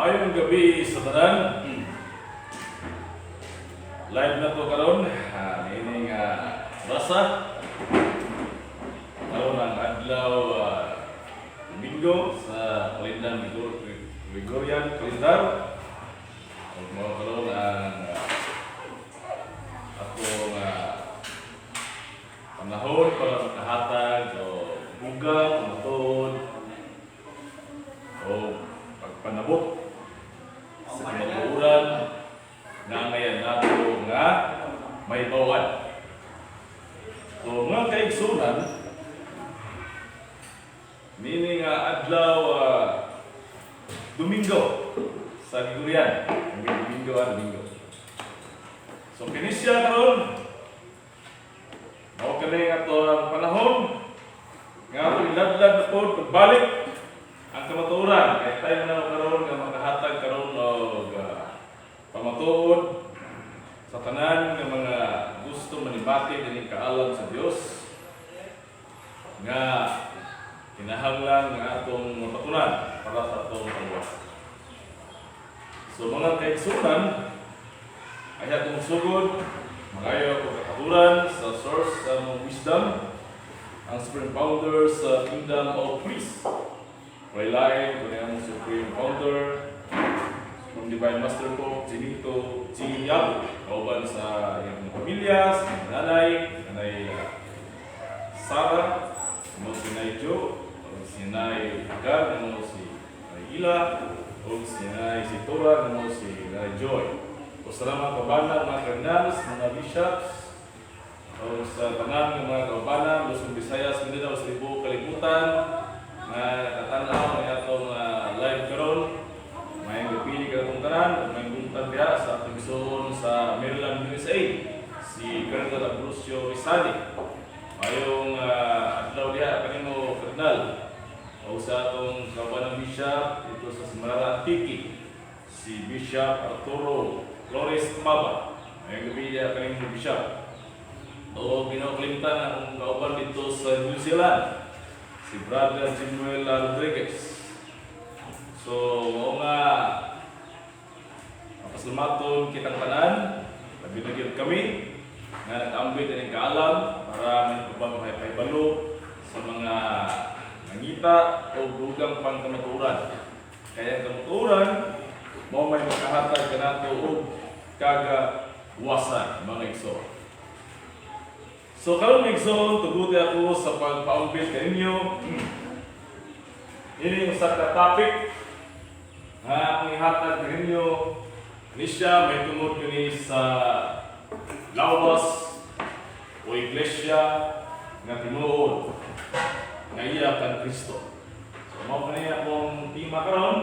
Maayong gabi sa tanan. Live na to karon. Niini nga rasa. Karon ang adlaw Domingo sa kalendar Gregorian calendar. Ug mao karon ang atong panahon para makahatag og bugang, matuod o pagpanabot sa kamatuoran nga ngayon nato nga may bawan. So mga kaigsunan, nini nga adlaw Domingo sa Gregorian. Ang Domingo, Domingo. So kini siya karon mao kani ato ang panahon nga ato iladlad na pod pagbalik ang kamatuoran kay tayo na karon nga makahatag karon og pamatuod sa tanan nga mga gusto manibati dining kaalam sa Dios nga kinahanglan nga atong mapatunan para sa atong pangluwas. So mga kaigsunan, ay atong sugod, mangayo ako katahura sa source sa among wisdom, ang Supreme Founder sa Kingdom of Priests. Walay lain kundi ang Supreme Founder, Supreme Divine Master Pope, Benito G. Yabo, kauban sa iyang mga pamilya, sa iyang nanay, nanay Sara, mo si Nay Jo, o si Nay Gab, mo si Nay Ila, o si Nay Sitora, mo si Nay Joy. O sa mga kabanan, mga cardinals, mga bishops, o sa tanan ng mga kaubanan, Luzon, Visayas, Mindanao, sa tibuok kalibutan, nga nakatanaw ng atong live karon. May gapili ka atong tanan, ug may buntag diha sa atong igsoon sa Maryland, USA, si Cardinal Ambrosio Rizani. Mayong adlaw diha kanimo, Cardinal. O sa atong kaubanang bishop dito sa Semirara, Antique, si Bishop Arturo Flores Maba. Mayong gabi diha kanimo, Bishop. O ginakalimtan ang kauban dito sa New Zealand, si Brother Jimuel Rodriguez. So, mao nga mapasalamaton kitang tanan, labi na gyud kami nga nag-ambit ining kaalam para may pahibalo sa mga nangita o dugang pang kamatuoran. Kaya ang kamatuoran mao may makahatag kanato og kagawasan, mga igsoon. So karon, mga igsoon, tuguti ako sa pagpaumbit kaninyo. Ini usa ka topic nga akong ihatag kaninyo. Ni siya may tungod kini sa lawas o iglesia nga tinuod nga iya kan Kristo. So mao kani akong tema karon,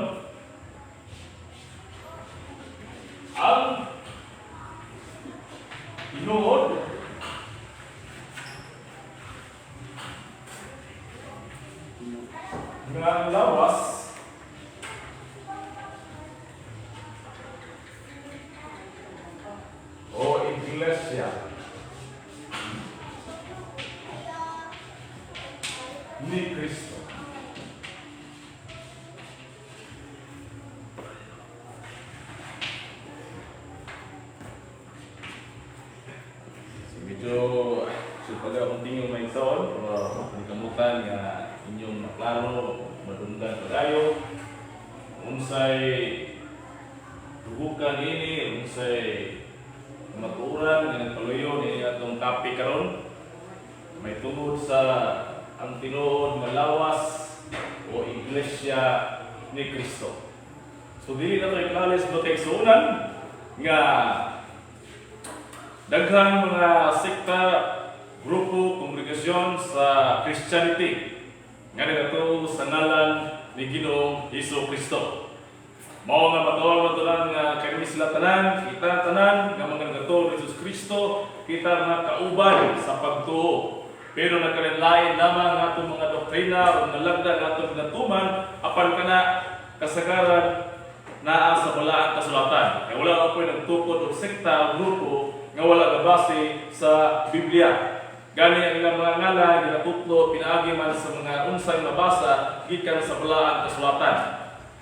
ang tinuod nga lawas o iglesia ni Kristo. So medyo so pag akong tingin may igsoon, pero hindi kamutan nga inyong maklaro, madunggan padayo unsay tugukan ini, unsay kamatuoran nga nagpaluyo ni atong topic karon may tungod sa ang tinuod nga lawas o iglesia ni Kristo. So dili na to i-acknowledge ba kay suunan nga daghan mga sekta, grupo, kongregasyon sa Christianity nga nagatuo sa ngalan ni Ginoong Hesus Kristo. Mao nga matawag tanan nga kami sila tanan, kita tanan nga mga nagatuo ni Jesus Kristo, kita mga kauban sa pagtuo. Pero nagkalain lamang ang atong mga doktrina o mga lagda nga atong ginatuman apan kana kasagaran naa sa balaang kasulatan. Kaya wala ko nagtukod og sekta o grupo nga wala gabase sa Biblia. Gani ang ilang mga ngalan ginatutlo pinaagi man sa mga unsay mabasa gikan sa balaang kasulatan.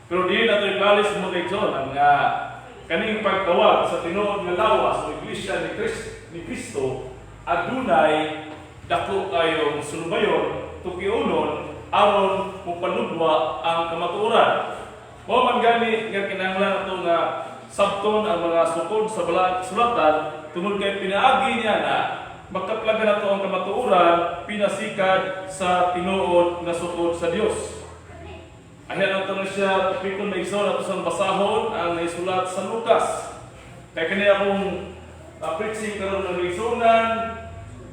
Pero di na ito ipalis mo kay John ang kaning pagtawag sa tinuod nga lawas o Iglesia ni Kristo adunay dako kayong sulubayon, tukiunon, aron mopalugwa ang kamatuoran. Mao man gani nga kinahanglan ato nga sabton ang mga sukod sa balaang kasulatan tungod kay pinaagi niya na makaplagan nato ang kamatuoran pinasikad sa tinuod nga sukod sa Dios. Ayan ang tanong siya, topikon may igsoon ato sang basahon ang naisulat sa Lucas. Kaya kani akong preaching karon ng igsuonan,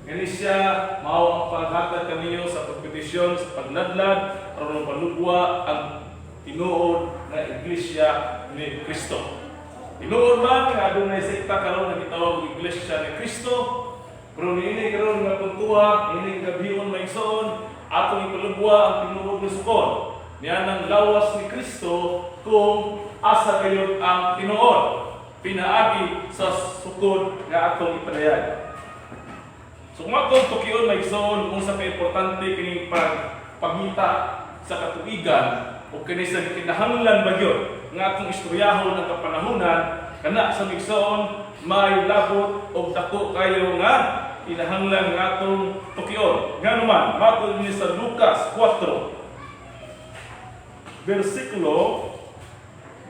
kani siya mao ang paghatag kaniyo sa pagpetisyon, sa pagladlad, aron palugwa ang tinuod na Iglesia ni Kristo. Tinuod man nga adunay sekta karon nga gitawag og Iglesia ni Kristo, pero niini karon nga puntuha, niining gabion, mga igsoon, atong ipalugwa ang tinuod nga sukod niya ng lawas ni Kristo kung asa kayo ang tinuod pinaagi sa sukod nga atong ipadayag. So kung atong tukion, mga igsoon, kung unsa ka importante kining pagpangita sa katuigan o kini sa kinahanglan ba gyud nga atong istoryahon ang kapanahunan kana sa igsoon, may labot og dako kayo nga kinahanglan nga atong tukion. Ngano man, matod ni sa Lucas 4 versikulo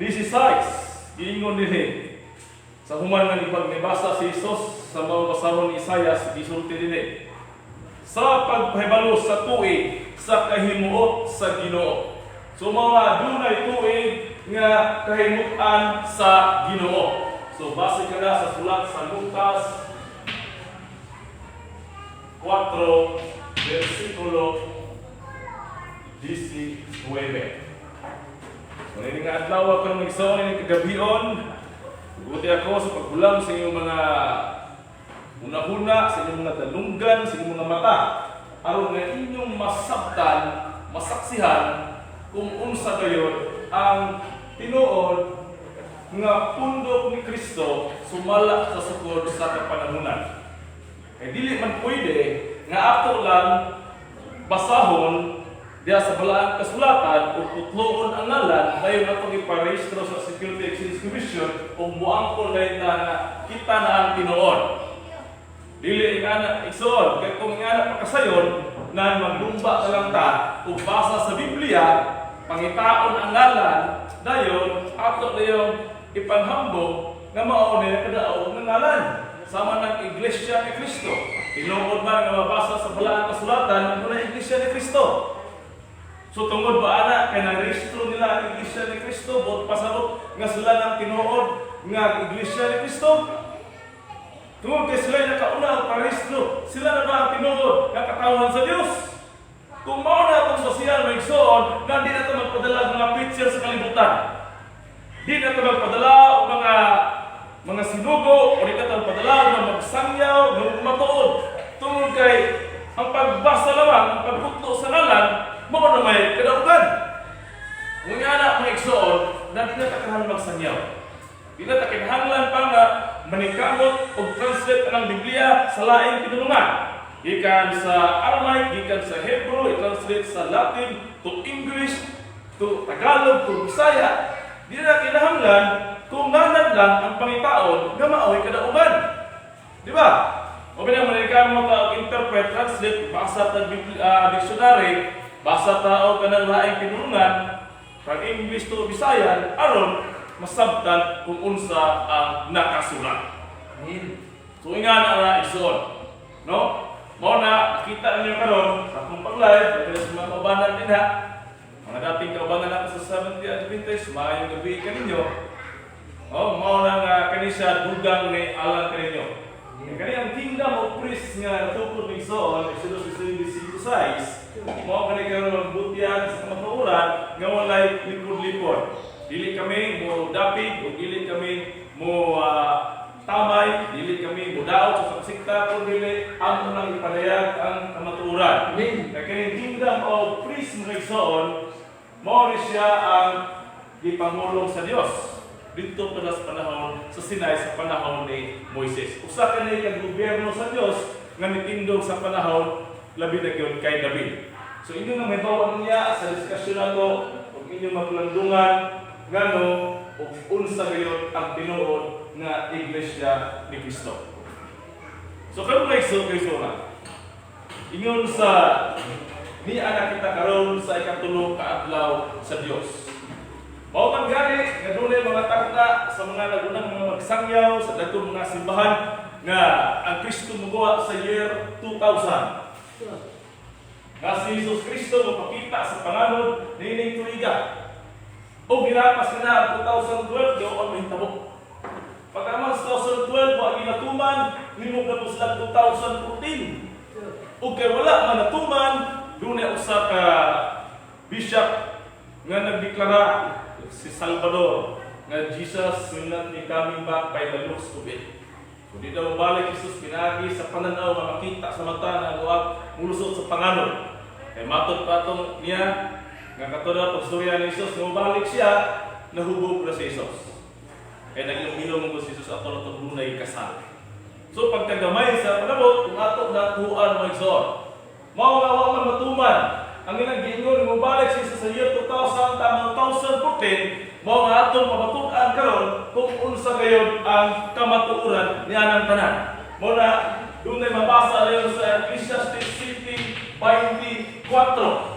16, giingon dinhi sa human nga nibag nibasa si Jesus sa mga basahon ni Isayas, gisulti dinhi sa pagpahibalo sa tuig sa kahimuot sa Ginoo. So mga dunay tuig nga kahimutan sa Ginoo. So base ka na sa sulat sa Lucas 4 versikulo 19. So ini nga adlaw karon, igsoon, ini kagabion, tuguti ako sa paghulam sa inyong mga hunahuna, sa inyong mga dalunggan, sa inyong mga mata, aron nga inyong masabtan, masaksihan kung unsa gayon ang tinuod nga pundok ni Kristo sumala sa sukod sa kapanahunan. Kay dili man pwede nga ato lang basahon diya sa balaang kasulatan o putloon ang ngalan, dayon atong iparehistro sa Security Exchange Commission o muangkon na ta nga kita na ang tinuod. Dili ingana, igsoon, kay kung ingana pakasayon na maglumba na lang ta o basa sa Biblia, pangitaon ang ngalan, dayon ato dayon ipanghambog nga mao ni kadaog ng ngalan. Sama ng Iglesia ni Cristo. Tinuod man nga mabasa sa balaang kasulatan ang Iglesia ni Cristo. So tungod ba ana kay narehistro nila ang Iglesia ni Cristo, buot pasabot nga sila ng tinuod nga Iglesia ni Cristo? Tungod kay sila nakauna ang parehistro, sila na ba ang tinuod nga katawhan sa Dios? Kung mao na atong basihan, mga igsoon, na di na ito magpadala og mga picture sa kalibutan. Di na ito magpadala og mga sinugo o di na ito magpadala og mga magsangyaw, ng matuod. Tungod kay ang pagbasa lamang, ang pagputlo sa ngalan, mao na may kadaugan. Kung nga na, mga igsoon, na di na ta kinahanglan magsangyaw. Di na ta kinahanglan pa nga manikamot o translate ang Biblia sa laing pinulungan. Gikan sa Aramaic, gikan sa Hebrew, i-translate sa Latin, to English, to Tagalog, to Bisaya. Di na kinahanglan kung ngalan lang ang pangitaon nga maoy kadaugan. Di ba? O binang manikamot ta og interpret, translate, basa ta dictionary, basa ta og kanang laing pinulungan, from English to Bisayan, aron masabtan kung unsa ang nakasulat. Amen. So nga na nga, igsoon. No? Mao na nakita ninyo karon sa akong pag-live, dahil sa mga kaubanan din ha. Mga dating kaubanan ako sa Seventh-day Adventist, maayong gabi kaninyo. Oh, mao na nga kani siya dugang ni alang kaninyo. Kaya kani ang kingdom of priests nga natukod ni igsoon, Exodus 25:6, mao kani karon magbutyan sa kamatuoran nga walay lipod-lipod. Dili kami mo dapig o dili kami mo tamay, dili kami mo daot sa sikta, kun dili amo nang ipadayag ang kamatuoran. Amen. Kaya kining kingdom of priests, mga igsoon, mao ni siya ang gipangulong sa Dios dito pa sa panahon sa Sinai, sa panahon ni Moises. Usa kani ka gobyerno sa Dios nga nitindog sa panahon labi na gyud kay David. So inyo nga may niya sa diskusyon nato ug inyong mapalandungan ngano ug unsa gayud ang tinuod nga Iglesia ni Kristo. So karon, mga igsoon, kay na ingon sa niya na kita karon sa ikatulo ka adlaw sa Dios. Mao man gani nga dunay mga takna sa mga nagunang mga magsangyaw sa dagkong mga simbahan nga ang Kristo muguwa sa year 2000. Nga si Jesus Kristo mopakita sa panganod niining tuiga. O ginapas na ang 2012, daw ang mahitabo. Pagkaman sa 2012, wa ginatuman, nimog na po sila 2014. O kay wala man natuman, dunay usa ka bishop nga nagdeklara, si Salvador, nga Jesus will not be coming back by the looks of it. So di daw balik Jesus pinaagi sa pananaw nga makita sa mata nga buwag mulusot sa panganod. Kay matod pa atong niya nga katulad pagstorya ni Jesus nga mobalik siya, nahubog na si Jesus. Kay nag-inom mo si Jesus ato na dunay kasal. So pagkagamay sa panabot kung ato nakuhaan, mga igsoon. Mao nga wa man matuman ang ilang giingon mo balik si Jesus sa year 2000 tama 2014, mao nga atong pamatud-an karon kung unsa gayud ang kamatuoran ni anang tanan. Mao na dunay mabasa rayon sa Ecclesiastes 7:24.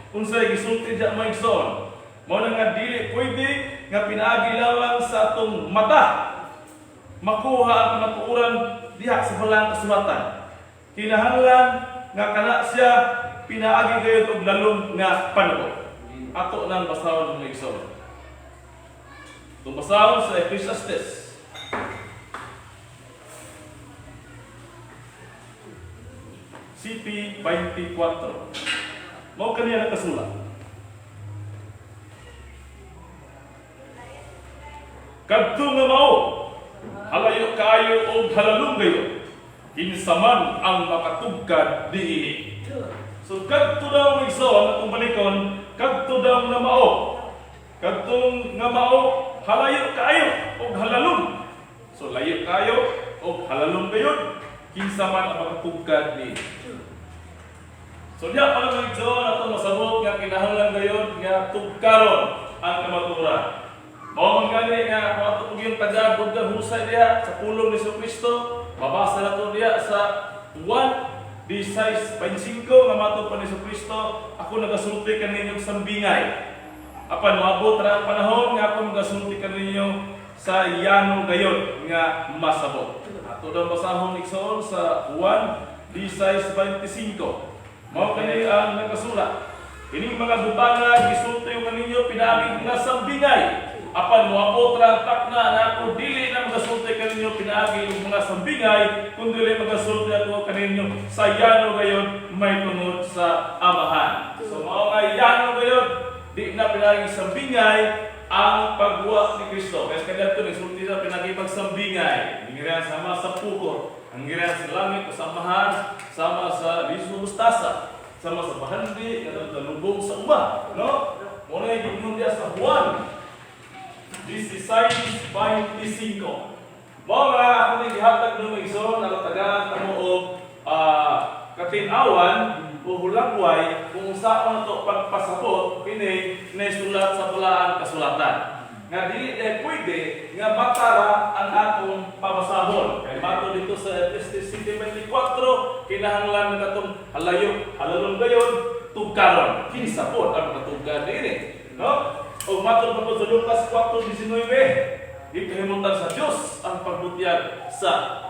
Unsay gisulti diya, mga igsoon? Mao na nga dili pwede nga pinaagi lamang sa atong mata makuha ang kamatuoran diha sa Balang Kasulatan. Kinahanglan nga kana siya pinaagi gayud og lalom nga panabot. Ato nang basahon, mga igsoon. Itong basahon sa Ecclesiastes 7:24. Mao kaniya nakasulat. "Kadto nga mao, halayo kaayo og halalong gayud. Kinsa man ang makatugkad niini?" So kadto daw, mga igsoon, atong balikon, kadto daw nga mao. Kadtong nga mao, halayo kaayo og halalong. So layo kaayo og halalong gayud. Kinsa man ang makatugkad niini? So diya pa lang, mga igsoon, atong masabot nga kinahanglan gayud nga tugkaron ang kamatuoran. Mao man gani nga kung ato pug yung tagaan og husay diha sa pulong ni Kristo, mabasa nato diha sa 1:16:25 nga matod pa ni Kristo, "Ako nagasulti kaninyo sambingay. Apan moabot ra ang panahon nga ako magasulti kaninyo sa yano gayod nga masabot." Ato daw basahon, igsoon, sa 1:16:25. Mao kani ang nakasulat. "Ining mga butanga gisulti ko kaninyo pinaagi nga sambingay. Apan moabot ra ang takna nga ako dili na magasulti kaninyo pinaagi og mga sambingay, kundi magasulti ako kaninyo sa yano gayod may tungod sa Amahan." So mao nga yano gayod, di na pinaagi sambingay ang pagbuhat ni Kristo. Kaya kaniadto nagsulti sa pinaagi pagsambingay. Ngirian sama sa pukor, ang ngirian sa langit o sa Amahan, sama sa liso mustasa, sama sa bahandi, nga lubong sa uma. No? Mao na yung diya sa Juan 16:25. Mao nga ako ni gihatag no, igsoon, ang tagaan kamo og katin-awan o hulagway kung unsaon nato pagpasabot kini naisulat sa Balaan Kasulatan. Nga dili eh pwede nga matara ang atong pabasahon. Kay matod dito sa Ecclesiastes 7:24, kinahanglan nga katong halayo, halalong gayon, tugkaron. Kinsa pod ang makatugkad niini? No? O matod pa po sa Lucas 4:19, gipahimutan sa Dios ang pagbutyag sa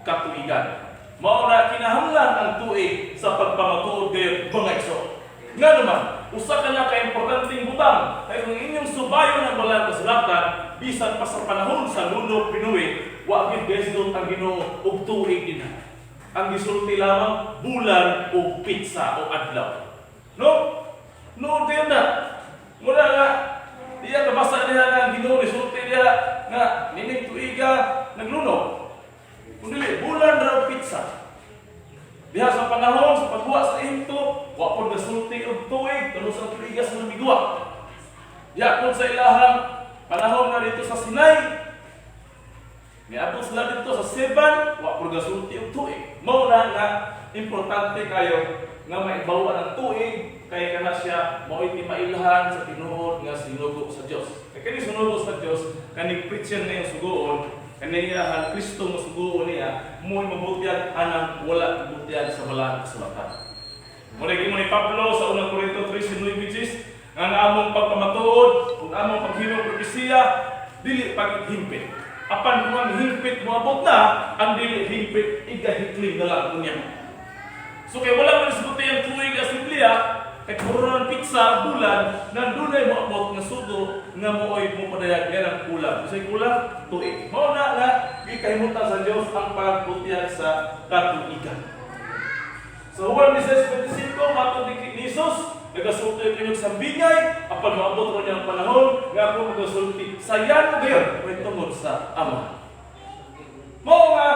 katuigan. Mao na kinahanglan ang tuig sa pagpamatuod gayon, mga igsoon. Nga naman, usa ka na ka-importanteng butang kay kung inyong subayon ang Balaan Kasulatan, bisan pa sa panahon sa lunok ni Noe, wa gid gesdot ang Ginoo og tuig dinha. Ang gisulti lamang bulan o petsa o adlaw. No? Noon kayo na. Muna nga, diya kabasa niya nga ang Ginoo nisulti diya nga nining tuiga naglunok. Kundi bulan ra o petsa. Diha sa panahon sa paghuwa sa Ehipto, wa pod gasulti og tuig kanu sa tuiga sa namiguwa. Diha pod sa ilahang panahon nga dito sa Sinai, niabot sila dito sa Seban, wa pod gasulti og tuig. Mao na nga importante kayo nga maibawan ang tuig. Kay kana siya mao'y timailhan sa tinuod nga sinugo sa Dios. Kay kani sinugo sa Dios, kaning preacher nga iyang sugoon, kani iyahan Kristo nga sugoon niya, mo'y mabutyag anang wala gibutyag sa Balaang Kasulatan. Mao mo ni Pablo sa Unang Korinto 13:9 nga ang among pagpamatuod ug among paghimo propesiya dili paghimpit. Apan kung ang hingpit moabot na, ang dili hingpit igahikling na lang unya. So kay wala man isguti ang tuig sa Biblia, kay puro ng pizza bulan, nandunay moabot nga sugo nga mooy mopadayag nga ng kulang. Unsay kulang? Tuig. Mao na nga gikahimutan sa Dios ang pagbutyag sa katuigan. Sa Juan 16:25, matod ni Jesus, nagasulti kayong sa bingay, apan moabot ro niya ang panahon nga ako magasulti sa yano gayon may tungod sa Ama. Mao nga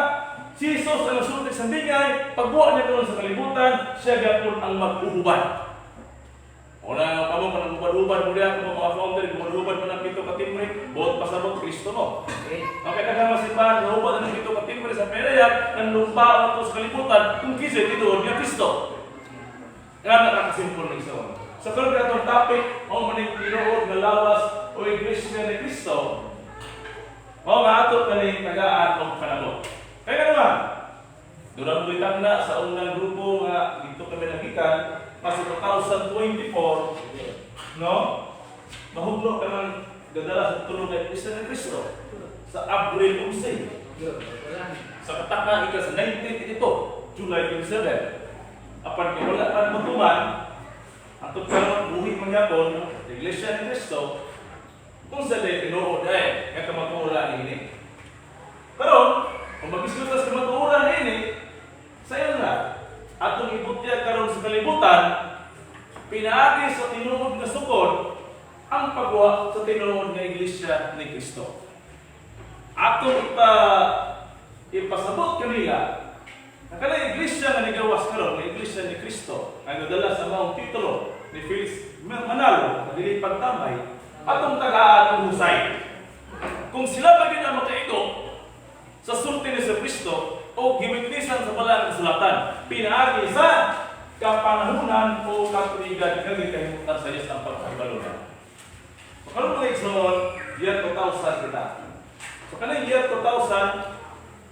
si Jesus ang nagsulti sa bingay, pagbuwa niya karon sa kalibutan, siya gyapon ang mag-uhuban. Una kamo kanang hubad-hubad mo diha kamo mga founder, hubad-hubad mo ng pito ka timbre, buot pasabot Kristo no. Okay, daghang masipahan, hubad ng pito ka timbre sa Perea, nanlumba to sa kalibutan, kung kinsa tinuod nga Kristo. Nga nakakasimpol ng isa. Sa karon atong topic, mao man ning tinuod nga lawas o Iglesia ni Kristo. Mao nga ato kani tagaan og panabot. Kaya nga naman, durang buitang na sa unang grupo nga dito kami nagikan, kasi 2024, no? Mahugno ka man gadala sa tulong kay Kristo ni Kristo sa Abril 11. Sa kataka ika sa 1982, July 27. Apan kay wala pa matuman, atong karon buhi man gyapon, Iglesia ni Kristo, kung sa day tinuod ay nga kamatuoran niini. Karon, kung magisgot ta sa kamatuoran niini, sayo na atong ibutyag karon sa kalibutan, pinaagi sa tinuod nga sukod ang pagwa sa tinuod nga Iglesia ni Kristo. Atong ipasabot kanila na kanang iglesia nga nigawas karon nga Iglesia ni Kristo nga nadala sa maong titulo ni Felix Manalo na dili pagtamay, atong tagaan og husay. Kung sila ba gyud ang makaigo sa sulti ni sa Kristo o giwitnessan sa Balaang Kasulatan pinaagi sa kapanahunan o katuigan nga gikahimutan sa Dios ang pagpahibalo niya. So karon, mga igsoon, year 2000 kita. So kanang year 2000,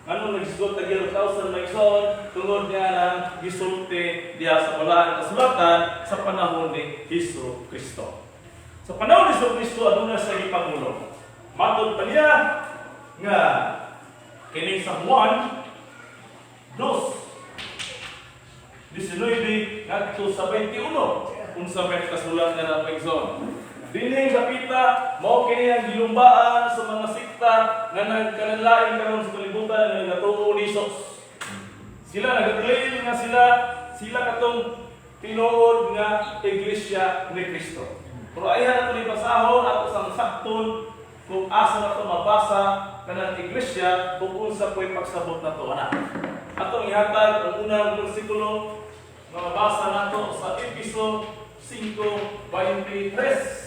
ano nagisgot na year 2000, mga igsoon? Tungod niya ng gisulti diha sa Balaang Kasulatan sa panahon ni Hesus Kristo. Sa panahon ni Hesus Kristo, aduna sa gipangulo. Matod pa niya nga kini sa Juan 2:19 ngadto sa 21, unsa may kasulat nga na, mga igsoon. Dining dapita mao kini ang gilumbaan sa mga sekta nga nagkanalain karon sa kalibutan nga nagatuo ni Jesus. Sila nag-claim nga sila sila katong tinuod nga Iglesia ni Kristo. Pero ayhan ato ni basahon ato sang sakton kung asa na to mabasa kanang iglesia ug unsa po'y pagsabot nato ana. Atong ihatag ang unang bersikulo nga mabasa nato sa Efeso 5:23.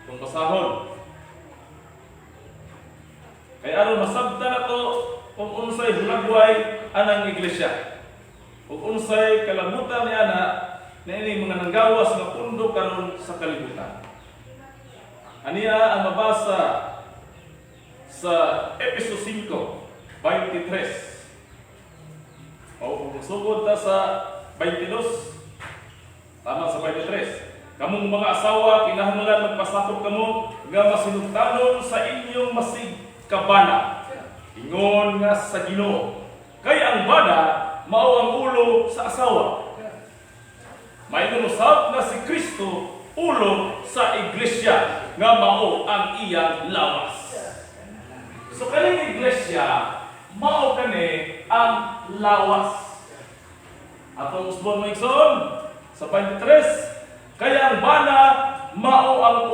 Kung basahon. Kay aron masabta nato kung unsay hulagway anang iglesia ug unsay kalamutan ni ana na ini mga nanggawas nga pundo karon sa kalibutan. Aniya ang mabasa sa Efeso 5:23. O kung sugod ta sa 22, tama sa 23. Kamong mga asawa, kinahanglan magpasakop kamo nga masinugtanon sa inyong masig kabana. Ingon nga sa Ginoo. Kay ang bana mao ang ulo sa asawa. Maingon usab nga si Kristo ulo sa iglesia nga mao ang iyang lawas. So kaning iglesia mao kani ang lawas. Atong usbon, mga igsoon, sa 23, kaya ang bana mao ang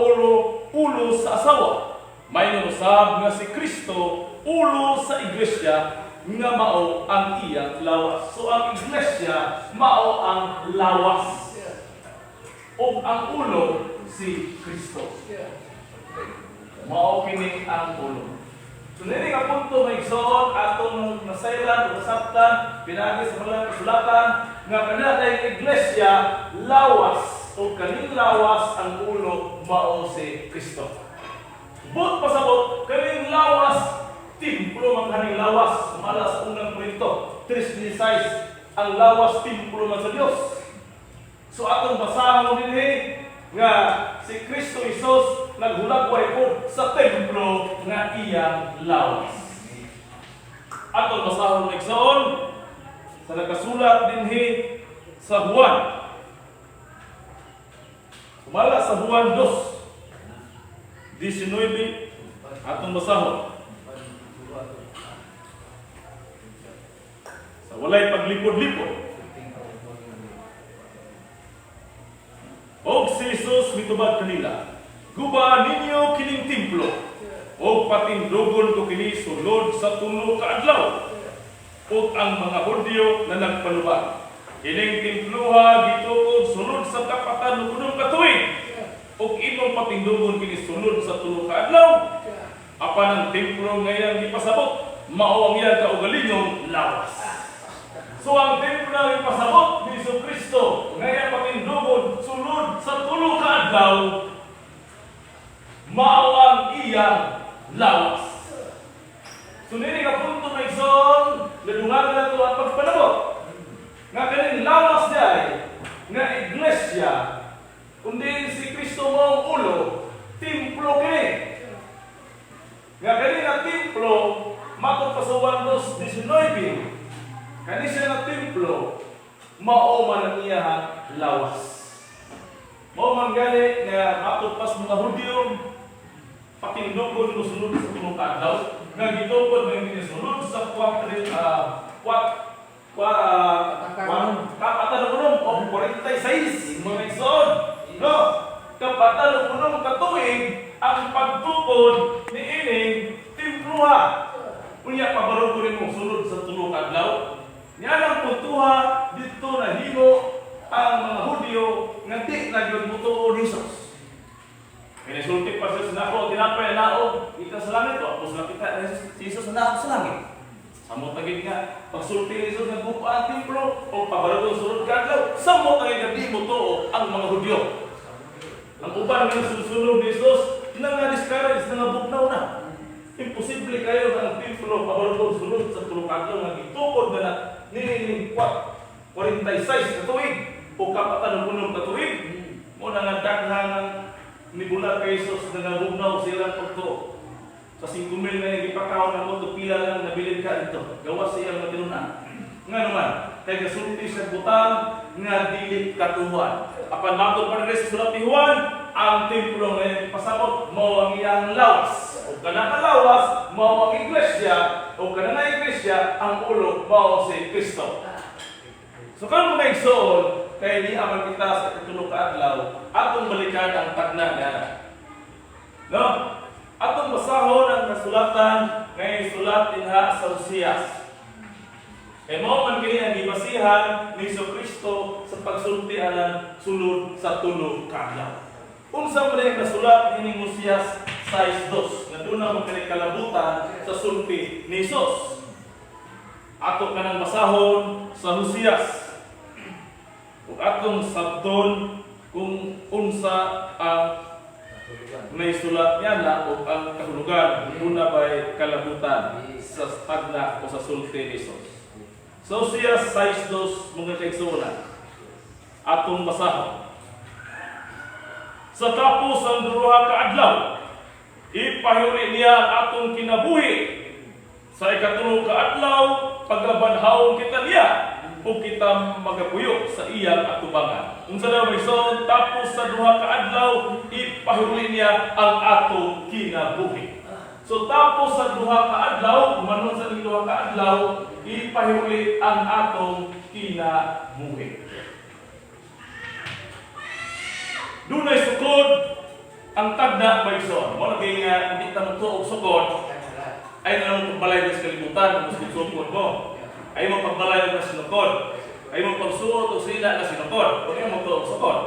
ulo sa asawa. Maingon usab nga si Kristo ulo sa iglesia nga mao ang iyang lawas. So ang iglesia mao ang lawas. Ug ang ulo si Kristo. Mao kini ang ulo. So nini nga punto, mga igsoon, atong nasayran o nasabtan pinaagi sa mga kasulatan nga kana kay iglesia lawas. O kaning lawas, ang ulo mao si Kristo. Buot pasabot, kaning lawas, templo man kaning lawas, mala sa Unang Korinto 3:16, ang lawas templo man sa Dios. So atong basahon dinhi nga si Kristo Jesus naghulagway po sa templo nga iyang lawas. Atong basahon, igsoon, sa nakasulat dinhi sa Juan. Sumala sa Juan 2:19, atong basahon. Sa walay paglipod-lipod. Og si Jesus mitubag kanila, "Guba ninyo kining templo, og patindugon ko kini sulod sa 3 ka adlaw." Ug ang mga Hudyo na nagpanubag, "Kining temploha gitukod sulod sa 406 ka tuig, ug imong patindugon kini sulod sa 3 ka adlaw?" Apan ang templo nga iyang gipasabot mao ang iyang kaugalingong lawas. So ang templo nga gipasabot ni Hesus Kristo nga iyang patindugon sulod sa 3 ka adlaw mao ang iyang lawas. So nini nga punto, mga igsoon, nadungagan nato ang pagpanabot nga kaning lawas diay nga iglesia, kundi si Kristo mao ang ulo, templo kini. Nga kani nga templo, matod pa sa Juan 2:19, kani siya nga templo mao man ang iyang lawas. Mao man gani nga matod pa sa mga Hudyo, patindugon mo sulod sa 3 ka adlaw nga gitukod man kini sulod sa 4 kwat kwa kapatan o 46, mga igsoon, no? 406 ka tuig ang pagtukod ni ining temploha. Unya pabarugo nimo sulod sa 3 ka adlaw? Niya ang puntuha dito nahimo ang mga Hudyo nga di na gyud motuo ni Jesus. Kaya nasulti pa siya sa nako, tinapay na naog, gikan sa langit, o, apos nakita na si Jesus na naog sa langit. Samot na gid nga, pagsulti ni Jesus nga guba ang templo, o pabarugo sulod ka adlaw, samot na gid nga di motuo ang mga Hudyo. Ang uban nga susunod ni Jesus, nanga discourage, nga bugnaw na. Imposible kayo nga ang templo pabarugo sulod sa 3 ka adlaw nga gitukod na na nining 46 ka tuig o 406 ka tuig. Mo na nga daghan ang nibulag kay Jesus na nabugnaw silang pagtuo. Sa 5,000 nga gipakaon na mo, pila lang nabilin ka dito. Gawas siyang matinunan. Nga naman, kay gasulti sa butang nga dili katuhan. Apan matod pa rin sa sulat ni Juan, ang templo nga pasabot mao ang iyang lawas. O kana nga lawas mao ang iglesia, o kana nga iglesia, ang ulo mao si Kristo. So karon, mga igsoon, kay ni aman kita sa 3 ka adlaw, atong balikan ang tagna nga. No? Atong basahon ang kasulatan nga isulat dinha sa Osias. Kay mao man kini ang gibasihan ni Kristo sa pagsulti alang sulod sa 3 ka adlaw. Unsa man ang nasulat nining Osias 6:2 nga duna man kini kalabutan sa sulti ni Jesus? Ato kanang basahon sa Hosias. Ug atong sabton kung unsa ang may sulat niya na o ang kahulugan, duna bay kalabutan sa tagna o sa sulti ni Jesus. So Hosias 6:2, mga kaigsuonan, atong basahon. Sa tapos ang 2 ka adlaw, ipahiuli niya ang atong kinabuhi. Sa 3 ka adlaw, pagabanhawon kita niya ug kita magapuyo sa iyang atubangan. Unsa daw, igsoon? Tapos sa 2 ka adlaw, ipahiuli niya ang atong kinabuhi. So tapos sa 2 ka adlaw, kumanon sa 2 ka adlaw, ipahiuli ang atong kinabuhi. Dunay sukod ang tagna, mga igsoon. Mo lagi nga hindi ta motuo og sukod ay na pagbalay sa kalibutan, mas sukod mo. Ay mo pagbalay og sinukod. Ay mo pagsuot og sila nga sinukod. Kung mo tuo og sukod.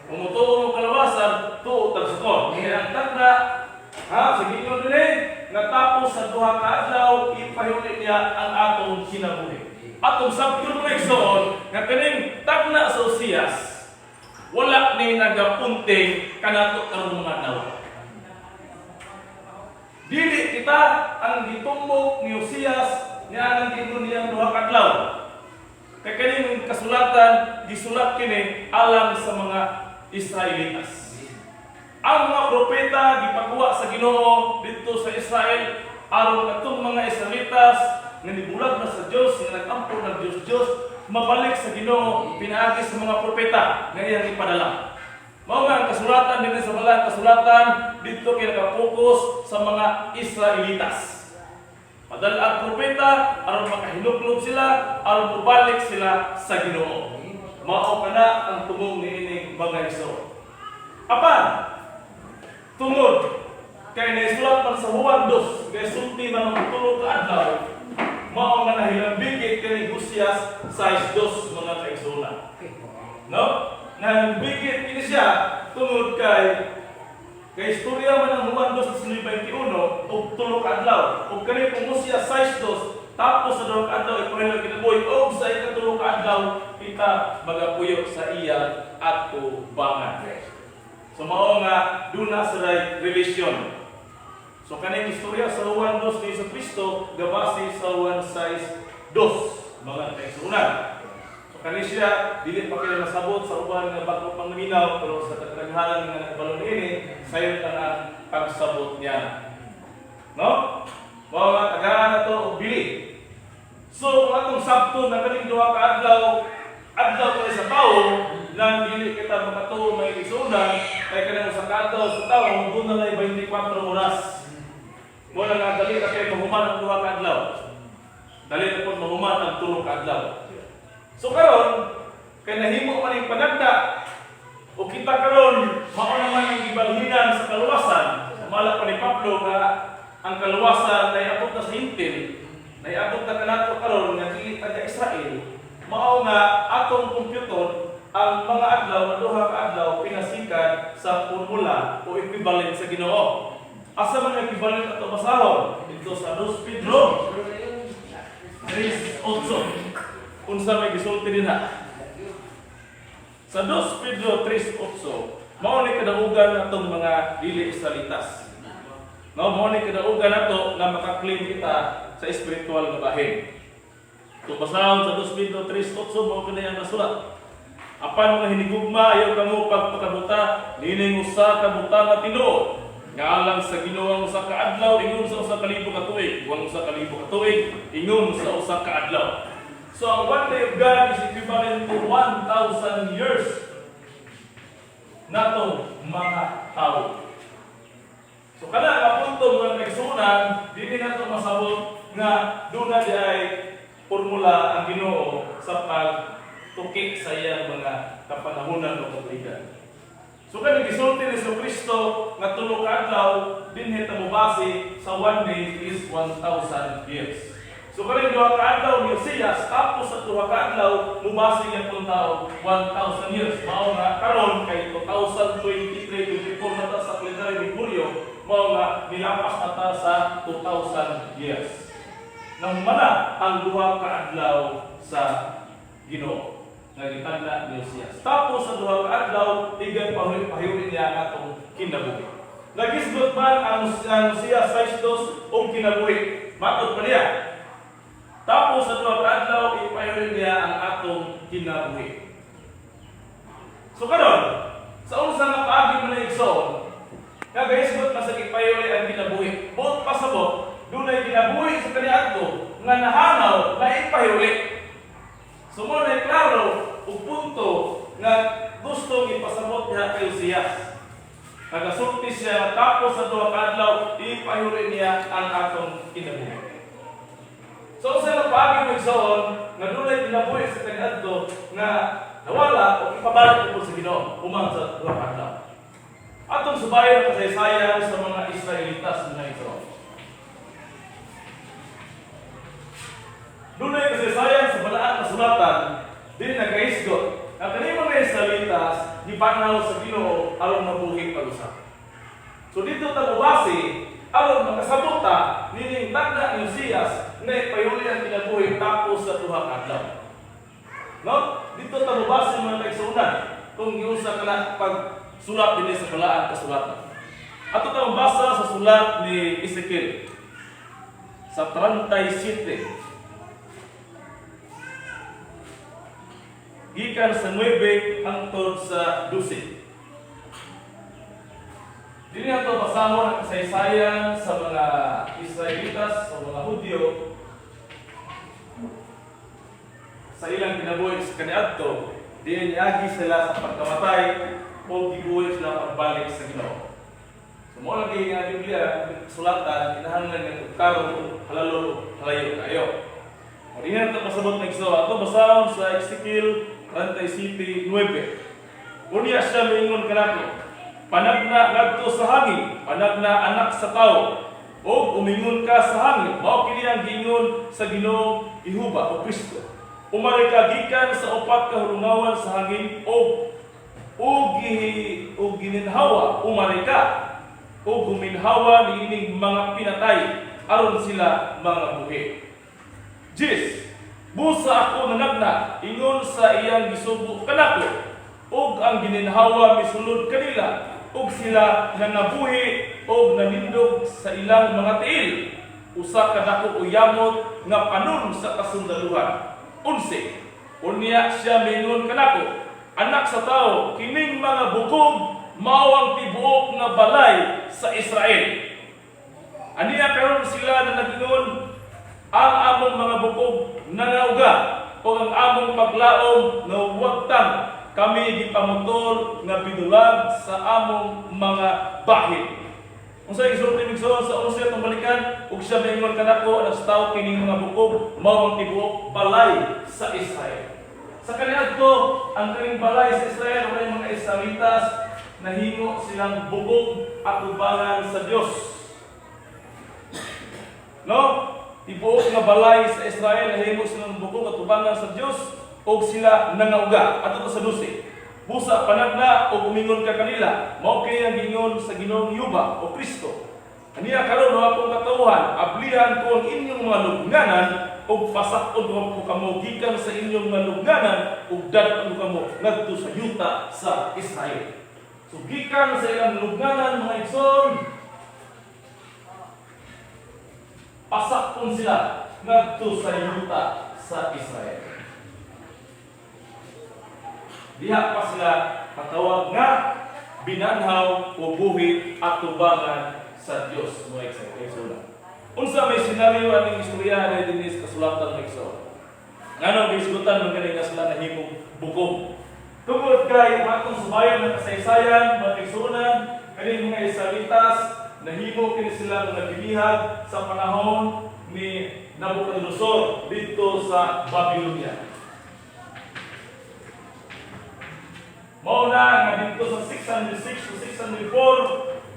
Kung motuo mo kalawasan, tuo tag sukod. Kaya ang tagna, ha, sige nyo din nga tapos sa 2 ka adlaw, ipahiuli niya ang atong kinabuhi. Atong sabton, mga igsoon, nga kaning tagna sa Osias, Wala ni nagapunting kanato karon mga adlaw. Dili kita ang gitumbok ni Osias niya ang giingon niyang 2 ka adlaw. Kay kaning kasulatan gisulat kini alang sa mga Israelitas. Ang mga propeta gipakuha sa Ginoo didto sa Israel aron katong mga Israelitas nga nibulag na sa Dios, nga nag-ampo ng Dios Dios, mabalik sa Ginoo pinaagi sa mga propeta nga iyang ipadala. Mao nga ang kasulatan dinhi sa balaan kasulatan didto kay nakapokus sa mga Israelitas. Padala ang propeta aron makahinuklob sila, aron mobalik sila sa Ginoo. Mao kana ang tumong niining mga igsoon. Apan tungod kay naisulat man sa Juan 2, kay sulti man ang 3 ka adlaw, mao nga nahilambigit kani Hosias 6:2, mga kaigsuonan. No? Nahilambigit kini siya tungod kay kay istorya man ang Juan 2:21 og 3 ka adlaw. Ug kani kung Hosias 6:2, tapos sa 2 ka adlaw ipahayag ang kinabuhi, og sa ikatulo ka adlaw kita magapuyo sa iya atubangan. So mao nga duna sila relation. So kaning istorya sa Juan 2 ni Jesu Kristo gabase sa Juan 6:2, mga kaigsuonan. So kani siya dili pa kila nasabot sa uban nga bago pang naminaw, pero sa kadaghanan nga nakabalo niini, sayon lang ang pagsabot niya. No? Mao nga tagaan na to og bili. So kung atong sabton na kaning 2 ka adlaw, adlaw kani sa tawo, nang dili kita makatuo, mga igsuonan, kay kanang 1 ka adlaw sa tawo duna na 24 oras. Mo na nga dali na kay mahuman ang 2 ka adlaw. Dali na pud mahuman ang 3 ka adlaw. So karon kay nahimo man ning panagda o kita karon mao naman ang gibalhinan sa kaluwasan. Sumala pa ni Pablo nga ang kaluwasan naiabot na sa Hentil, naiabot na kanato karon nga dili taga Israel. Mao nga atong computer ang mga adlaw na 2 ka adlaw pinasikan sa formula o equivalent sa Ginoo. Asa man ang equivalent ato basahon? Dito sa 2 Pedro 3:8. Unsa may gisulti dinha? Sa 2 Pedro 3:8, mao ni kadaugan atong mga dili Israelitas. No, mao ni kadaugan nato nga maka-claim kita sa espiritual nga bahin. Kung basahon sa 2 Pedro 3:8, mao kini ang nasulat. "Apan mga hinigugma, ayaw kamo pagpakabuta nining usa ka butang nga tinuod, nga alang sa Ginoo ang 1 ka adlaw ingon sa 1,000 ka tuig, ug ang 1,000 ka tuig ingon sa 1 ka adlaw." So ang one day of God is equivalent to 1,000 years natong mga tao. So kana nga punto, mga kaigsuonan, dili nato masabot nga duna di ay formula ang Ginoo sa pagtuki sa iyang mga kapanahonan o katuigan. So kani gisulti ni Kristo nga 3 ka adlaw, dinhi ta mobase sa one day is 1,000 years. So kani 2 ka adlaw ni Osias, tapos sa 2 ka adlaw mobase gyapon tao 1,000 years. Mao nga karon kay 2023, 24 na ta sa kalendaryo ni Julio, mao nga nilapas na ta sa 2,000 years. Nang mana ang 2 ka adlaw sa Ginoo nga gitagna ni Osias. Tapos sa 2 ka adlaw, igan pahiuli niya ang atong kinabuhi. Nagisgot man ang Osias 6:2 og kinabuhi. Matod pa niya. Tapos sa 2 ka adlaw, ipahiuli niya ang atong kinabuhi. So karon, sa unsa nga paagi man, igsoon, nga gahisgot man sa ipahuli ang kinabuhi? Buot pasabot, dunay kinabuhi sa kaniadto nga nahangaw na ipahuli. So mo na klaro ug punto nga gusto ipasabot niya kay Osias. Nagasulti siya tapos sa 2 ka adlaw ipahuli niya ang atong kinabuhi. So sa nga paagi mo, igsoon, nga dunay kinabuhi sa kaniadto nga nawala o ipabalik po sa Ginoo human sa 2 ka adlaw? Atong subayon ang kasaysayan sa mga Israelitas, mga igsoon. Dunay kasaysayan sa balaan kasulatan din nagahisgot ang kaning mga Israelitas gipangaw sa Ginoo aron mabuhi pag-usab. So dito ta mobase aron makasabot ta nining tagna ni Osias nga ipahuli ang kinabuhi tapos sa 2 ka adlaw. No? Dito ta mobase, mga kaigsuonan. Kung giunsa kana pag sulat dinhi sa balaan kasulatan. Ato ta mabasa sa sulat ni Ezekiel sa 37 gikan sa 9 hangtod sa 12. Dili nato basahon ang kasaysayan sa mga Israelitas o mga Hudyo sa ilang kinabuhi sa kaniadto, diin niagi sila sa pagkamatay o gibuhi sila pagbalik sa Ginoo. So mao lagi nga Biblia sulatan kinahanglan nga karon halalo halayo kayo. O di na ito pasabot ng igsoon. Ato basahon sa Ezekiel 37:9. Unya siya miingon kanako, "Panagna ngadto sa hangin, panagna, anak sa tawo, ug umingon ka sa hangin. Mao kini ang giingon sa Ginoong Jehova o Kristo. Umari ka gikan sa upat ka hulungawan sa hangin ug ug gininhawa, umari ka ug guminhawa niining mga pinatay aron sila mga buhi." 10. Busa ako nanagna ingon sa iyang gisugo kanako, ug ang gininhawa misulod kanila, ug sila nangabuhi ug nanindog sa ilang mga tiil, usa ka dako uyamot nga panon sa kasundaluhan. 11. Unya siya mingon kanako, "Anak sa tawo, kining mga bukog mao ang tibuok nga balay sa Israel. Aniya karon sila na nagingon, 'Ang among mga bukog nangauga ug ang among paglaom nawagtang. Kami gipamutol nga binulag sa among mga bahin.'" Unsa gisulti, igsoon, sa 11 atong balikan? Ug siya miingon kanako, "Anak sa tawo, kining mga bukog mao ang tibuok balay sa Israel." Sa kaniadto, ang kaning balay sa Israel o kaning mga Israelitas, nahimo silang bukog atubangan sa Dios. No? Tibuok nga balay sa Israel, nahimo silang bukog atubangan sa Dios ug sila nangauga. Ato to sa 12. Busa panagna ug umingon ka kanila, mao kini ang giingon sa Ginoong Jehova o Kristo. Aniya karon, o akong katawhan, ablihan ko ang inyong mga lugnanan ug pasak-on ko kamo gikan sa inyong mga lugnanan ug dad-on ko kamo ngadto sa yuta sa Israel. So gikan sa ilang lugnanan, mga igsoon, pasak-on sila ngadto sa yuta sa Israel. Diha pa sila katawag nga binanhaw o buhi atubangan sa Dios, mga igsoon. Unsa may senaryo aning istorya na dinhi sa kasulatan, mga igsoon? Nganong gihisgutan man gani nga sila nahimong bukog? Tungod kay atong subayon ng kasaysayan, mga igsuonan, kaning mga Israelitas nahimo kini sila mga binihag sa panahon ni Nabucodonosor didto sa Babylonia. Mao na nga didto sa 606 to 604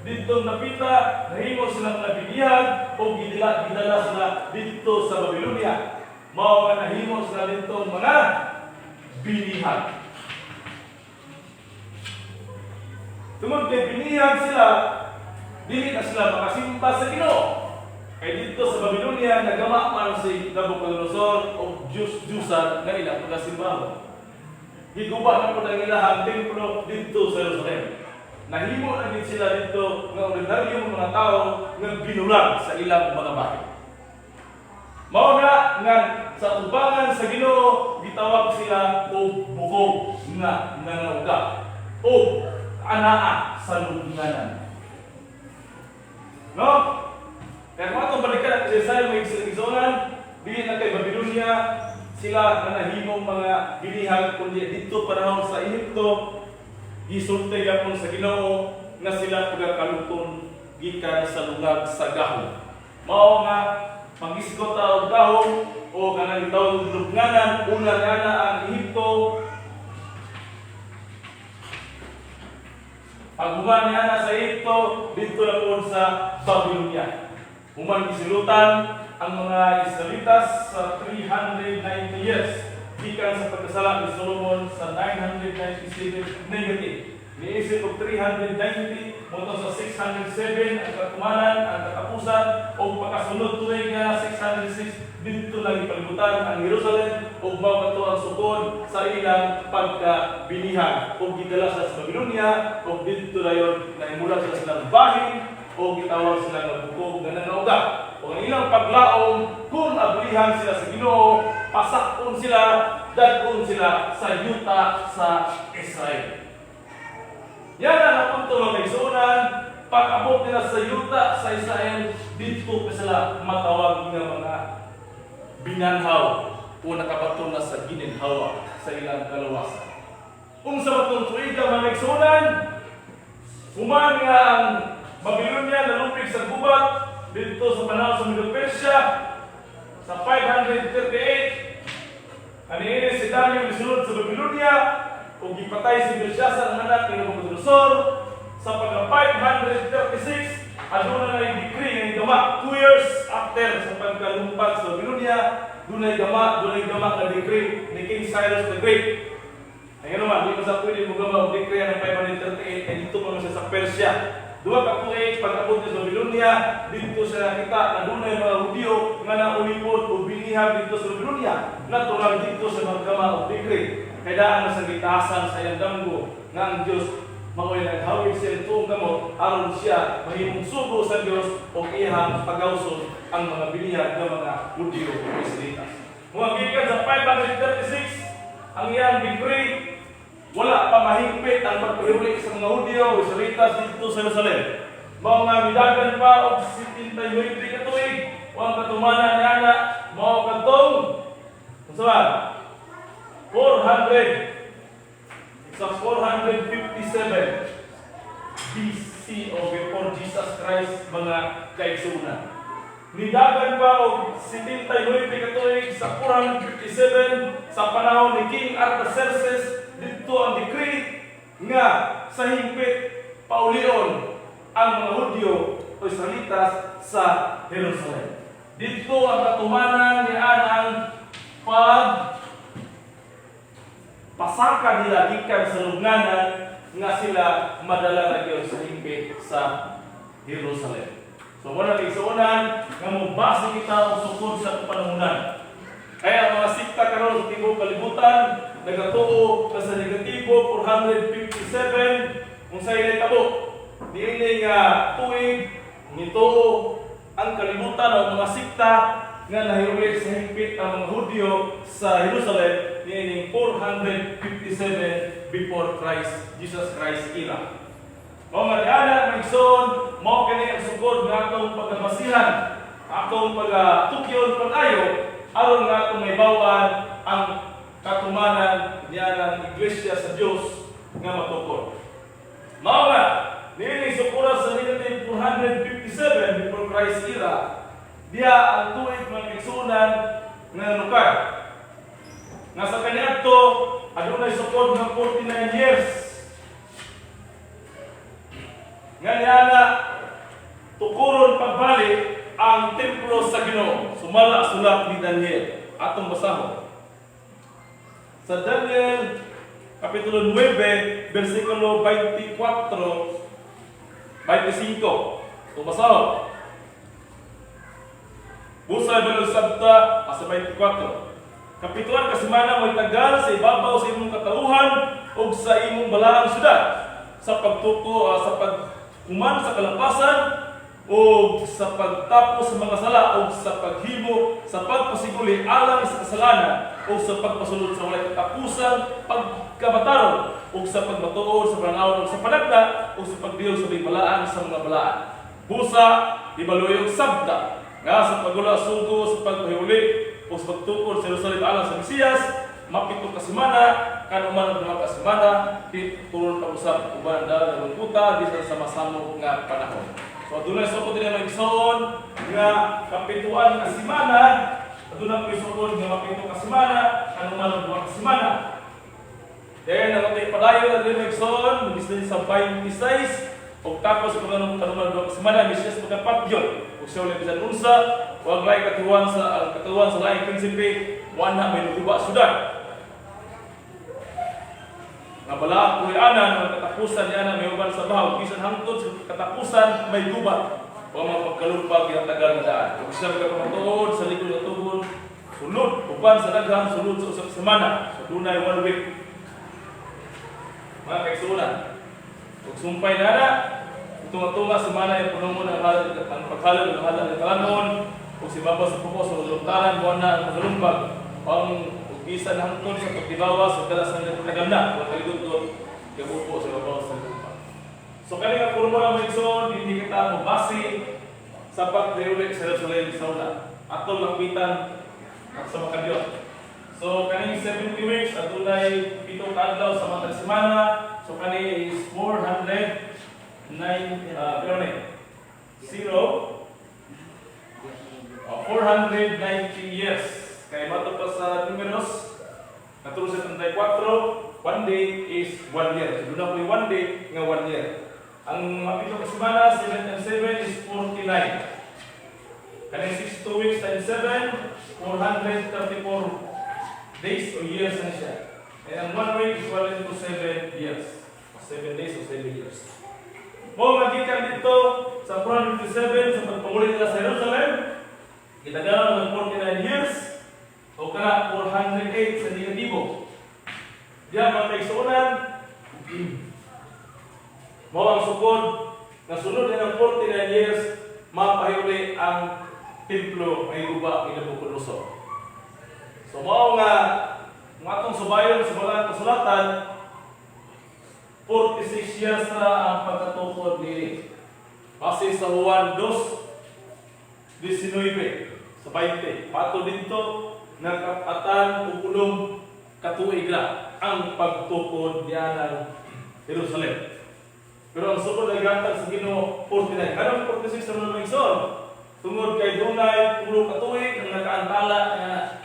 didto napita, nahimo silang mga binihag o gidala sila didto sa Babylonia. Mao nga nahimo sila didto mga binihag. Tungod kay binihag sila, dili na sila makasimba sa Ginoo. Kay didto sa Babylonia nagama man si Nabucodonosor og Diyos-Diyusan nga ilang pagasimbahon. Giguba na po ang ilahang templo didto sa Jerusalem. Nahimo na din sila didto nga ordinaryong mga tao nga binulag sa ilang mga bahay. Mao na nga sa tubangan sa Ginoo gitawag sila og bukog nga nangauga o anaa sa lubnganan. No? Kaya kung atong balikan ang kasaysayan, mga igsuonan, dili na kay Babylonia sila na nahimong mga binihag, kundi didto panahon sa Ehipto, gisulti gyapon sa Ginoo nga sila pagakaluton gikan sa lungag sa gahom. Mao nga pangisgot ta og gahom o kanang gitawag lubnganan, una nga na ang Ehipto. Paghuman niya na sa Ehipto, didto na po sa Babylonia. Human gisilutan ang mga Israelitas sa 390 years gikan sa pagkasala ni Solomon sa 997 negative. Niisip og 390 moto sa 607 ang katumanan, ang katapusan, o pagkasunod tuig nga 606. Didto lang ipalibutan ang Jerusalem ug mao kato ang sukod sa ilang pagkabinihag ug gidala sila sa Babylonia ug didto dayon nahimula sila silang bahin o gitawag sila nga bukog nga nangauga. Ug ang ilang paglaom, kung ablihan sila sa Ginoo, pasakon sila, dadon sila sa yuta sa Israel. Yan ang napunto, mga kaigsuonan. Pag-abot nila sa yuta sa Israel, dito pa sila matawag nga mga binanhaw o nakabaton na sa gininhawa sa ilang kalawasan. Unsa man tong tuiga, mga kaigsuonan? Human nga ang Babylonia nalupig sa gubat dito sa panahon sa Middle Persia sa 538, kaniini si Daniel misulod sa Babylonia ug gipatay si Belshazzar, ang anak ni Nabucodonosor. Sa pagka 536, aduna na decree nga gama 2 years after sa pagkalumpat sa Babylonia. Dunay gama nga decree ni King Cyrus the Great. Ay naman, di mo sa pwede mo gama og decree ang 538 kay dito pa man siya sa Persia. 2 ka tuig pag-abot niya sa Babylonia, dito siya nakita na dunay mga Hudyo nga naulipon o binihag dito sa Babylonia. Natural, dito siya maggama og decree. Kay daan na sa gitasan sa iyang damgo nga ang Dios mao'y naghawig sa iyang tuong kamot aron siya mahimong sugo sa Dios o iyang pagawson ang mga binihag nga mga Hudyo o Israelitas. Mga gikan sa 536 ang iyang decree, wala pa mahingpit ang pagpahuli sa mga Hudyo o Israelitas dito sa Jerusalem. Mao nga midagan pa og 79 ka tuig o ang katumanan niya na mao kadtong unsa ba? 400 sa 457 BC o before Jesus Christ, mga kaigsuonan. Nidagan pa og 79 ka tuig sa 457 sa panahon ni King Artaxerxes, didto ang decree nga sa hingpit paulion ang mga Hudyo o Israelitas sa Jerusalem. Didto ang katumanan ni anang pag pasaka nila gikan sa lubnganan nga sila madala na gyud sa hingpit sa Jerusalem. So wala igsuonan nga mobase kita og sukod sa panangunan. Kaya ang mga sikta karon sa tibuok kalibutan nagatuo ka sa negatibo 457, unsay nahitabo niini nga tuig, nituo ang kalibutan o mga sikta nga nahiulit sa hingpit ang mga Hudyo sa Jerusalem niining 457 before Christ, Jesus Christ era. Mao nga diana, mga igsoon, mao kini ang sukod nga atong pagkabasihan, atong pagatukyon pag-ayo aron nga atong mahibaw-an ang katumanan niya ng Iglesia sa Dios nga matukod. Mao nga niini sukura sa negative 457 before Christ era, diha ang tuig, mga kaigsuonan, nga nukar. Nga sa kaniadto adunay sukod nga 49 years. Nga niana tukuron pagbalik ang templo sa Ginoo sumala sulat ni Daniel. Atong basahon. Sa Daniel kapitulo 9 bersikulo 24 25. Atong basahon. Busa balo sabta asa 24. Kapituan ka semana mo'y tagal sa ibabaw sa imong katauhan ug sa imong balaang syudad sa pagtuko sa paghuman sa kalapasan o sa pagtapos sa mga sala o sa paghimo sa pagpasiguli alang sa kasalanan o sa pagpasulod sa walay katapusan pagkabatarong o sa pagmatuod sa pananawon o sa panagna o sa pagdihog sa balaan sa mga balaan. Busa, ibaluyog sabta nga sa pagula sugo sa pagpahiuli o sa pagtukod sa Jerusalem alang sa Mesiyas, mapito ka semana, kanuman ang 2 ka semana, turon pag-usap uban dala ng kuta bisan sa masamok nga panahon. So adunay sukod din mga igsoon nga kapituan ka semana, aduna po sukod nga mapito ka semana, kanuman ang 2 ka semana. Then ang atong padayon na din, mga igsoon, bisan sa 26 ug tapos kung anong kanuman 2 ka semana, Mesiyas pagkapatyon. Ug siya wala bisan unsa, wag laing katuwan sa ang katuwan sa laing prinsipe, wala may nuguba syudad. Nga bala ko ana ang katapusan niya na may uban sa bahaw, bisan hangtod sa katapusan may gubat. Wa mapagkalumpag ginatagal nga daan. Ug siya matuod sa likod nga tugon sulod uban sa daghan sulod sa usa ka semana. So dunay one week. Mga kaigsuonan. Ug sumpay na na tunga-tunga semana yung puno ang halad, ang paghalad ng halad ng kalanon ug si baba sa puko sa lungtaran mo na ang pagkalumpag ang ug bisan hangtod sa pagtibawas ug kala sa tagal na kung kaligot gabupo sa babaw sa lupa. So kani nga formula, mga igsoon, hindi kita mo base sa pagreuli sa Jerusalem sa una. Atong lakbitan at sa makadiyos. So kaning 70 weeks adunay 7 ka adlaw sa matag semana. So kani is 409 pero ni zero 490 years. Kay mato pa sa Numeros 1474, one day is one year. So doon na po yung one day nga one year. Ang mapito ka semana, 7 and 7 is 49. Kaning 62 weeks times 7, 434 days o years na siya. And ang one week is equal to 7 years. O 7 days o 7 years. Mo nga gikan dito sa 457 sa pagpanguli nila sa Jerusalem, gitagalan ng 49 years o kana 408 sa negatibo. Diya, mga kaigsuonan, mao ang sukod nga sunod din ng 49 years mapahiuli ang templo ay guba ni Nabucodonosor. So mao nga kung atong subayon sa Balaan Kasulatan, 46 years na ang pagkatukod nini. Base sa Juan 2:19 sa 20. Pato dito, nakapatan o 6 katuig ra ang pagtukod niya ng Jerusalem. Pero ang sukod ay gatag sa Ginoo, 49. Anong 46 naman, mga igsoon? Tungod kay dunay 3 katuig ang nakaantala nga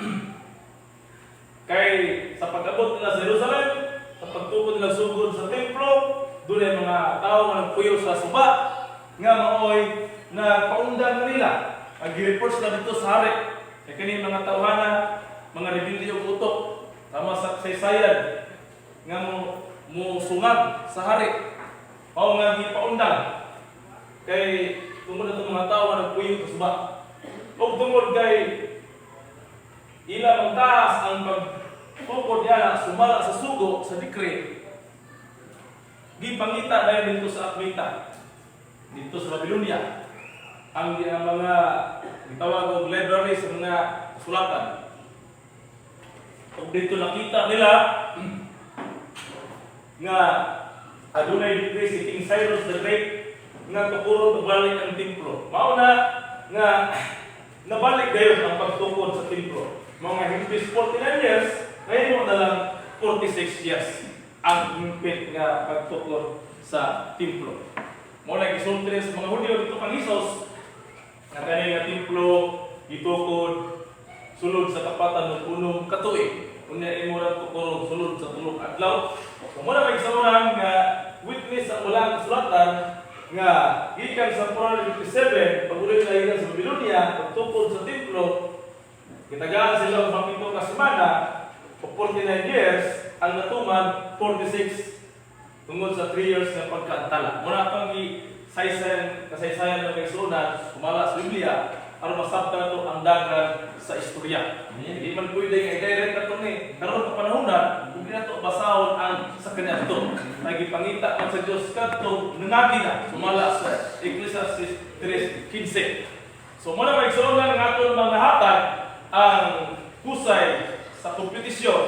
kay sa pag-abot nila sa Jerusalem, sa pagtukod nila sugod sa templo, dunay mga tao nga nagpuyo sa suba nga maoy na paundang nila. Ang gi-report sila dito sa hari. Kay kini mga tawhana, mga rebelde og utok, tama sa kasaysayan nga mo sungag sa hari. Mao nga gipaundang kay tungod ato mga tao nga nagpuyo sa suba. Ug tungod kay ila mang taas ang pagtukod niya sumala sa sugo sa decree, gipangita dayon dito sa Akmita, dito sa Babylonia, ang mga gitawag og library sa mga kasulatan. Ug dito nakita nila nga adunay decree si King Cyrus the Great nga tukuron balik ang templo. Mao na nga nabalik gayon ang pagtukod sa templo. Mga himpis 49 years, ngayon mo na lang 46 years ang himpit nga pagtukod sa templo. Mao na gisulti sa mga Hudyo dito kang Hesus nga kani nga templo gitukod sulod sa 46 katuig. Unya imo ra tukuron sulod sa 3 adlaw. So mo na may nga witness ang Balaan Kasulatan nga gikan sa 457 pag-uli na gikan sa Babylonia, pagtukod sa templo, gitagaan sila og 7 ka semana o 49 years, ang natuman 46 tungod sa 3 years na pagkaantala. Muna itong kasaysayan, kasaysayan ng kaigsuonan, sumala sa Biblia, aron masabtan nato ang dagan sa istorya. Hindi man pwede nga i-direct nato ni karon pa panahonan kung di nato basahon ang sa kaniadto. Nagipangita man sa Dios kadto nangagi na sumala sa Ecclesiastes 3:15. So muna, mga igsoon, nga aton mga hatag ang kusay sa kompetisyon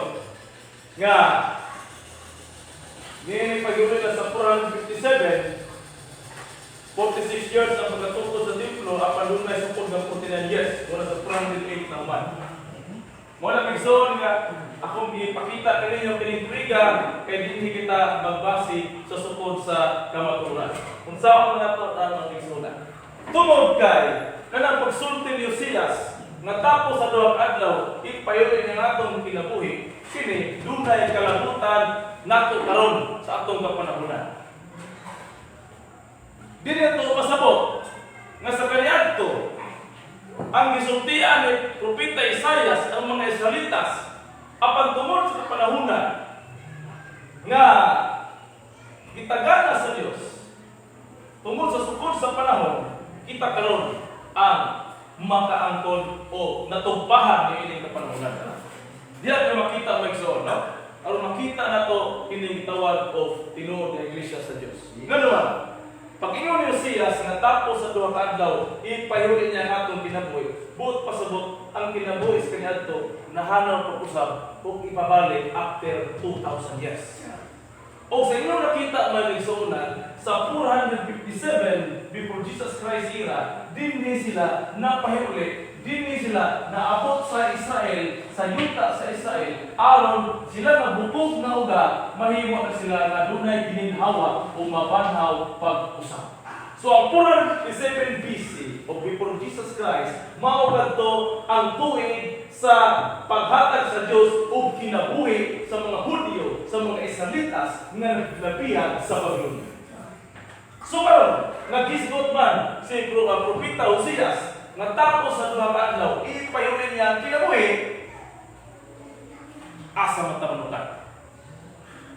nga niini pag na sa 457, 46 years ang pagkatukod sa templo apan dunay sukod ng 49 years mula sa 408 na human. Mo na igsoon nga akong ipakita kaninyo kining triga kay dinhi kita magbase sa sukod sa kamatuoran. Unsaon man nato ang igsoon? Tungod kay kanang pagsulti ni Josias nga tapos sa 2 adlaw ipayuloy nga atong kinabuhi, kini dunay kalabutan nato karon sa atong kapanahunan. Dili nato masabot nga sa kaniadto ang gisultian ni Propeta Isaias ang mga Israelitas, apan tungod sa kapanahunan nga gitagana sa Dios tungod sa sukod sa panahon. Kita karon ang makaangkon o natugpahan ni ining kapanahonan. Diya ka makita, mga igsoon, no? Aron makita nato kining gitawag og tinuod nga iglesia sa Dios. Ngano man, pag ingon ni Osias nga tapos sa 2 ka adlaw, ipahuli niya ang atong kinabuhi. Buot pasabot, ang kinabuhi sa kaniadto nahanaw pag-usab ug ipabalik after 2,000 years. O sa inyong nakita, mga igsuonan, sa 457 before Jesus Christ era, dinhi sila napahuli, dinhi sila naabot sa Israel, sa yuta sa Israel, aron sila nga bukog na uga, mahimo na sila nga dunay gininhawa o mabanhaw pag-usab. So ang 457 BC o before Jesus Christ, mao kadto ang tuig sa paghatag sa Dios og kinabuhi sa mga Hudyo, sa mga Israelitas nga naglabihan sa Babylonia. So karon, nagisgot man si Propeta Hosias nga tapos sa 2 ka adlaw, ipayunin niya ang kinabuhi, asa man ta manukan?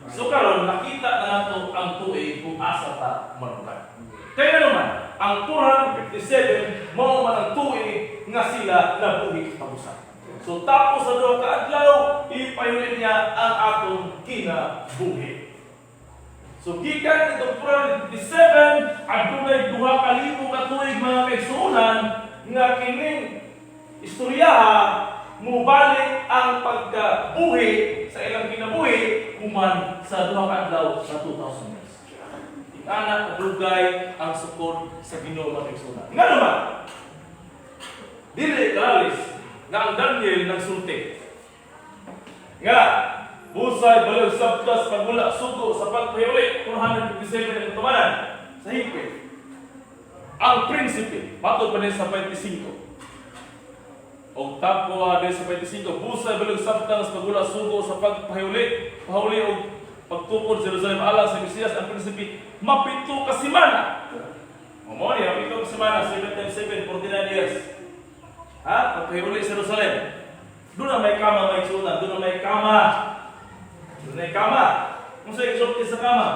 So karon nakita na nato ang tuig kung asa ta manukan. Kaya naman, ang 457 mao man ang tuig nga sila nabuhi pag-usab. So tapos sa 2 ka adlaw, ipayunin niya ang atong kinabuhi. So gikan itong 457, adunay 2,000 ka tuig, mga kaigsuonan, nga kining istoryaha mubalik ang pagkabuhi sa ilang kinabuhi human sa 2 ka adlaw sa 2,000 years. Ingana kadugay ang sukod sa Ginoo, mga kaigsuonan. Nga naman, dili kalalis nga ang Daniel nagsulti nga busay balik sabtas pagula sugo sa pagpahuli 457 ang tumanan sa hingpit. Ang prinsipe, matod pa din sa 25. Og tapo din sa 25, busay balik sabtas pagula sugo sa pagpahuli, pahuli og pagtukod sa Jerusalem alang sa Mesiyas ang prinsipe, mapito ka semana. O mo ni, mapito ka semana, 7 times 7, 49 years. Ha? Pagpahuli sa Jerusalem. Doon na may kama, may sunan. Doon na may kama. Doon na may kama. Kung sa isulti sa kama.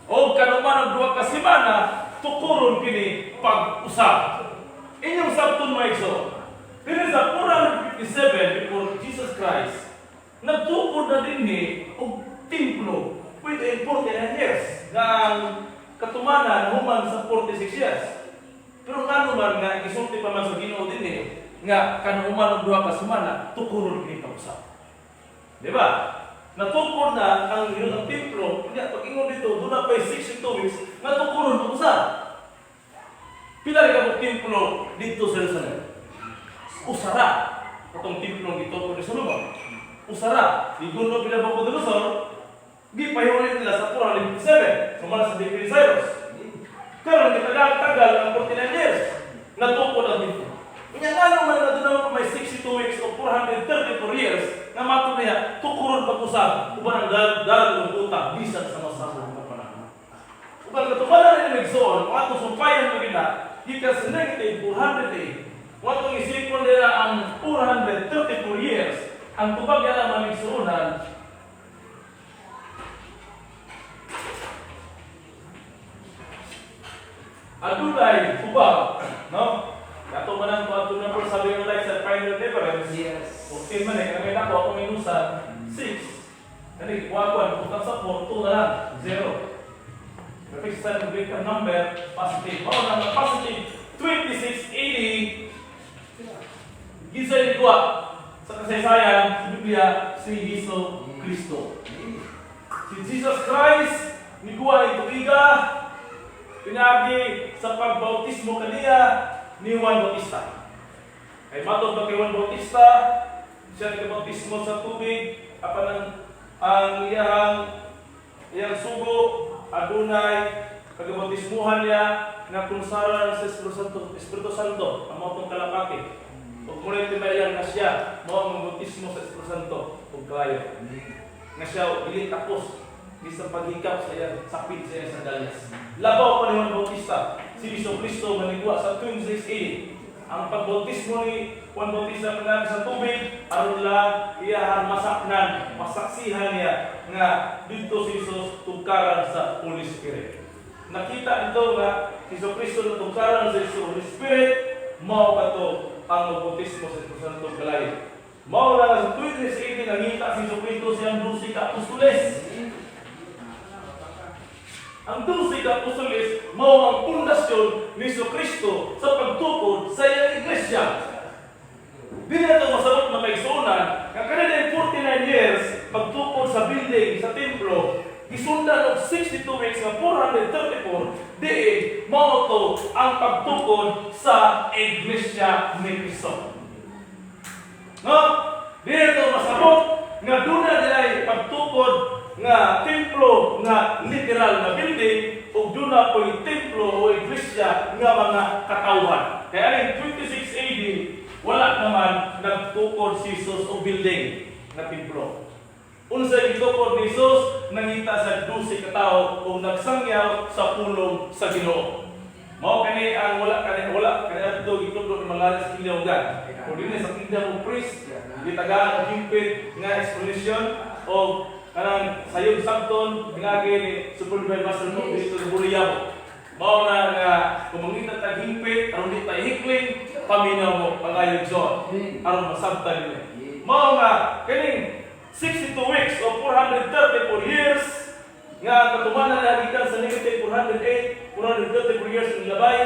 O kanuman ang 2 ka semana, tukuron kini pag-usab. Inyong sabton, mga igsoon. Pero sa 457 before Jesus Christ, nagtukod na dinhi og templo within 49 years nga ang katumanan human sa 46 years. Pero ngano man nga gisulti pa man sa Ginoo dinhi nga kanuman og 2 ka semana, tukuron kini pag-usab? Di ba? Natukod na ang yun ang templo, kanya pag ingon dito, doon na pa 62 weeks, natukuron pag-usab. Pila rin ka templo dito sa Jerusalem? Usara. Katong templo gitukod ni Solomon. Usara. Giguno pila Nabucodonosor, gipahuli nila sa 457. Sumala sa decree ni Cyrus. Karon gitagal-tagal ang 49 years. Natukod ang templo. Unya nga naman na doon naman may 62 weeks o 434 years nga matod niya tukuron pag-usab uban ang dalan ng utang bisan sa masahol nga panahon. Uban katubalan ni Megson, kung atong sumpayan mo gina, gikan sa negative 408, kung atong isipon nila ang 434 years, ang tubag niya mga igsuonan, adunay tubag, no? Kato man ang ato number sabi ng like sa final difference. 14 man eh, kaya nako akong minusan, 6. Kani, kuha ko, butang sa 4, 2 na lang, 0. Prefix sign of greater number, positive. Mao na nga positive 2680. Ginsay ni kuha sa kasaysayan sa Biblia si Hesus Kristo. Si Jesus Christ niguwa ni tuiga pinagi sa pagbautismo kaniya ni Juan Bautista. Kay matod ba kay Juan Bautista, siya nagabautismo sa tubig apan ang iyang sugo adunay kagabautismuhan niya nga kunsaran sa Espiritu Santo, Espiritu Santo ang mao tong kalapati. Ug muna timayan nga siya mao ang bautismo sa Espiritu Santo ug kalayo. Nga siya dili tapos bisan paghikap sa iyang sapid sa iyang sandalyas. Labaw pa ni Juan Bautista, si Hesus Kristo manigwa sa 2680. Ang pagbautismo ni Juan Bautista pinaagi sa tubig aron lang iyahan masaknan, masaksihan niya nga didto si Jesus tugkaran sa Holy Spirit. Nakita dito nga si Kristo natugkaran sa Holy Spirit, mao kato ang magbautismo sa Espiritu Santo kalayo. Mao na sa 26 AD nangita si Kristo siyang 12 ka apostoles. Ang 12 ka apostoles mao ang pundasyon ni Kristo sa pagtukod sa iyang iglesia. Di na ito masabot, mga kaigsuonan, nga kanina 49 years pagtukod sa building, sa templo, gisundan og 62 weeks nga 434, diin mao to ang pagtukod sa iglesia ni Kristo. No? Di na ito masabot nga duna nila pagtukod nga templo nga literal na building ug duna po'y templo o iglesia nga mga katawhan. Kaya ang 26 AD, wala naman nagtukod si Jesus og building nga templo. Unsa gitukod ni Jesus? Nangita sa 12 ka tawo ug nagsangyaw sa pulong sa Ginoo. Mao kani ang wala kani adto gitudlo ni mga sa Kingdom of God. Kung dinhi sa Kingdom of Priest, gitagaan og hingpit nga explanation o kanang sayod sabton ngagi ni Super Master mo dito sa Buliyabo. Mao na nga kung mangita tag hingpit aron di ta hikling, paminaw mo pangayog zon aron masabtan ninyo. Mao nga kining 62 weeks o 434 years nga katumanan na gikan sa negative 408, 434 years ang labay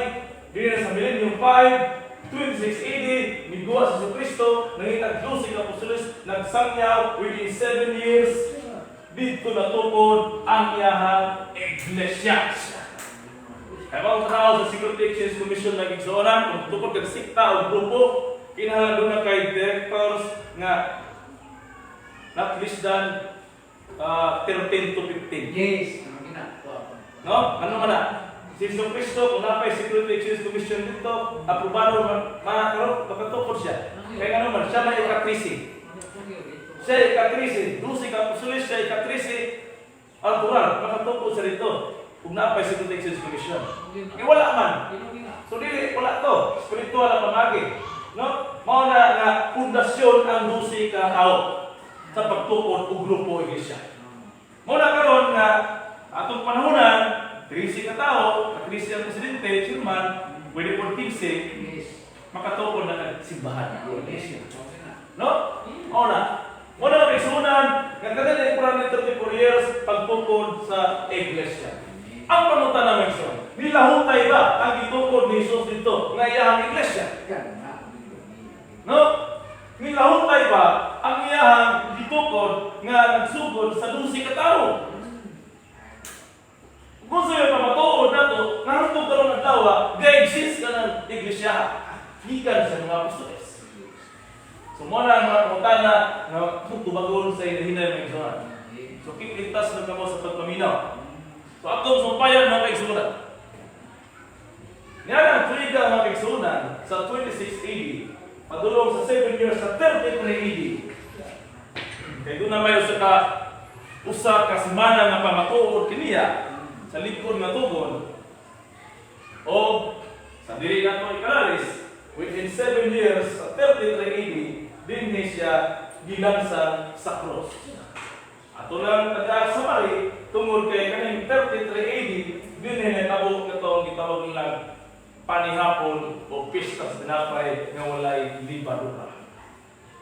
dinhi sa millennium 5, 26 AD, miguwa si Kristo, nangita 12 ka apostoles, nagsangyaw within 7 years, dito natukod ang iyahang iglesia. Kaya mga tao sa Security Exchange Commission nag-igsuonan, kung tukod kag sikta o grupo, kinahanglan doon na kay directors nga not less than 13 to 15. Yes. Gina. No? Ano man na? Si Jesu Cristo, kung napay Security Exchange Commission dito, aprobado man, makaroon, makatukod siya. Kaya ano man, siya may ika-13. Siya ika-13, 12 ka apostoles, siya ika-13, ang tural, makatukod siya dito. Kung napay Security Exchange Commission. Kaya wala man. So dili, wala to. Spiritual ang pamagi. No? Mao na nga pundasyon ang 12 ka tao sa pagtukod og grupo iglesia. Mao na karon nga atong panahonan, 13 ka tao, 13 ang presidente, chairman, pwede po 15, makatukod na kag simbahan. No? Mao na. Mao na kaigsuonan nga kada 434 years pagtukod sa iglesia. Ang pangutana, mga igsoon, nilahutay ba ang gitukod ni Jesus dito nga iyahang iglesia? No? Nilahutay ba ang iyahang gitukod nga nagsugod sa 12 ka tawo? Kung sa iyo pamatuod nato, nga hangtod karon adlaw, ga-exist ka ng iglesia gikan sa mga apostoles. So mo na ang mga pangutana nga tubagon sa hinay, mga igsoon. So keep ligtas na kamo sa pagpaminaw. So atong sumpayan, mga kaigsuonan. Nga ang tuiga, mga kaigsuonan, sa 26 AD, padulong sa 7 years sa 33 AD. Kay doon na may usa ka semana nga pamatuod kiniya sa likod nga tugon o sa dili nato ikalalis, within 7 years sa 33 AD dinhi siya gilansang sa cross. Ato lang taga summary tungod kay kaning 33 AD dinhi nahitabo katong gitawag nilang panihapon o pista sa tinapay nga walay libadura.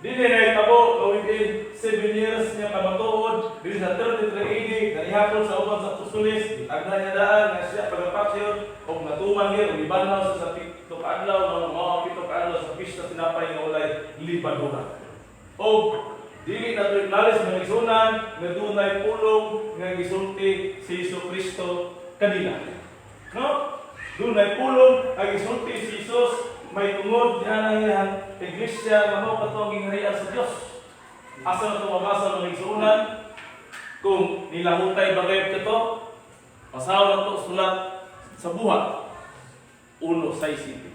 Dinhi nahitabo nga within 7 years niya kamatuod dinhi sa 33 AD nanihapon sa uban sa apostoles, gitagna niya daan nga siya pagkapaksyon og natuman niya ug gibanhaw sa 7 ka adlaw nga mao ang 7 ka adlaw sa pista sa tinapay nga walay libadura. Og dili na ito lalis, mga igsuonan, nga dunay pulong nga gisulti si Jesu Kristo kanila. No? Dunay pulong nga gisulti si Jesus may tungod niya ang iyang iglesia nga mao katong gingharian sa Dios. Asa na ito mabasa, mga igsuonan? Kung nilahutay ba kayo ito? Basahon na ito sulat sa Buhat 1:6.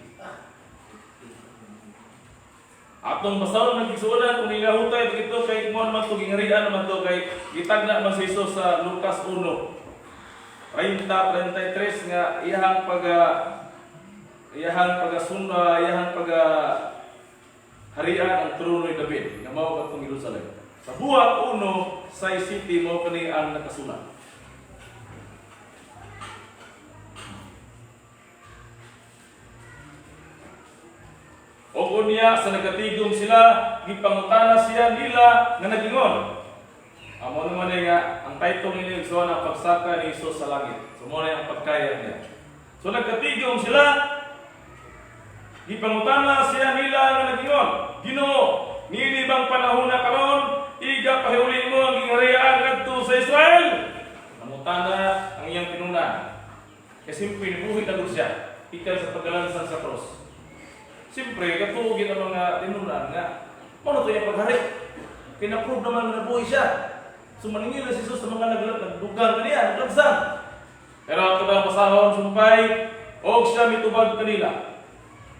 Atong basahon, mga igsuonan, kung nilahutay ito kay mo naman ito gingharian naman to kay gitagna man si Jesus sa Lucas 1:30 33 nga iyahang pagasuna, iyahang paga harian ang trono ni David nga mao katong Jerusalem. Sa Buhat 1:6 mao kani ang nakasulat. Unya sa nagkatigom sila, gipangutana siya nila nga nagingon. Amo naman eh nga, ang title ninyo igsoon ang pagsaka ni Jesus sa langit. So mao na ang pagkaya niya. So nagkatigom sila, gipangutana siya nila nga nagingon, "Ginoo, niini bang panahon na karon iga pahiuli mo ang gingharian ngadto sa Israel?" Nangutana ang iyang tinun-an. Kay siyempre, nibuhi na gud siya ikan sa pagkalansang sa cross. Siyempre, katuo gyud ang mga tinun-an nga mao na to iyang paghari. Kina-prove naman nga nabuhi siya. So maningil na si Jesus sa mga nagdugang kaniya, naglagsang. Pero ato na basahon sumpay, og siya mitubag kanila,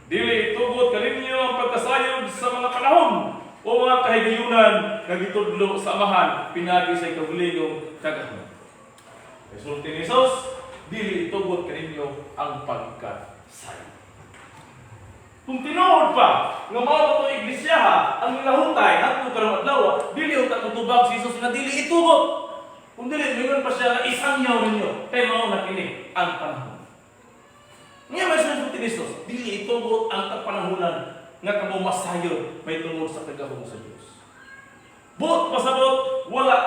"Dili itugot kaninyo ang pagkasayod sa mga panahon o mga kahigayunan nga gitudlo sa Amahan pinagi sa kaugalingong kagahom." Resulti ni Jesus, dili itugot kaninyo ang pagkasayod. Kung tinuod pa nga mao ba itong iglesia ang nilahutay hangtod karong adlaw, dili unta motubag si Jesus nga dili itugot. Kung dili, mingon pa siya nga isangyaw ninyo kay mao na kini ang panahon. Nga may sulti ni Jesus, dili itugot ang kapanahunan nga kamo masayod may tungod sa kagahom sa Dios. Buot pasabot, wala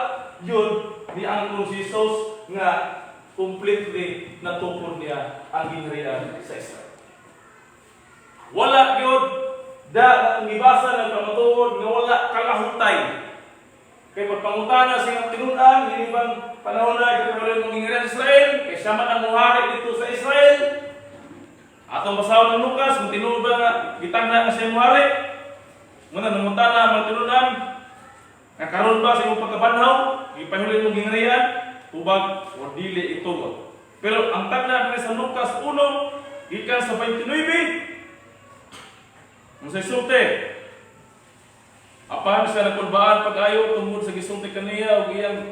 yun ni ang si Jesus nga completely natukod niya ang gingharian sa Israel. Wala yun da ang gibasa ng pamatuod nga wala kalahutay. Kay pagpangutana sa iyang tinun-an, niini bang panahon na gitawag mong gingharian sa Israel, kay siya man ang muhari dito sa Israel. Atong basahon ng Lucas, kung tinuod ba nga gitagna nga siya muhari, muna nangutana ang mga tinun-an, nga karon ba sa imong pagkabanhaw, gipahuli mong gingharian, tubag o dili itugot. Pero ang tagna diri sa Lucas 1, gikan sa 29, ang sa sulti, apan siya nagkulbaan pag-ayo tungod sa gisulti kaniya ug iyang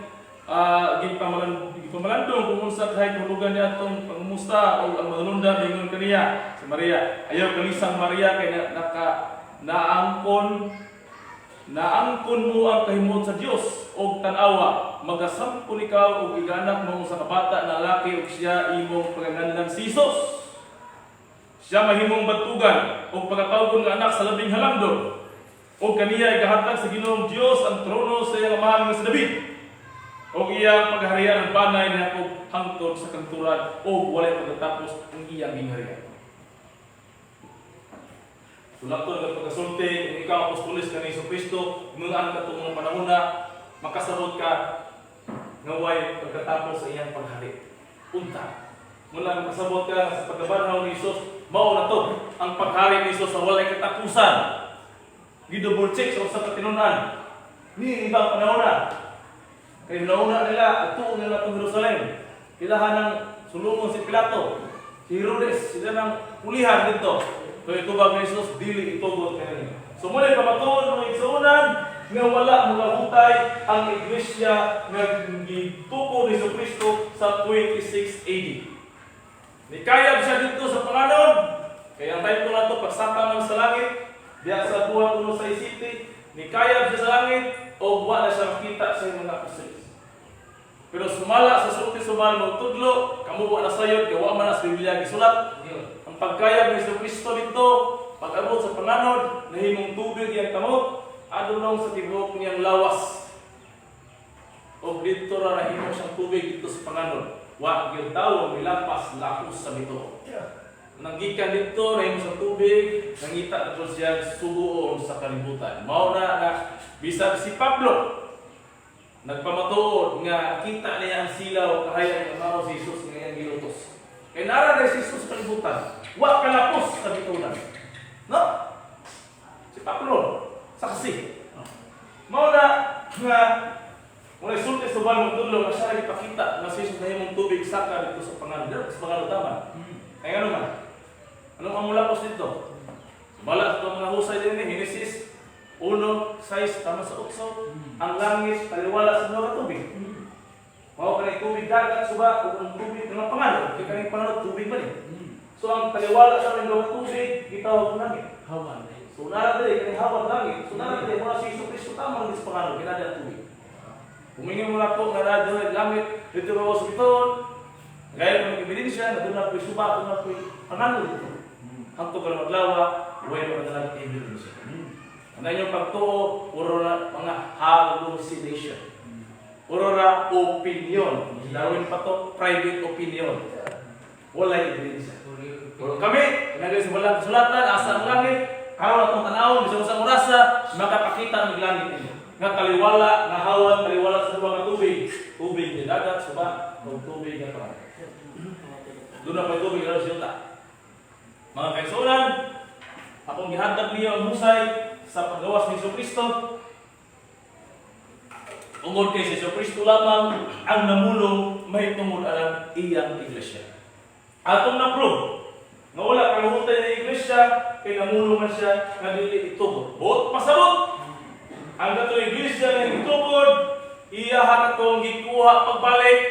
gipamalandong kung unsa kahay kahulugan niya atong pangumusta. O ang manulondan ingon kaniya si Maria, "Ayaw kalisang, Maria, kay na, naka naangkon naangkon mo ang kahimuot sa Dios. Og tan-awa, magasampol ikaw og igaanak mo sa kabata na lalaki ug siya imong paganganlan si Jesus. Siya mahimong bantugan ug pagatawgon nga anak sa Labing Halangdon. Ug kaniya igahatag sa Ginoong Dios ang trono sa iyang amahan nga si David. Ug iyang paghaharian ang banay ni Jacob hangtod sa kangturan ug walay pagkatapos ang iyang gingharian." Sulat to nga pagkasulti, kung ikaw ang apostoles ka ni Jesu Kristo, ngunaan ka itong mga panahon na makasabot ka nga way pagkatapos sa iyang paghari. Unta. Mula makasabot ka sa pagkabanhaw ni Jesus, mao na to ang paghari ni Jesus sa walay katapusan. Gi-double check sa usa ka tinunan. Ni ibang panahon na. Kay nauna nila, atuon nila itong Jerusalem. Ilahan ng sulungon si Pilato, si Herodes, sila ng pulihan dito. So itubag ni Jesus, dili itugot kaninyo. So muna pamatuod, mga igsuonan, nga wala mga ang iglesia nga gituko ni Kristo sa 26 AD. Nikayab siya dito sa panganod. Kaya ang title nato, pagsaka man sa langit, diya sa buhat uno sa city, nikayab siya sa langit o wa na siya makita sa iyang mga apostoles. Pero sumala sa sulti sumal magtudlo, kamo wa na sayod, kay wa man na sa Biblia gisulat. Ang pagkayab ni Kristo dito, pag-abot sa panganod, nahimong tubig iyang kamot, adunong sa tibuok niyang lawas. O dito ra nahimo siyang tubig dito sa panganod. Wa gyud tawo milapas lakos sa mituo. Nanggikan dito, nahimo sa tubig, nangita na po siya suguon sa kalibutan. Mao na nga bisag si Pablo nagpamatuod nga kita niya ang silaw kahayag nga mao si Jesus nga iyang gilutos. Kay nara na si Jesus sa kalibutan. Wa kalapos sa bitunan. No? Si Pablo, saksi. Mao na nga muna sulti sa bal magtudlo nga siya ipakita nga si Jesus nahimong tubig saka dito sa panganod. Dito sa panganod tama. Kay ano man? Anong ang mulapos dito? Sumala sa mga husay din ni Genesis 1:6 tama sa 8, ang langit taliwala sa mga tubig. Mao kanang tubig dagat suba ug ang tubig ng panganod, kay kaning panganod tubig man eh. So ang taliwala sa mga tubig gitawag og langit. Hawan. So nara diri kaning hawan langit. So nara diri mo si Jesu Kristo tama sa panganod kinada ang tubig. Humingi mo na po nga na diri langit dito ba sa biton. Gaya ng ebidensya na doon na po'y suba, doon na po'y panganod dito. Hangtod karong adlaw, way makadalag ebidensya. Ang inyong pagtuo, puro na mga hallucination. Puro na opinion. Si Darwin pa to, private opinion. Walay ebidensya. Pero kami, pinagay sa balang kasulatan, asa ang langit, karon atong tanawon, bisan sa orasa, makapakita ang langit ninyo. Nga taliwala, nga hawan, taliwala sa duha ka tubig, tubig ni dagat, suba, ug tubig nga parang. Doon na may tubig nga sa. Mga kaigsuonan, akong gihatag niyo ang husay sa paggawas ni Hesus Kristo. Tungod kay si Hesus Kristo lamang ang namulong mahitungod ang iyang iglesia. Atong na-prove nga wala kaluhutay ng iglesia kay namulong man siya nga dili itukod. Buot pasabot ang katong iglesia nga gitukod, iya katong gikuha pagbalik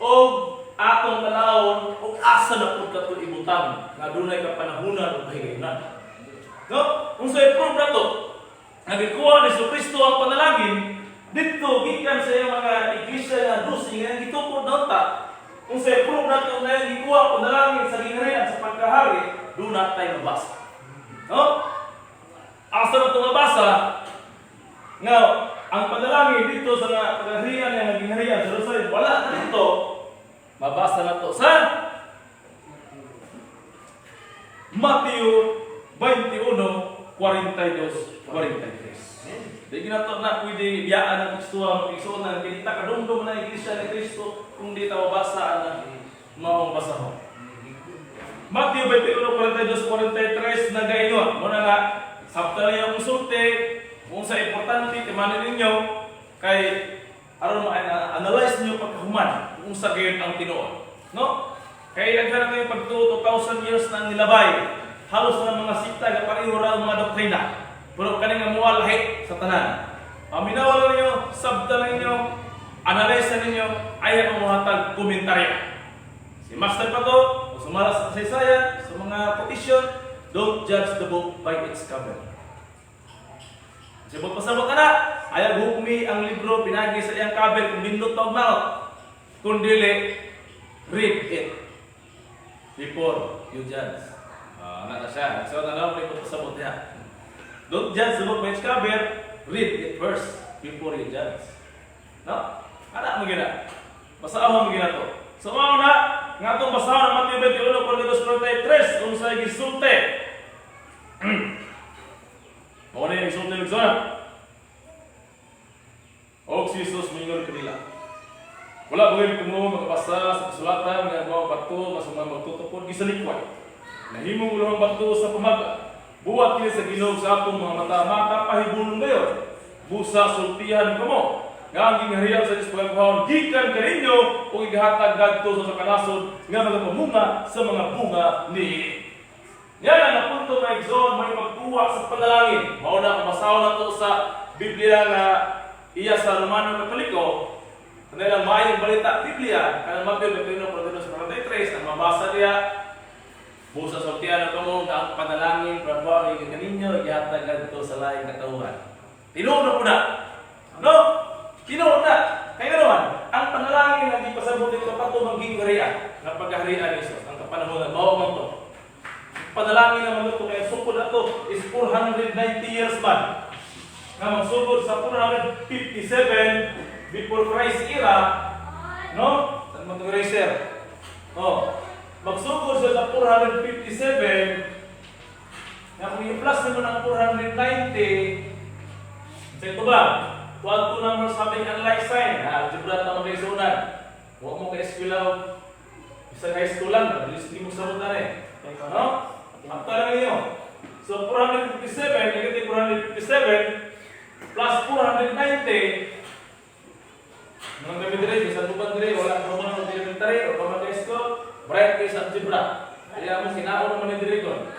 og atong tanawon og asa na pud kato ibutang nga dunay kapanahunan ug kahigayunan. No? Unsay proof na to? Nga gikuha ni Kristo ang panalangin didto gikan sa iyang mga iglesia nga 12 nga gitukod na unta. Unsay proof na to nga gikuha ang panalangin sa gingharian sa pagkahari, duna tay mabasa. No? Asa na ito mabasa nga ang panalangin dito sa nga pagharian nga gingharian sa Jerusalem wala na dito, mabasa na to sa Mateo 21, 42, 43. Di ginato na pwede biyaan ang tekstuhan mga igsoon kay ta kadumdum na iglesia ni Kristo kung di ta mabasa ang maong basahon. Mateo 21, 42, 43 nagaingon. Muna nga, sabta na yung konsulte, kung sa importante, timanin ninyo, kay aron ma-analyze niyo pagkahuman kung sa gayon ang tinuod. No? Kay daghan na kayo pagtuo, 2,000 years na ang nilabay. Halos na mga sikta nga pareho ra ang mga doktrina. Pero kani nga mual lahi sa tanan. Paminawa lang ninyo, sabta lang ninyo, analyze na ninyo, ayaw ang muhatag komentaryo. Si Master pa to, kung sumala sa kasaysayan, sa mga quotation, don't judge the book by its cover. Sibot pasabot ka na, ayaw hukmi ang libro, pinagi sa iyang cover, kung nindot pa og maot. Kung dili, read it before you judge. Ah, na siya. So, na may pasabot niya. Don't judge the book by its cover, read it first before you judge. No? Ana mo gina. Basahon mo gina to. So mao na nga atong basahon ang Mateo 21, 42, 43 unsay gisulti. Mao na yung gisulti ng zona. Og si Jesus mingon kanila. Wala ba kamo makabasa sa kasulatan nga mga bato nga sa mga magtutukod gisalikway? Nahimong ulohang bato sa pamaga. Buhat kini sa Ginoo sa atong mga mata, makapahibulong gayon. Busa sultihan kamo nga ang gingharian sa Dios pagkakuhaon gikan kaninyo ug igihatag ngadto sa kanasod nga magapamunga sa mga bunga niini. Yan ang napunto mga igsoon, may pagkuha sa panalangin. Mao na kung basahon na to sa Biblia nga iya sa Romano Katoliko, kanilang Maayong Balita Biblia, kanang Mateo 21, 42, 43, ang mabasa niya, busa sultihan na kamo nga ang panalangin, prabaw gikan kaninyo, ihatag ngadto sa laing katawhan. Tinuod na po na. No? Tinuod na. Kaya naman, ang panalangin ang ipasabot nito kato mang gingharian, ng paghaharian ni Jesus, ang kapanahonan, mao man to. Panalangin naman ito, kaya sukod ato is 490 years man. Nga magsugod sa 457 before Christ era, no? Saan mo itong eraser? Oh, magsugod siya sa 457, nga kung i-plus nimo ng 490, sa ito ba? To add two numbers having unlike sign. Ha, algebra ta mga isunan. Huwag mo ka-eskwela isang high school lang, mabilis di mo sabot na eh. No? Akta lang ninyo. So 457, negative 457 plus 490, mga kami dire, sa lubang dire, wala ka man ng elementary o pa man school, bright kayo sa algebra. Kaya mo sinaon naman ni dire kon.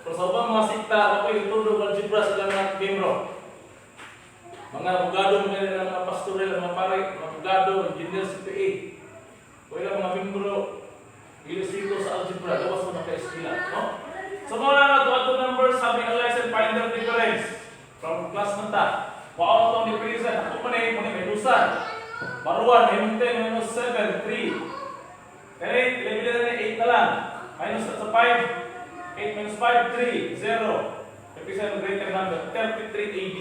Pero sa ubang mga sikta, ako yung tulog algebra sa ilang mga membro. Mga abogado, mga mga pastorel, mga pare, mga abogado, engineer, CPA. O ilang mga membro, ilisito sa algebra, gawas mo naka-eskwela, no? So, mga na to add two numbers having unlike sign, find their difference. From class man ta. Wow, itong difference. Ako pa na yung may dusan. Baruan, may munti, minus 7, 3. Kaya, 11 na 8 na lang. Minus sa 5. 8 minus 5, 3, 0. 57, greater number, 33 AD.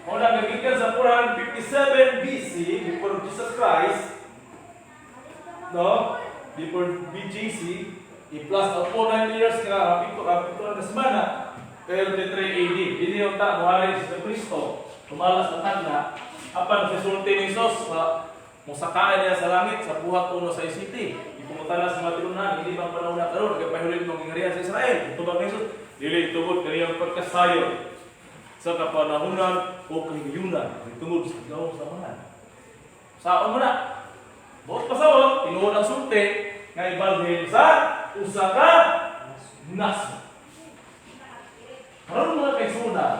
Mao na gikan sa 457 BC, before Jesus Christ, no? Before BJC, i-plus ang 49 years nga pito ka pito na semana, 33 AD. Dili yung ta muhari si Kristo, tumalas sa tagna, apan si ni Jesus sa musakaay niya sa langit sa buhat uno sa city. Ipungutana sa mga tinunan, hindi bang panahon na karon nagpahulin mong gingharian sa Israel? Tubag ni Jesus, dili tungod kaniyang pagkasayon sa kapanahunan o kahigayunan, tungod sa gawong sa mga. Saon mo na? Buot pasawot, tinuod ang sulti nga ibalhin sa usa ka nasod. Karon, mga kaigsuonan,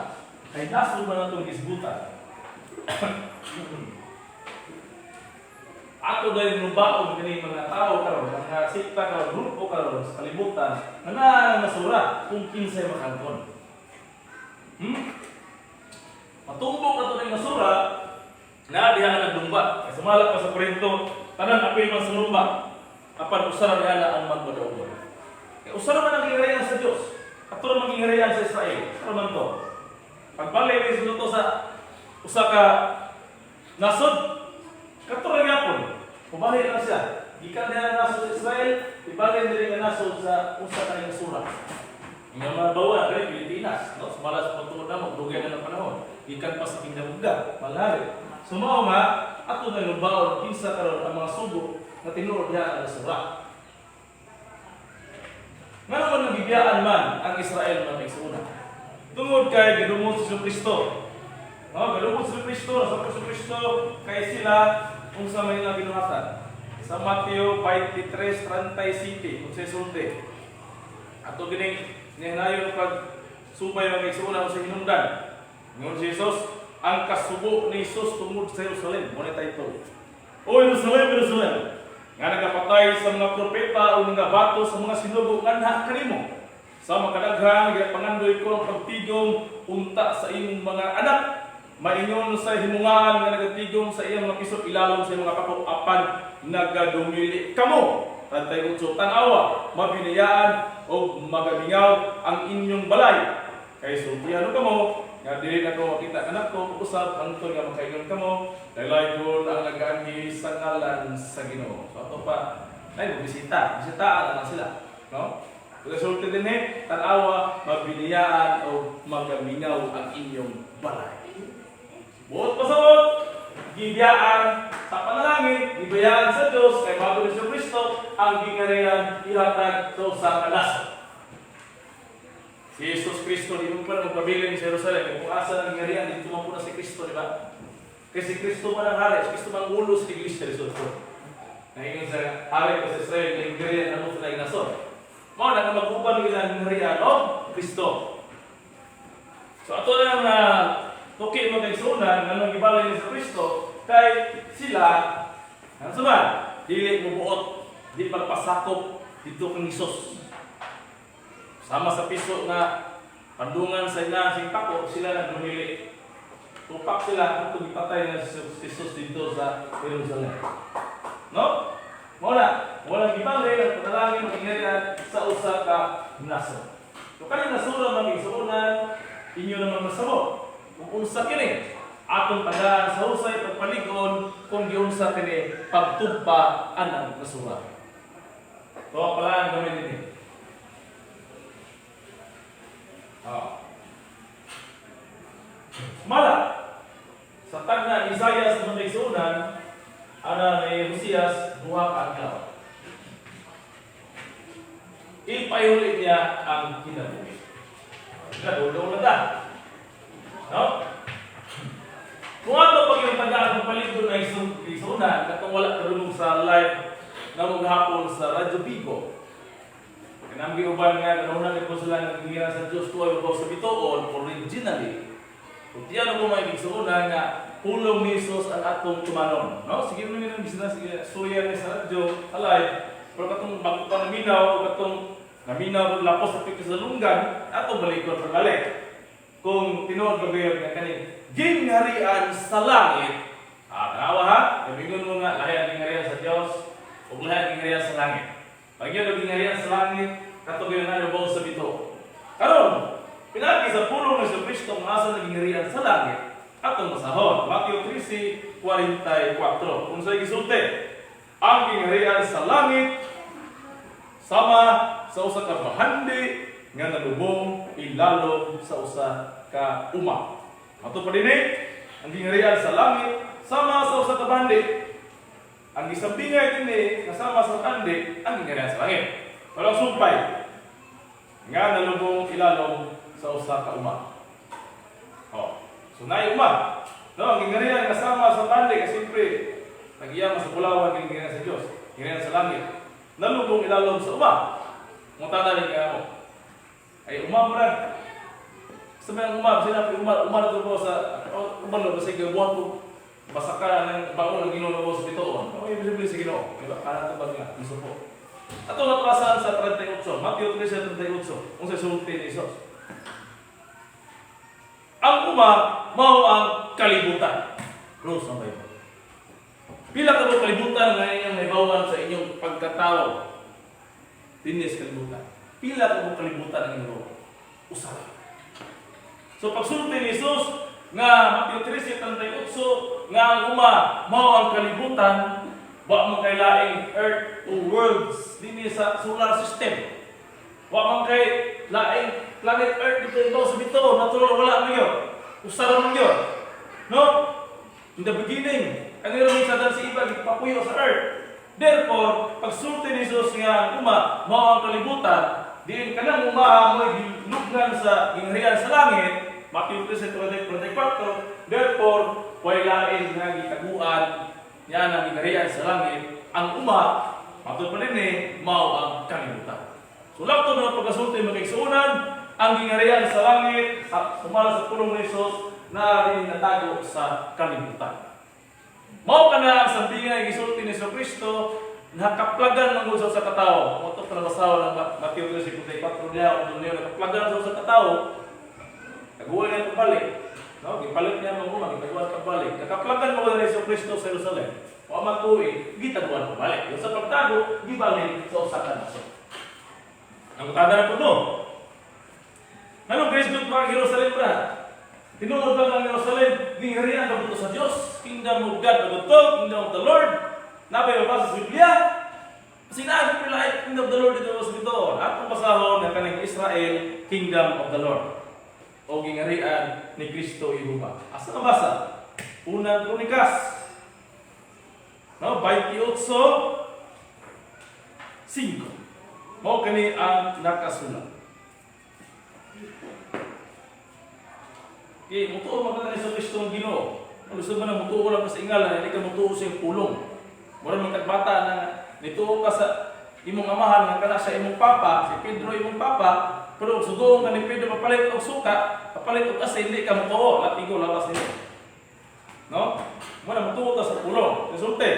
kay nasod man atong gisgutan. Ato dahil nubaon kini mga tao karon, mga sikta karon, grupo karon sa kalibutan nga naa nasura kung kinsay makangkon. Matumbok ato ning nasura na diha nga nagdumba. Kay sumala pa sa Korinto, tanan apil man sa lumba. Apan usa ra diha na ang magmadaugon. Kay usa ra man ang gingharian sa Dios. Ato ra man gingharian sa Israel. Usa ra man to. Pagbalik ni to sa usa ka nasod, kato ra gyapon. Pubali lang siya. Gikan diha nga nasod sa Israel, ibalik diri nga nasod sa usa ka nasura. Nga mga bawa kani Pilipinas, no? Sumala sa pagtuod namo, dugay na ng panahon. Gikan pa sa Kingdom of God, malari. So mao nga ato na lubaon kinsa karon ang mga sugo nga tinuod diha nga nasura. Nga naman nagibiyaan man ang Israel, mga kaigsuonan? Tungod kay gidumot si Kristo. No, gidumot si Kristo, sa si Kristo kay sila unsa may ilang binuhatan. Sa Mateo 23:37 kung sa sulti. Ato gining nihinayon pag subay, mga kaigsuonan, sa hinungdan. Ingon si Jesus, ang kasubo ni Jesus tungod sa Jerusalem. Mo ni title. "O Jerusalem, Jerusalem, nga nagapatay sa mga propeta o mga bato sa mga sinugo nganha kanimo. Sa makadaghan, pangandoy ko ang pagtigom unta sa imong mga anak. Maingon sa himungaan nga nagatigom sa iyang mga piso ilalom sa iyong mga pako, apan nagadumili kamo." 38, "Tanawa, mabinayaan o magamingaw ang inyong balay. Kay sultihan kamo nga dili na ko makita kanako usab hangtod nga makaingon kamo, 'Dalaygon ang nagaanhi sa ngalan sa Ginoo.'" So ato pa ay bisita, bisitaan na lang sila, no? Resulta din eh, "Tanawa, mabinayaan o magamingaw ang inyong balay." Buot pasabot, gibiyaan sa panalangin, gibayaan sa Diyos, kay bago ni Kristo, ang gingharian ihatag sa usa ka nasod. Si Jesus Kristo, di mo pa magpabilin sa Jerusalem. Kung asa ang gingharian, dito man po na si Kristo, di ba? Kasi si Kristo man ang hari, si Kristo man ang ulo sa Iglesia ni Jesus. Ngayon sa hari ko sa Israel, ang gingharian ano sa nasod. Mao na nga mag-uban nila ang gingharian o Kristo. So ato na lang na tuki, mga kaigsuonan, nga nang gibalay ni sa Kristo kay sila ang suman dili mo buot, di pagpasakop dito kang Hesus. Sama sa piso nga pandungan sa ilang sing pako, sila nagdumili. Tupak sila kung gipatay na si Jesus dito sa Jerusalem. No? Mao na, walang gibali ang panalangin mangyari sa usa ka nasod. So kani nasura, mga igsuonan, inyo naman masabot kung unsa kini, atong tagaan sa husay pagpalig-on kung giunsa kini pagtugpa anang nasura. So pala ang gawin dinhi. Ah. Mala, sa tagna ni Isaias, mga igsuonan, ana ni Hosias, 2 ka adlaw. Ipayuli niya ang kinabuhi. Kadulong na ta. No? Kung ano pag yung tagaan ng paligid na isunan, katong wala karunong sa live na hapon sa Radyo Bigo. Kanang giuban nga kanuna ko sila naghingira sa Diyos ko ay sa bituon originally. Kung tiyan ko may igsuonan nga pulong ni Jesus ang atong tumanon. No? Sige mo nang bisita, sige suya ni sa radyo, sa live. Pero katong bago pa naminaw, katong naminaw lapos sa pikis sa lunggan, ato balikon pagbalik. Kung tinuod ba gayon nga kani gingharian sa langit, ah, tanawa ha, kabingon mo nga lahi ang gingharian sa Dios ug lahi ang gingharian sa langit. Pag yun ang gingharian sa langit, Kato gyud na ibabaw sa bituon. Karon, pinagi sa pulong ni Kristo nga asa ang gingharian sa langit, atong basahon. Mateo 13:44. Unsay gisulti? Ang gingharian sa langit sama sa usa ka bahandi nga nalubong ilalom sa usa ka uma. Ato pa dinhi, ang gingharian sa langit sama sa usa ka bahandi. Ang gisambingay dinhi nga sama sa kandi ang gingharian sa langit. Walang sumpay nga nalubong ilalom sa usa ka uma. Oh. So naay uma. No, ang gingharian nga sama sa kandi kasi siyempre nag-iya sa bulawan ang gingharian sa Dios, gingharian sa langit. Nalubong ilalom sa uma. Mutana ni kaya mo. Ay uma mo na. Sa mga uma, sinabi uma, uma na po sa uma na basta gabuhat ko basta ka ng baon ng Ginoo mo sa bituon. Okay, ibig sabihin sa Ginoo. Diba? Kana to ba nga? Gusto po. Ato natukasan sa 38, Mateo 13:38, unsay sulti ni Jesus. Ang uma mao ang kalibutan. Close ang Bible. Pila ka mo kalibutan nga inyong nahibawan sa inyong pagkatao? Dinis kalibutan. Pila ka mo kalibutan ang inyong usa. So pagsulti ni Jesus nga Mateo 13:38 nga ang uma mao ang kalibutan, wa man kay laing earth o worlds dinhi sa solar system. Wa man kay laing planet Earth dito ibaw sa bituon, natural wala man yun. Usa ra man yun. No? In the beginning, ang iro sa dan si iba gipapuyo sa earth. Therefore, pagsulti ni Jesus nga ang uma mao ang kalibutan, diin kanang uma mo gilugnan sa gingharian sa langit, Matthew 13:34, therefore, way lain nga gitaguan niya ang gingharian sa langit, ang uma, matud pa din mao ang kalibutan. So lakto na pagkasulti, mga kaigsuonan, ang gingharian sa langit, sumala sa pulong ni Jesus, na rin natago sa kalibutan. Mao kana ang sambingay gisulti ni Kristo, nakaplagan man gud sa usa ka tawo. Mo to nabasahon ng Mateo 13:44 niya kung niya nakaplagan sa usa ka tawo. Taguan niya pagbalik. No, gipalit niya mga uma, gitaguan pagbalik. Nakaplagan mo ni Kristo sa Jerusalem. Wa man tuig, gitaguan pagbalik. Yung sa pagtago, gibalik sa usa ka nasod. Ang utada na po no. Anong Kristo pa ang Jerusalem ra? Tinuod ba ang Jerusalem? Gingharian ba ito sa Diyos? Kingdom of God ba ito? Kingdom of the Lord? Nabay ba sa Biblia? Sinabi ko like Kingdom of the Lord dito sa bituon. Atong basahon ang kaning Israel, Kingdom of the Lord. O gingharian ni Kristo Ihuba. Asa na basa? Unang Kronikas. No, 28:5. Mao kani ang nakasulat. Okay, mutuo man ka ni Kristo ang Ginoo. Kung gusto mo na mutuo lang ka sa ingala, hindi ka mutuo sa iyong pulong. Mura man kag bata na nituo ka sa imong amahan nga kana sa imong papa, si Pedro imong papa, pero kung sugoon ka ni Pedro papalit og suka, papalit og asin, hindi ka mutuo, latigo lawas nimo. No? Mo na mutuo ka sa pulong. Resulte.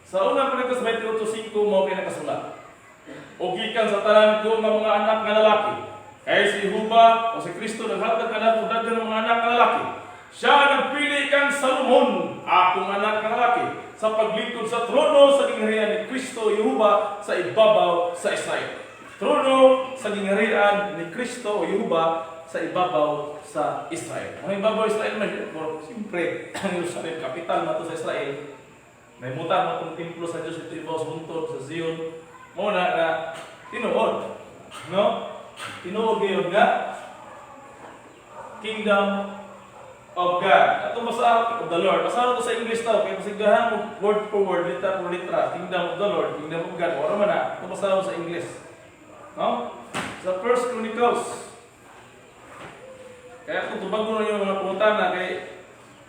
Sa Unang Kronikas 28:5 mao kay nakasulat. O gikan sa tanan ko nga mga anak nga lalaki, kay si Huba o si Kristo naghatag kanato daghan ng mga anak nga lalaki. Siya ang nagpili kang Salomon, akong anak nga lalaki, sa paglingkod sa trono sa gingharian ni Kristo Yehuba sa ibabaw sa Israel. Trono sa gingharian ni Kristo Yehuba sa ibabaw sa Israel. Ang ibabaw Israel man, pero siyempre, ang Jerusalem, kapital na to sa Israel. May mutang na itong templo sa Diyos ito ibaw sa buntod, sa Zion. Mo na na tinuod. No? Tinuod gayon nga Kingdom of God. Ato basa of the Lord. Basa to sa English daw kay masigahan mo word for word, litra for litra. Kingdom of the Lord, Kingdom of God. Wala man na. Ato basa sa English. No? Sa First Chronicles. Kaya kung tubago na yung mga pangutana kay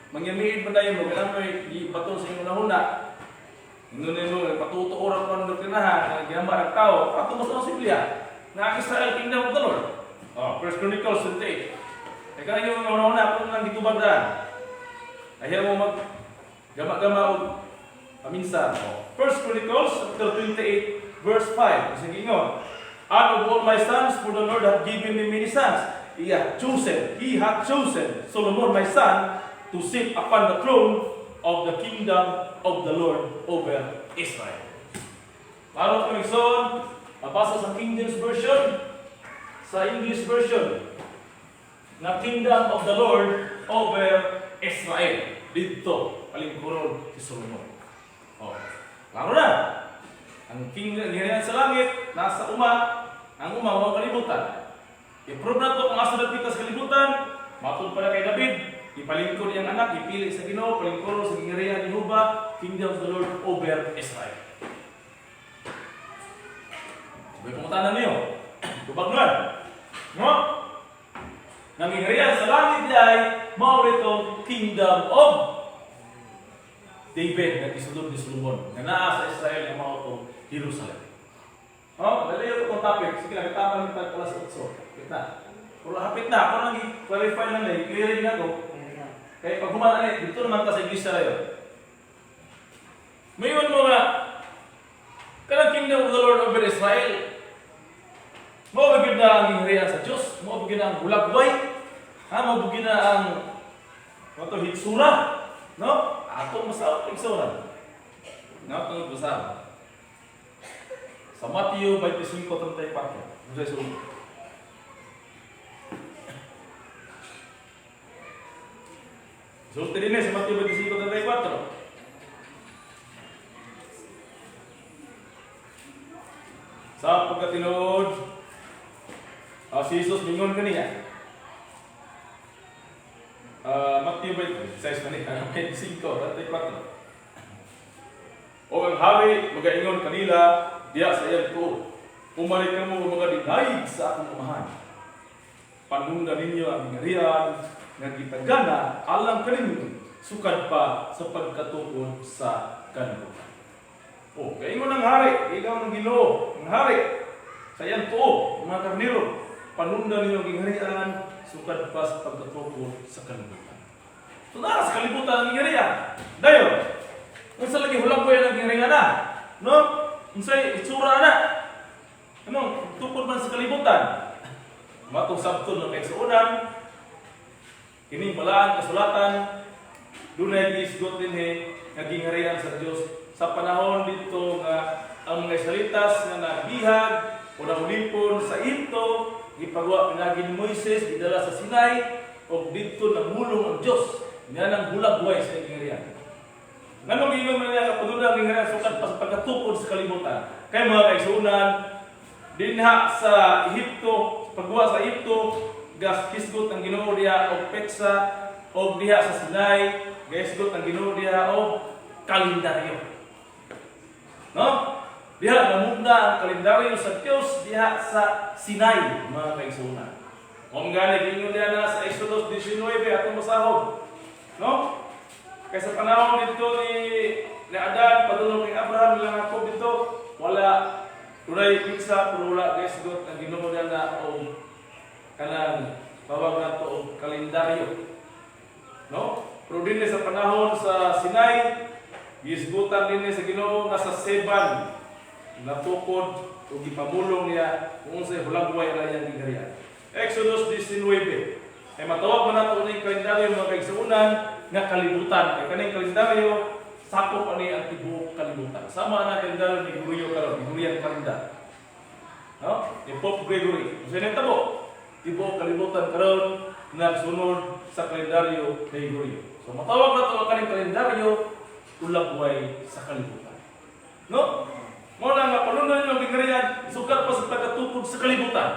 mangyamiid man dayon mo kailangan mo ibato sa imong nahuna. Ingon nimo patutuo ra ko ang doktrinahan nga gihamba ng tao. Ato basa sa Biblia. Na ang Israel, Kingdom of the Lord. Oh, First Chronicles 28. Kaya kanang yung mga una kung nang gitubag daan. Ayaw mo mag gama-gama og paminsan. Oh. First Chronicles chapter 28 verse 5. Kasi ingon, "And of all my sons, for the Lord hath given me many sons, he hath chosen Solomon my son to sit upon the throne of the kingdom of the Lord over Israel." Lalo ko igsoon, Mabasa sa King James Version, sa English version, na Kingdom of the Lord over Israel. Dito, palingkuron si Solomon. Oh, klaro na. Ang kingdom sa langit, nasa uma, ang uma mao kalibutan. I-prove na to kung asa dapita sa kalibutan, matud pa na kay David, ipalingkod niyang anak, ipili sa Ginoo, palingkuron sa gingharian ni Jehova, Kingdom of the Lord over Israel. Sabay pangutana niyo. Tubag nun. No? Nangingharian sa langit ay mao itong Kingdom of David nga gisulod ni Solomon nga naa sa Israel nga mao itong Jerusalem. Oh, dali yung itong topic. Sige lang, tama lang tayo alas 8. Hapit na. Pero hapit na, ako lang i-clarify lang na, i-clearing na to. Kaya pag humana na, dito naman ta sa iglesia kayo. Mayon mo nga, kanang Kingdom of the Lord over Israel, mao ba gyud na ang gingharian sa Dios? Mao ba gyud na ang hulagway? Ha, mao ba gyud na ang ato hitsura? No? Ato masaot igsuonan. No, tungod basa. Sa Mateo 25:34. Unsa sulod? Sulti din sa Mateo 25:34. Sa pagkatinuod, si Jesus mingon kaniya. Mateo 26 man ni, 25:34. O ang hari magaingon kanila diya sa iyang tuo. Umalik kamo mga dinayig sa akong amahan. Panunda ninyo ang gingharian nga gitagana alang kaninyo sukad pa sa pagkatukod sa kalibutan. O, kaingon ang hari, ikaw ng Ginoo, ang hari sa iyang tuo, mga karnero, panunda ninyo ang gingharian sukad pa sa pagkatukod sa kalibutan. So, nara sa kalibutan ang gingharian. Dayon, unsa lagi hulagway ang gingharian na? No? Unsay itsura na? Ano, tukod man sa kalibutan. Matong sabton ng kaigsuonan, kining balaan kasulatan, dunay giisgot dinhi nga gingharian sa Dios sa panahon dito nga ang mga Israelitas nga nabihag o nahulipon sa Ehipto, gipagawa pinagi ni Moises, gidala sa Sinai, ug didto namulong ang Dios. Niya nang hulagway sa gingharian. Nganong giingon man niya kapaduna ang gingharian sukad pa sa pagkatukod sa kalibutan? Kay mga kaigsuonan, dinha sa Ehipto, pagguwa sa Ehipto, gas hisgot ang Ginoo diha og petsa, og diha sa Sinai, gasgot ang Ginoo diha og kalendaryo. No? Diha namugna ang kalendaryo sa Dios diha sa Sinai, mga kaigsuonan. Kung gani giingon diha na sa Exodus 19 atong basahon. No? Kay sa panahon dito ni Adan padulong kay Abraham nilang Jacob dito, wala dunay petsa pero wala gasgot ang Ginoo diha na og kanang tawag nato og kalendaryo. No? Pero dinhi sa panahon sa Sinai, gisgutan dinhi sa Ginoo nga sa Seban natukod o gipamulong niya kung unsay hulagway ra iyang gingharian. Exodus 19. Ay matawag man nato ning kalendaryo, mga kaigsuonan, nga kalibutan. Kay kaning kalendaryo sakop ani ang tibuok kalibutan. Sama na kalendaryo ni Gregorio karon, Gregorian calendar. No? Ni Pope Gregory. Unsa nahitabo? Tibuok kalibutan karon nagsunod sa kalendaryo ni Gregorio. So matawag nato ang kaning kalendaryo hulagway sa kalibutan. No? Mao na nga panunan ninyo ang gingharian sukad pa sa pagkatukod sa kalibutan.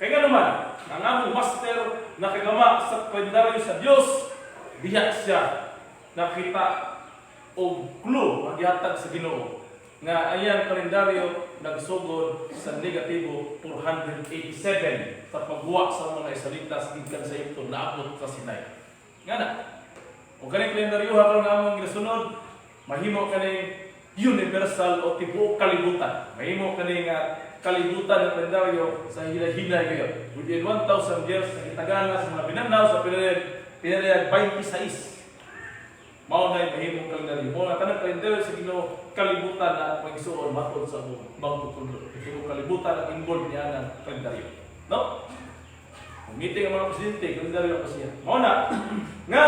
Kay nga naman, ang among master nakagama sa kalendaryo sa Dios, diha siya nakita og clue nga gihatag sa Ginoo nga ayang kalendaryo nagsugod sa negatibo 487 sa pagguwa sa mga Israelitas gikan sa Egypto naabot sa Sinai. Nga na. Og kaning kalendaryo karon nga among ginasunod, mahimo kaning universal o tibuok kalibutan. Mahimo kani nga kalibutan ng kalendaryo sa hilahinay kayo. Within 1,000 years sa kitagana sa mga binanaw sa pinadayag 26. Mao na mahimong kalendaryo. Mao na tanang kalendaryo sa Ginoo kalibutan na magisuon matod sa among magtutudlo. Tibuok kalibutan ang involved niya ng kalendaryo. No? Kung meeting ang mga presidente, kalendaryo pa siya. Mao na nga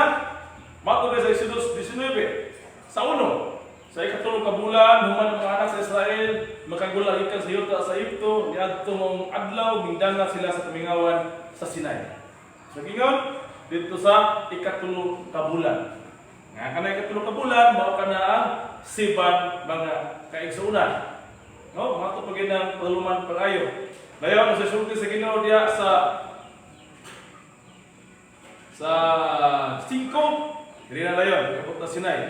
matod sa Exodus 19 sa uno. Sa ikatulo ka bulan, human ang mga anak sa Israel makagula gikan sa yuta sa Egypto, niadto mong adlaw gingdangat sila sa kamingawan sa Sinai. So gingon dito sa ikatulo ka bulan. Nga kanay ikatulo ka bulan, mao kana ang Sivan, mga kaigsuonan. No, mga to pag ang paluman pag-ayo. Dayon sa sulti sa Ginoo diya sa 5, diri na dayon, kapot na Sinai.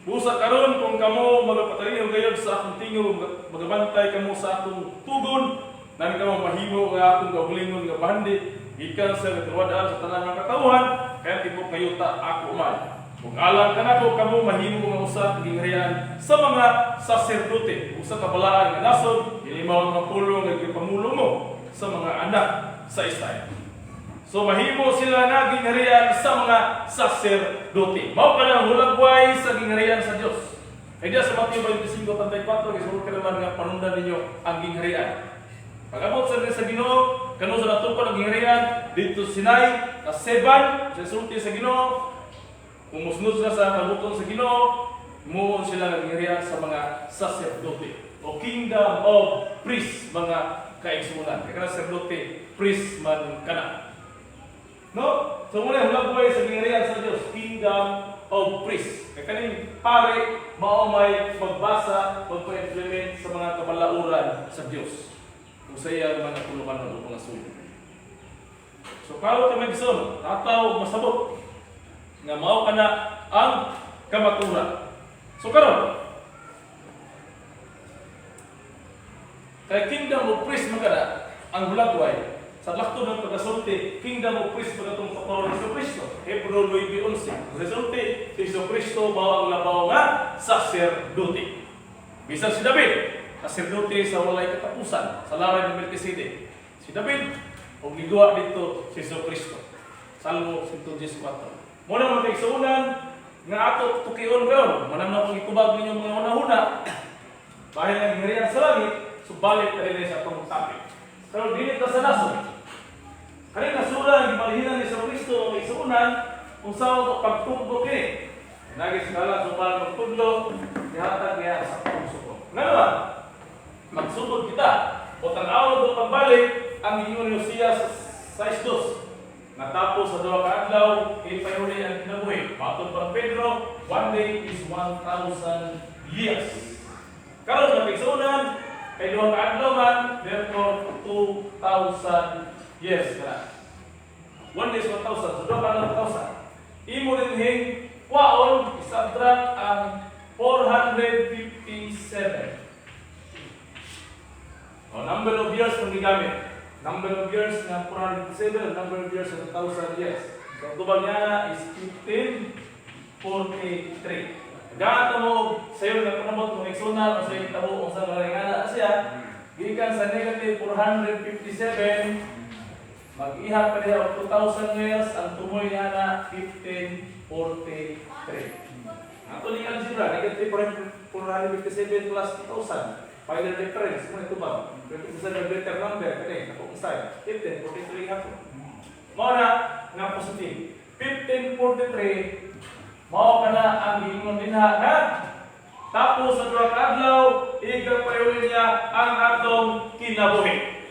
Busa karon, kung kamo magapatalino gayod sa akong tingog, magabantay kamo sa akong tugon, nan kamo mahimo nga akong kaugalingon nga bahandi gikan sa katawhan sa tanan nga katawhan, kay tibuok nga yuta ako man. Ug alang kanako kamo mahimo nga usa ka gingharian sa mga saserdote, usa ka balaan nga nasod, dili mao nga pulong nga gipamulo mo sa mga anak sa Israel. So mahimo sila nga gingharian sa mga saserdote. Mao kana ang hulagway sa gingharian sa Dios. Kaya diya sa Mateo 25:34, gisuot ka naman nga panundan ninyo ang gingharian. Pag-abot sa Ginoo, kano sa natupan ang gingharian dito Sinai, sa Sivan, sa sulti sa Ginoo, kung musunod sila sa kabuton sa Ginoo, muon sila nga gingharian sa mga saserdote o kingdom of priests, mga kaigsuonan. Kaya kana saserdote, priest man kana. No? So muna hulagway sa gingharian sa Dios, kingdom of priests. Kaya kaning pare mao may magbasa, magpa-implement sa mga kabalauran sa Dios. Kung sa iya mga tulumanon o mga suyo. So karon kami gison, tataw masabot nga mao kana ang kamatura. So karon, kay kingdom of priests man kana ang hulagway sa laktod ng pagkasulti, kingdom of priests man atong Panginoon Hesus Kristo. Hebreo 9:11. Resulti, si Hesus Kristo mao ang labaw nga saserdote. Bisan si David, saserdote sa walay katapusan, sa laray ni Melchizedek. Si David, og giguwa dito si Hesus Kristo. Salmo 114. Muna mga kaigsuonan, nga ato tukion karon, manam na kong itubag ninyo mga hunahuna. Bahin ang gingharian sa langit, subalit pa rin sa atong topic. Pero dili ta sa nasod. Kani nasura ang gibalhinan ni Hesus Kristo, mga kaigsuonan, kung sa ato pagtugbo kini. Nagi sa kalang sumbal magtudlo, gihatag niya sa suko. Nga naman, magsugod kita o tan-aw do pagbalik ang ingon ni Hosea sa 6:2. Natapos sa duha ka adlaw, ipayuli ang kinabuhi. Matod pa Pedro, one day is 1,000 years. Karon na kaigsuonan, kay duha ka adlaw man, therefore 2,000 years kana. One day is 1,000, so duha ka adlaw 1,000. Imo dinhing kwaon, isubtract ang 457. O, number of years kung gigamit. Number of years nga 457, number of years sa 1,000 years. So, ang tubag niya na is 1543. Gato mo sayo nga panabot kung igsunan o sa itabo kung sa mga ngana siya, gikan sa negative 457, mag-ihap pa niya og 2,000 years, ang tumoy niya na 1543. Ato ni algebra, negative 457 plus 2,000. Find the difference, mo ito ba? 57 better number, kani, ako style. 1543 hapon. Mao na nga positive. 1543, mao kana ang giingon dinha nga tapos sa duha ka adlaw, igapayuli niya ang atong kinabuhi.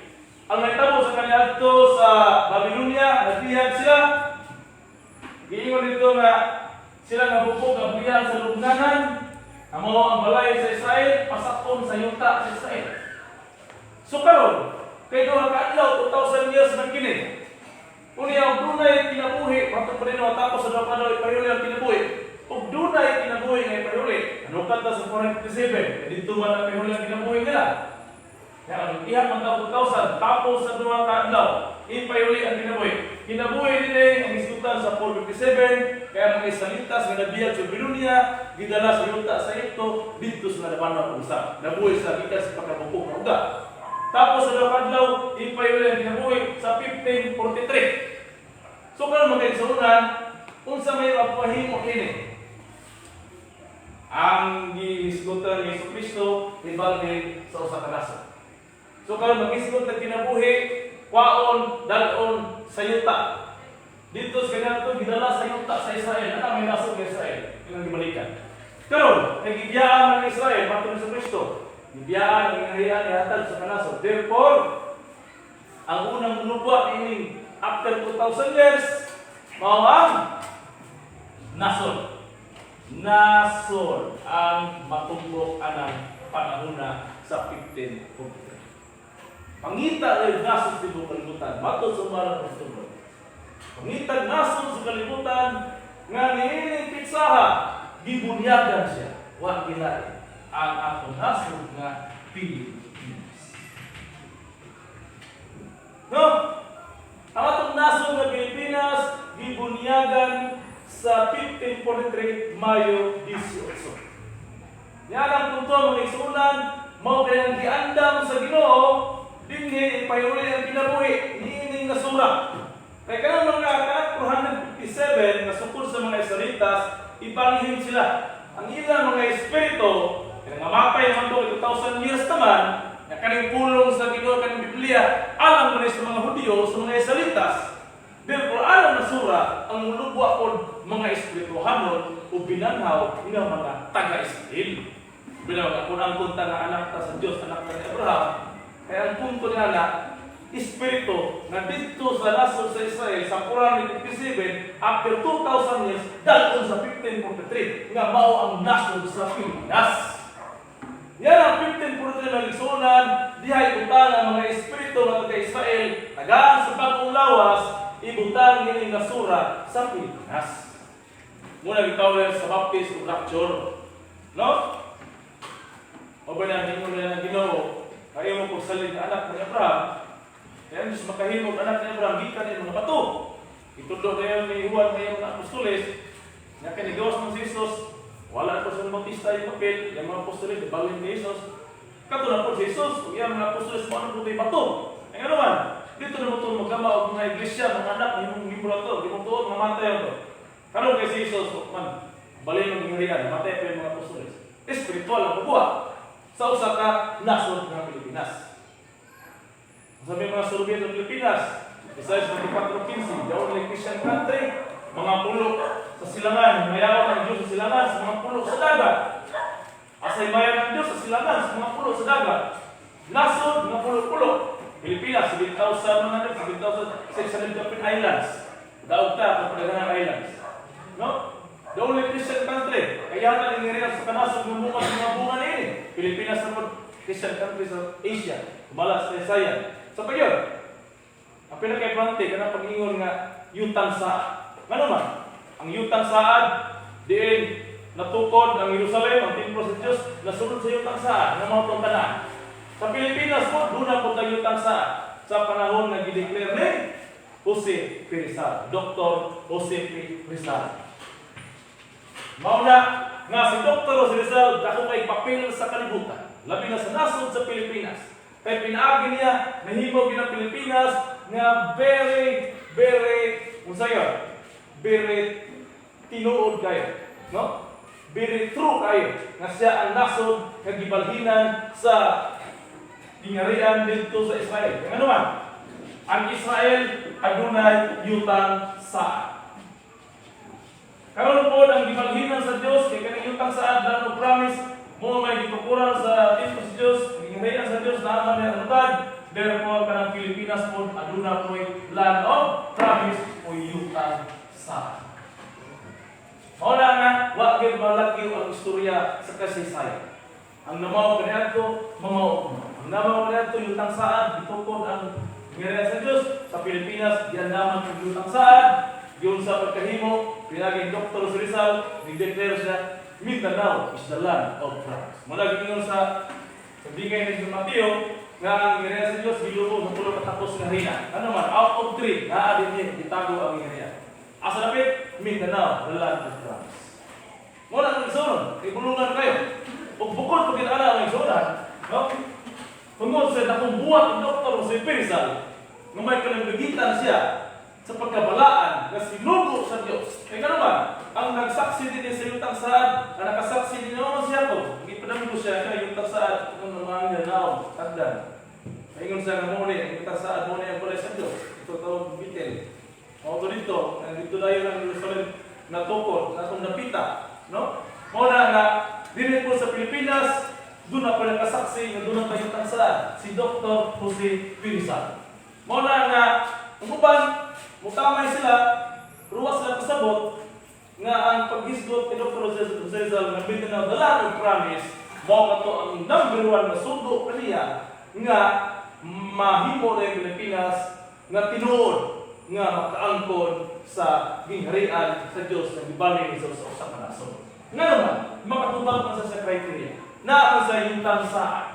Ang nahitabo sa kaniadto sa Babylonia, nagbihag sila. Giingon dito nga sila nga bubog ang bihag sa lubnganan. Amo ang balay sa Israel, pasakon sa yuta sa Israel. So karon, kay duha ka adlaw, 2,000 years man kini. Unya og dunay kinabuhi, matod pa rin tapos sa duha ka adlaw ipayuli ang kinabuhi. Ug dunay kinabuhi nga ipayuli. Ano kanta sa 457? Dito man ang payuli ang kinabuhi nila. Ya, ang ihap ang 2,000 tapos sa duha ka adlaw, ipayuli ang kinabuhi. Kinabuhi dinhi ang isgutan sa 457, kaya mga Israelitas nga nabiyag sa Babylonia, gidala sa yuta sa Egypto, didto sa nadapanan og usa. Nabuhi sa gikan sa pagkabukog nga uga. Tapos sa duha ka adlaw, ipayuli ang kinabuhi sa 1543. So karon, mga kaigsuonan, unsa may mapahimo kini? Ang gihisgutan ni Hesus Kristo ibalhin sa usa ka nasod. So karon magisgot ng kinabuhi, kwaon, dalon sa yuta. Dito sa kaniadto gidala sa yuta sa Israel. Ana may nasod ng Israel. Ilang gibalikan. Karon, kay gibiyaan ang Israel matod sa Kristo. Gibiyaan ang gingharian ihatag sa kanasod. Therefore, ang unang lubwa niining after 2,000 years, mao ang nasod. Nasod ang matumbok anang panahona sa 1543. Pangita ay nasod sa tibuok kalibutan, matod sa umarang pagtubod. Pangita nasod sa kalibutan nga niining pitsaha, gibunyagan siya. Wa gilain ang atong nasod nga Pilipinas. No? Ang atong nasod nga Pilipinas gibunyagan sa 1543, Mayo 18. Niya ang punto, mga igsuonan, mao kay ang giandam sa Ginoo dinhi ipahiuli ang kinabuhi niining nasura. Kay kanang mga 457 nga sukod sa mga Israelitas, ibalhin sila. Ang ilang mga espiritu, kay mamatay man to 2,000 years naman, nga kaning pulong sa Ginoo, kaning Biblia, alam mo na sa mga Hudiyo, sa mga Israelitas. Therefore, alam nasura ang mulubwa pod mga espirituhanon o binanhaw nga mga taga-Israel. Bilang kung ang kunta nga anak ta sa Dios, anak ta ni Abraham, kaya ang punto niya na espiritu nga didto sa nasod sa Israel sa 457 after 2,000 years dalon sa 1543 nga mao ang nasod sa Pilipinas. Yan ang 1543, mga igsuonan, dihay utang ang mga espiritu nga taga Israel, tagaan sa bagong lawas, ibutang nining nasura sa Pilipinas. Muna gitawag sa Baptist ug Rapture. No? O ba na ningon na ng Ginoo, kayo mo pagsalin nga anak ni Abraham, kaya ang Diyos makahimog anak ni Abraham gikan ni mga bato. Itudlo na yun ni Juan ngayon mga apostoles, nga kanigawas ng si Jesus, wala po sa Bautista yung papel, yung mga apostoles, ibalin ni Jesus. Kato na po si Jesus, ug iyang mga apostoles, mo ano po ito'y bato. Ay nga naman, dito na mo ito magkama og mga iglesia, mga anak, imong miyembro to, imong tuod, mamatay to. Karon kay si Jesus, man, balin ng gingharian, matay pa yung mga apostoles. Espiritual ang bubuha sa usa ka nasod ng Pilipinas. Sabi mga survey ng Pilipinas, besides 24.15, the only Christian country, mga pulo sa silangan, mayawan ang Diyos sa silangan, sa mga pulo sa dagat. Asay mayan ang Diyos sa silangan, sa mga pulo sa dagat. Nasod, mga pulo-pulo. Pilipinas, 7,100, 7,600 different islands. Daog ta, kung padaghanang islands. No? The only Christian country. Kaya na nangyari sa kanasod ng bunga sa mga bunga niini. Pilipinas na po, Christian country sa Asia. Kumala sa Isaiah. Sa pagyon, ang pinaka-importante, kanang pag-ingon nga yutang saad. Ngano man? Ang yutang saad, diin natukod ang Jerusalem, ang templo sa Diyos, nasunod sa yutang saad, nga mga itong tanan. Sa Pilipinas po, doon na po tayo yutang saad. Sa panahon nga gideclare ni Jose P. Rizal, Dr. Jose P. Rizal. Mauna nga si Dr. Jose Rizal dako kay papel sa kalibutan, labi na sa nasod sa Pilipinas. Kay pinaagi niya nahimo gyud ang Pilipinas nga very very unsa yun? Very tinuod kayo, no? Very true kayo nga siya ang nasod nga gibalhinan sa gingharian didto sa Israel. Nga naman, ang Israel adunay yutang saad. Karon po ang gibalhinan sa Dios kay kaning yutang saad, land of promise, mo may gitukuran sa templo sa Dios, gingharian sa Dios naa man niya lutad. Therefore, kanang Pilipinas po aduna po'y land of promise o yutang saad. Mao na nga wa gyud malagyo ang istorya sa kasaysayan. Ang namaw kaniadto, mamaw ko. Ang namaw kaniadto yutang saad, gitukod ang gingharian sa Dios sa Pilipinas, giandaman ang yutang saad, giun sa pagkahimo, pinaging Dr. Rizal, ni-declare siya, "Mindanao is the land of promise." Muna giingon sa bigay ni Mateo, nga ang gingharian sa Dios gilubong sa tulo ka takos nga harina. Ano man, out of three, naa din niya, gitago ang gingharian. Asa dapit? Mindanao, the land of promise. Muna ang igsuonan, kay bulungan kayo. Ug bukod pag ana ang igsuonan, no? Tungod sa dakong buhat ni Dr. Jose P. Rizal, nga may kalambigitan siya sa pagkabalaan nga sinugo sa Dios. Kay ngano man, ang nagsaksi din sa yutang saad, nga nakasaksi din naman siya ko. Gipadami ko siya nga yutang saad kung mga Mindanao, tagdan. Ingon siya nga mo ni, ang yutang saad mo ni ang balay sa Dios. Ito tawag Bitel. O dito, dito dayon ang Jerusalem natukod, natong napita, no? Mao na nga dili po sa Pilipinas, doon na pa nakasaksi nga doon ang tayong sa si Dr. Jose P. Rizal. Mao na nga ang uban mutamay sila, ruwas sila kasabot nga ang paghisgot ni Dr. Jose Rizal nga Mindanao the Land of Promise mao kato ang number one na sugo kaniya nga mahimo na yung Pilipinas nga tinuod nga makaangkon sa gingharian sa Dios nga gibalhin sa usa ka nasod. Nga naman, makatubag man sa criteria. Naa sa yuntang saan.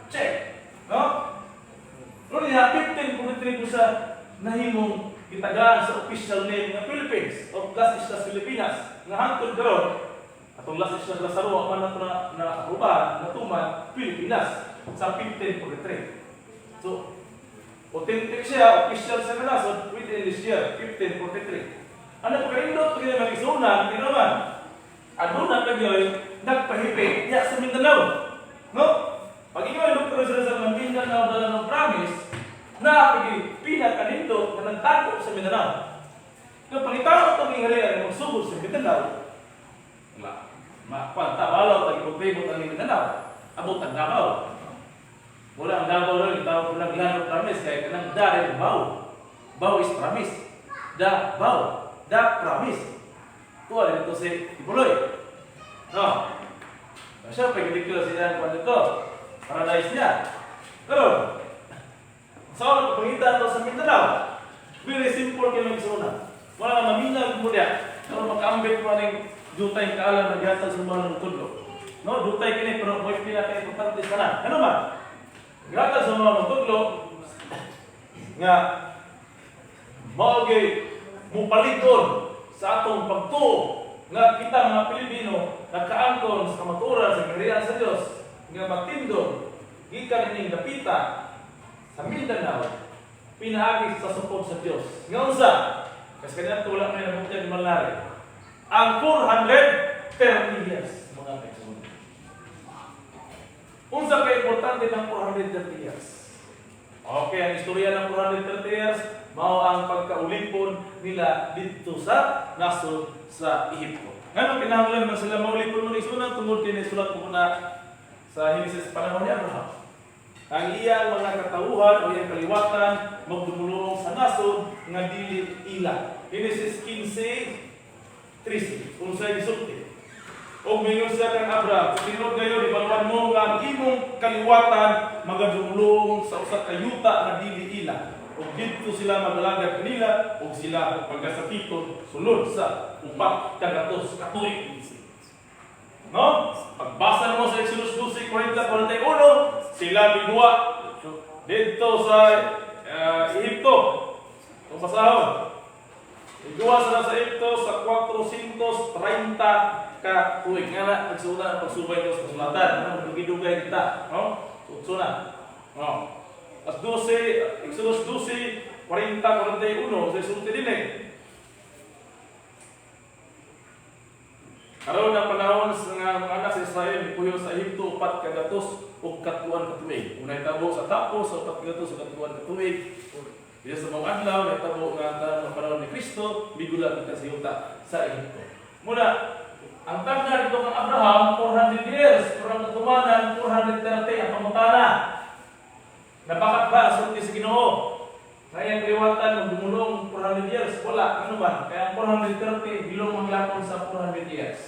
Check. No? Pero niya, 1543 ko sa nahimong gitagaan sa official name ng Philippines o Las Islas Filipinas nga hangtod karon atong Las Islas Lazaro man nato na na aprobahan natuman Pilipinas sa 1543. So authentic siya, official sa nasod within this year, 1543. Ano pa kanindot pag magisunan, naman, aduna pa gyud nagpahipi diya sa Mindanao. No? Pag ikaw ay Dr. Jose Rizal ng Mindanao the Land of Promise, na pagi pinakanindot na nagtako sa Mindanao. Kung pangitao itong gingharian magsugod sa Mindanao, ma ma tabalaw tag problema ang Mindanao, abot ang Davao. Wala ang Davao ron, itawag ko lang Land of Promise, kaya kanang da rin baw. Baw is promise. Da, baw. Da, promise. Tuwa rin ito si Quiboloy. No. Siya, pag-declare siya ang kwan dito. Paradise niya. Pero, sa so, pagpangita ito sa Mindanao, very simple kayo magsuna. Wala na maminag mo niya. Pero makaambit mo ning jutay kaalam na gihatag sa mga tudlo. No, jutay kini pero mo pinaka-importante sa tanan. Ano man? Gihatag sa mga tudlo nga mao gyud mupaligon sa atong pagtuo nga kita mga Pilipino nagkaangkon sa kamatuoran sa gingharian sa Dios nga matindog gikan ining dapita sa Mindanao pinaagi sa support sa Dios. Nga unsa? Kasi kanya wala may nabukyan ni Malari. Ang 430 years, mga kaigsoon. Unsa kay importante ng 430 years? Okay, ang istorya ng 430 years mao ang pagkaulipon nila didto sa nasod sa Ehipto. Ngano kinahanglan man sila maulipon, mga igsoon? Tungod kay sulat ko na sa Genesis, panahon ni Abraham. Ang iyang mga katauhan o iyang kaliwatan magdumulong sa nasod nga dili ila. Genesis 15:13. Unsay gisulti? Og mingon siya kang Abraham, "Tinuod gayon ibaluan mo nga ang imong kaliwatan magadumulong sa usa ka yuta nga dili ila. Ug didto sila magalagad kanila ug sila pagasakiton sulod sa 400 ka tuig." No? Pagbasa mo sa Exodus 12, 40, 41, sila miguwa didto sa Ehipto. Kung basahon, miguwa sila sa Ehipto sa 430 ka tuig. Nga na, nagsulat, pagsubay ko sa kasulatan. Ano, dugay-dugay kita. No? So, na. No? As 12, Exodus 12, 40, 41, sa sulti din eh. Karon ang panahon sa nga mga anak sa Israel puyo sa Ehipto 403 ka tuig. Kung nahitabo sa tapos sa 403 ka tuig, diya sa mga adlaw nahitabo nga ang panahon ni Kristo migula kita sa yuta sa Ehipto. Muna, ang tagna dito kang Abraham 400 years, pero ang katumanan 430 ang pangutana. Nabakat ba sulti sa Ginoo? Kaya ang kaliwatan ng dumulong 400 years, wala. Ano ba? Kaya ang 430, bilong manglakon sa 400 years.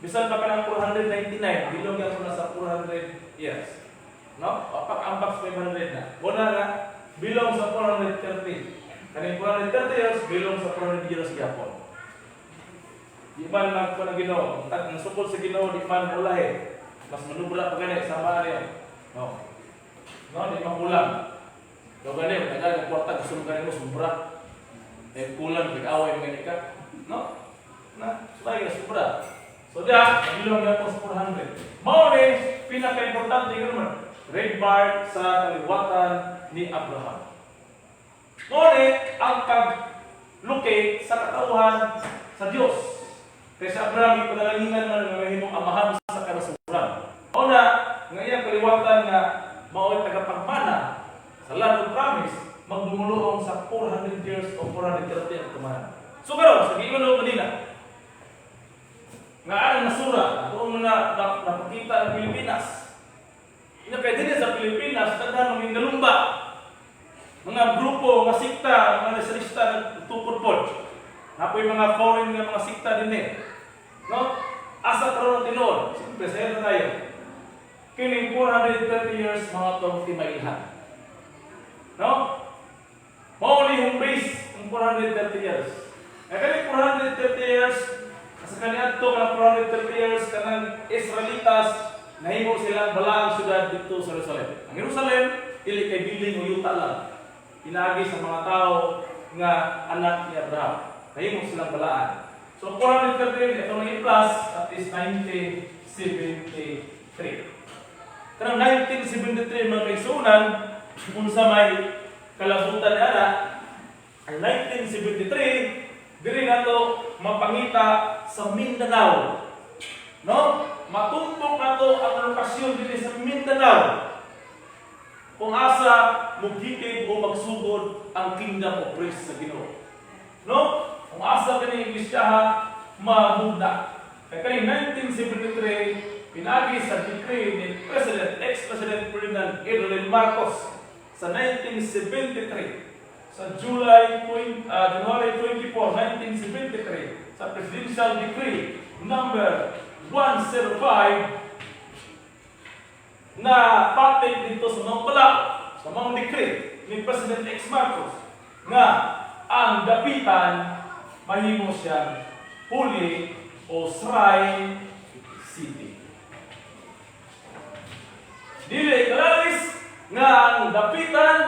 Bisan pa ka ng 499, bilong yan na sa 400 years. No? Papak-ambak sa 500 na. Wala nga, bilong sa 430. Kaning 430 years, bilong sa 400 years gyapon. Di man lang ko na Ginoo, tag ang sukol sa Ginoo di man ulahi. Mas manubra pa gani sama niya. No. No, di man kulang. Daw gani, tagal ang kwarta gusto mo gani mo sobra. Eh kulang big-away mo gani ka. No? Na, sulay ka sobra. So diya, bilong na po sa 400. Mao ni pinaka-importante nga naman, trademark sa kaliwatan ni Abraham. Mao ni ang pag-locate sa katauhan sa Dios. Kaya si Abraham ipanalanginan man nga mahimong amahan sa kanasuran. Mao na nga iyang kaliwatan nga mao'y tagapagmana sa Land of Promise magdumuluong sa 400 years o 430 ang tumanan. So karon sa giingon ko kanina, Nga ang nasura, doon mo na napakita ng Pilipinas. Ina kay dinhi sa Pilipinas, daghan mga nalumba. Mga grupo, mga sikta, mga Rizalista nagtukod pod. Napoy mga foreign nga mga sikta dinhi. No? Asa karon ang tinuod? Siyempre, sayo na tayo. Kining 430 years mga tong timailhan. No? Mao ni yung base ang 430 years. Kaya kani 430 years, sa kaniadto nga 430 years, kanang Israelitas nahimo silang balaang syudad dito sa Jerusalem. Ang Jerusalem dili kay building o yuta lang. Pinaagi sa mga tao nga anak ni Abraham. Nahimo silang balaan. So 430 ito nang i-plus, that is 1973. Karong 1973, mga kaigsuonan, unsa may kalabutan ana ang 1973, diri nato mapangita sa Mindanao. No? Matumbok nato ang lokasyon diri sa Mindanao kung asa mugitid o magsugod ang kingdom of priests sa Ginoo. No? Kung asa kani iglesia mamugna. Kay kani 1973, pinagi sa decree ni President, ex-President Ferdinand Edwin Marcos sa 1973, sa July 20, January 24, 1973, sa Presidential Decree number 105 na patent dito sa mga pala sa mga decree ni President X Marcos nga ang Dapitan mahimo siyang holy o shrine city. Dili kalalis nga ang Dapitan,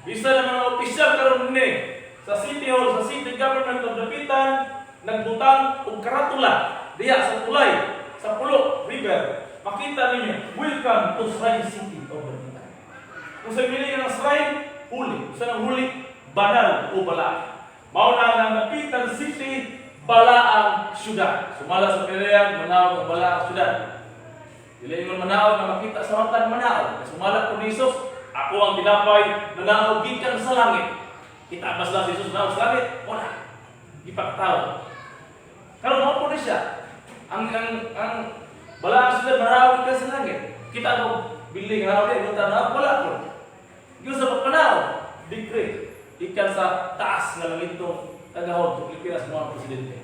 bisan ang mga opisyal karon ni sa City Hall, sa City Government of Dapitan, nagbutang og karatula diha sa tulay sa Pulo River. Makita ninyo, "Welcome to Shrine City of Dapitan." Kung sa meaning ng shrine, holy. Kung sa ng holy, banal o balaan. Mao na ang Dapitan City, balaang syudad. Sumala sa Pilihan, manaog ang balaang syudad. Dili ingon manaog na makita sa mata, manaog. Sumala ko ni Jesus, "Ako ang tinapay na naog gikan sa langit." Kita ba sila si Jesus naog sa langit? Wala. Gipakatao. Karon mao po ni siya. Ang balaang syudad manaog gikan sa langit. Kita mo building nga naog di na wala po. Gikan sa pagpanaw, decree ikan sa taas nga langitong tagahod sa Pilipinas mga presidente.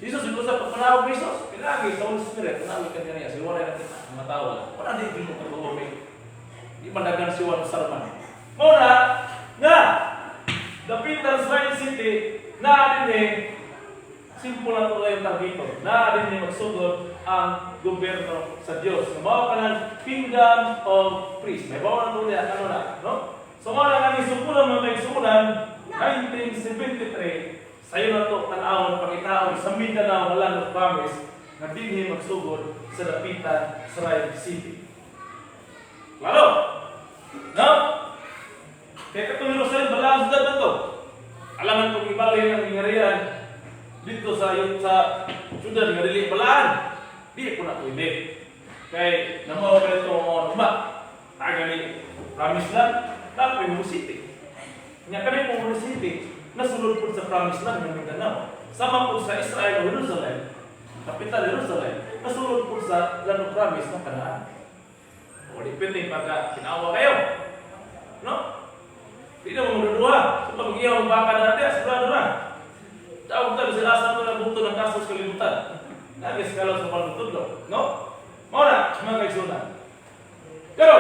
Jesus, ito sa pagpanawag ni Jesus, pinagi sa Holy Spirit, panawag ka niya, si wala nakita, mga tao lang. Wala di mo katuo, may di man dagan si Juan Salman. Mao na, nga, Dapitan Shrine City, na din eh, simple lang ito yung tagito, na din eh magsugod ang gobyerno sa Dios. So, mao ka ng kingdom of priests. May bawa na ito niya, ano na, no? So, mao na nga ni sukulan, mga kaigsuonan, 1973, sayo na to tan-awon, pangitaon sa Mindanao nga Land of Promise nga dinhi magsugod sa Dapitan Shrine City. Klaro? No? Kaya katong Jerusalem, balaan sa na to. Alangan kung ibalhin ang gingharian dito sa syudad nga dili balaan. Di ko na pwede. Kay namaw ka dito mga numa. Taga ni Promised Land, tapoy mo city. Nya kani mo city, nasulod po sa Promised Land ng Mindanao. Sama po sa Israel o Jerusalem, capital Jerusalem, nasulod po sa Land of Promise ng Canaan. O di pwede pagka kinawa kayo. No? Di na mo maduduha. So pag iyaw ang baka na natin, sigurado na. Tawag tayo sila sa ito na buto ng kaso sa kalibutan. Nagis ka lang sa pagtutudlo. No? Mao na, mga kaigsuonan. Pero,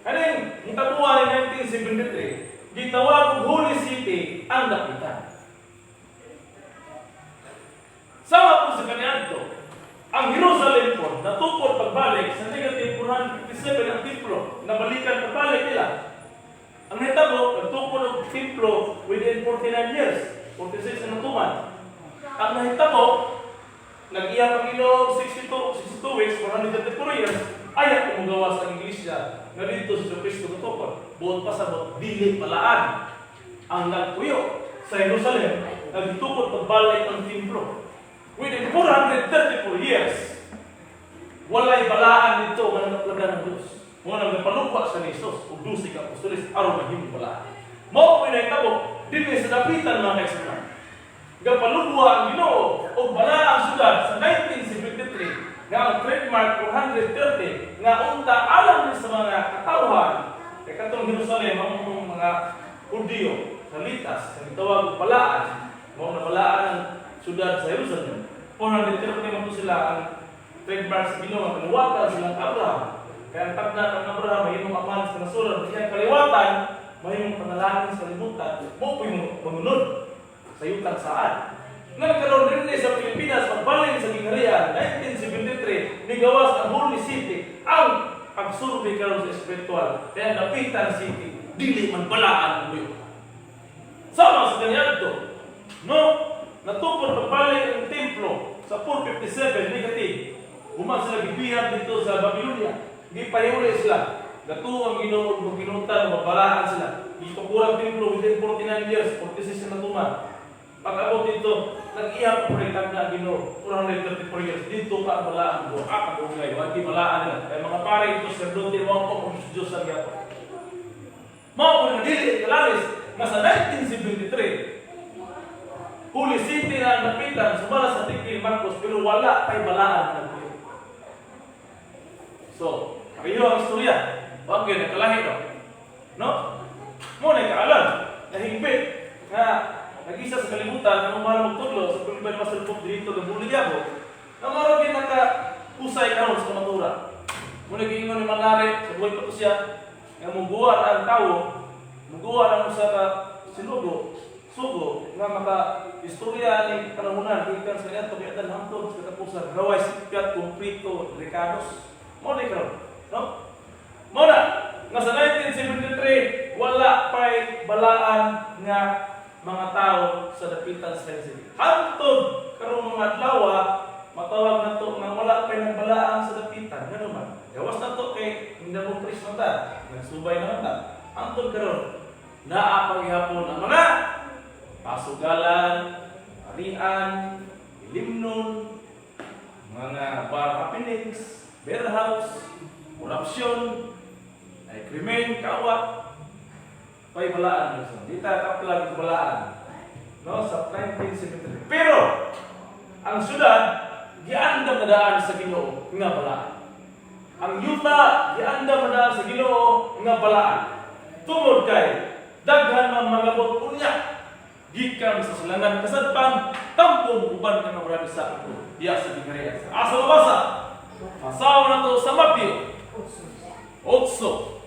kaning nitabuhan ni 1973, gitawag og Holy City ang Dapitan. Sama po sa kaniadto, ang Jerusalem po, natukod pagbalik sa negative 457 ang templo, nabalikan pagbalik nila. Ang nahitabo, nagtukod og templo within 49 years, 46 ang natuman. Ang nahitabo, nag-iya ang Ginoo 62, 62 weeks, 434 years, ayaw kumugawa sa iglesia nga dito si Kristo natukod. Buot pasabot, dili balaan ang nagpuyo sa Jerusalem, nagtukod pagbalik ang templo. Within 434 years, walay balaan dito nga nagaplagan ng Diyos. Mo nang napalugwa sa ni Jesus ug 12 ka apostoles aron mahimong balaan. Mao po nahitabo. Dinhi sa Dapitan, mga kaigsuonan. Gapalubwa ang Ginoo og balaang syudad sa 1973 nga ang trademark 430 nga unta alang ni sa mga katawhan kay katong Jerusalem ang mga Hudiyo sa litas nga gitawag og balaan, mao na balaan ang syudad sa Jerusalem. 430 man to sila ang trademark sa Ginoo nga kaliwatan silang Abraham. Kaya ang tagna ng Abraham mahimong amahan sa nasuran, iyang kaliwatan mahimong panalangin sa kalibutan, mao po'y mangunod sa yutang saad. Nagkaroon din sa Pilipinas, pagbalin sa Gingharian, 1973, nigawas ang Holy City, ang pagsurvey karon sa espiritual. Kaya Dapitan City, dili man balaan ang buyo. Sama sa kanyadto, no? Natukod pagbalik ang templo sa 457 negative. Human sila gibihag dito sa Babylonia. Gipayuli sila. Gatuo ang Ginoo ug ginutan, mabalaan sila. Gitukuran templo within 49 years, 46 na natuman. Pag-abot dito, nag-ihap po rin ang Ginoo, 434 years. Dito pa ang balaan ko. Ah, kadungay, wag di balaan nila. Kaya mga pare ito, sacerdote, mo po kung Diyos ang gyapon. Mao po nga dili kalalis nga sa 1973 Holy City na ang Dapitan sumala sa Tikil Marcos, pero wala pa'y balaan na nagpuyo. So, pareho ang istorya. Wag gyud nagkalahi, no? No? Mo na kaalam, nahigbit nga nag-isa sa kalibutan ang mahal magtudlo sa Pilipinas masulpok dito ng Buligyabo na maro gyud naka usay karon sa kamatura. Mo nag-iingon ni Manlari sa buhay pa to siya nga muguwa ang tawo, muguwa ang usa ka sinugo, sugo nga maka istorya ni kanahunan gikan sa kaniadto kay adan hangtod sa katapusan raway sipyat kumplito recados. Mo ni karon, no? Mo na nga sa 1973 wala pa'y balaan nga mga tao sa Dapitan sa City. Hangtod karong mga adlaw, matawag nato nga wala pa'y nagbalaan sa Dapitan. Ngano man? Gawas na to kay hindi mo priest man ta, nagsubay naman ta. Hangtod karon naa paghihapon ang mga pasugalan, arian, ilimnon, mga bar happenings, beer house, corruption, ay krimen, kawat, pa'y balaan. Di ta kaplag balaan. No, sa 1973. Pero, ang syudad, giandam na daan sa Ginoo nga balaan. Ang yuta, giandam na daan sa Ginoo nga balaan. Tungod kay, daghan man mangabot unya, gikan sa silangan kasadpan, tampong uban kang Abraham sa diya sa gingharian. Asa mabasa? Asawa na to sa Matthew 8,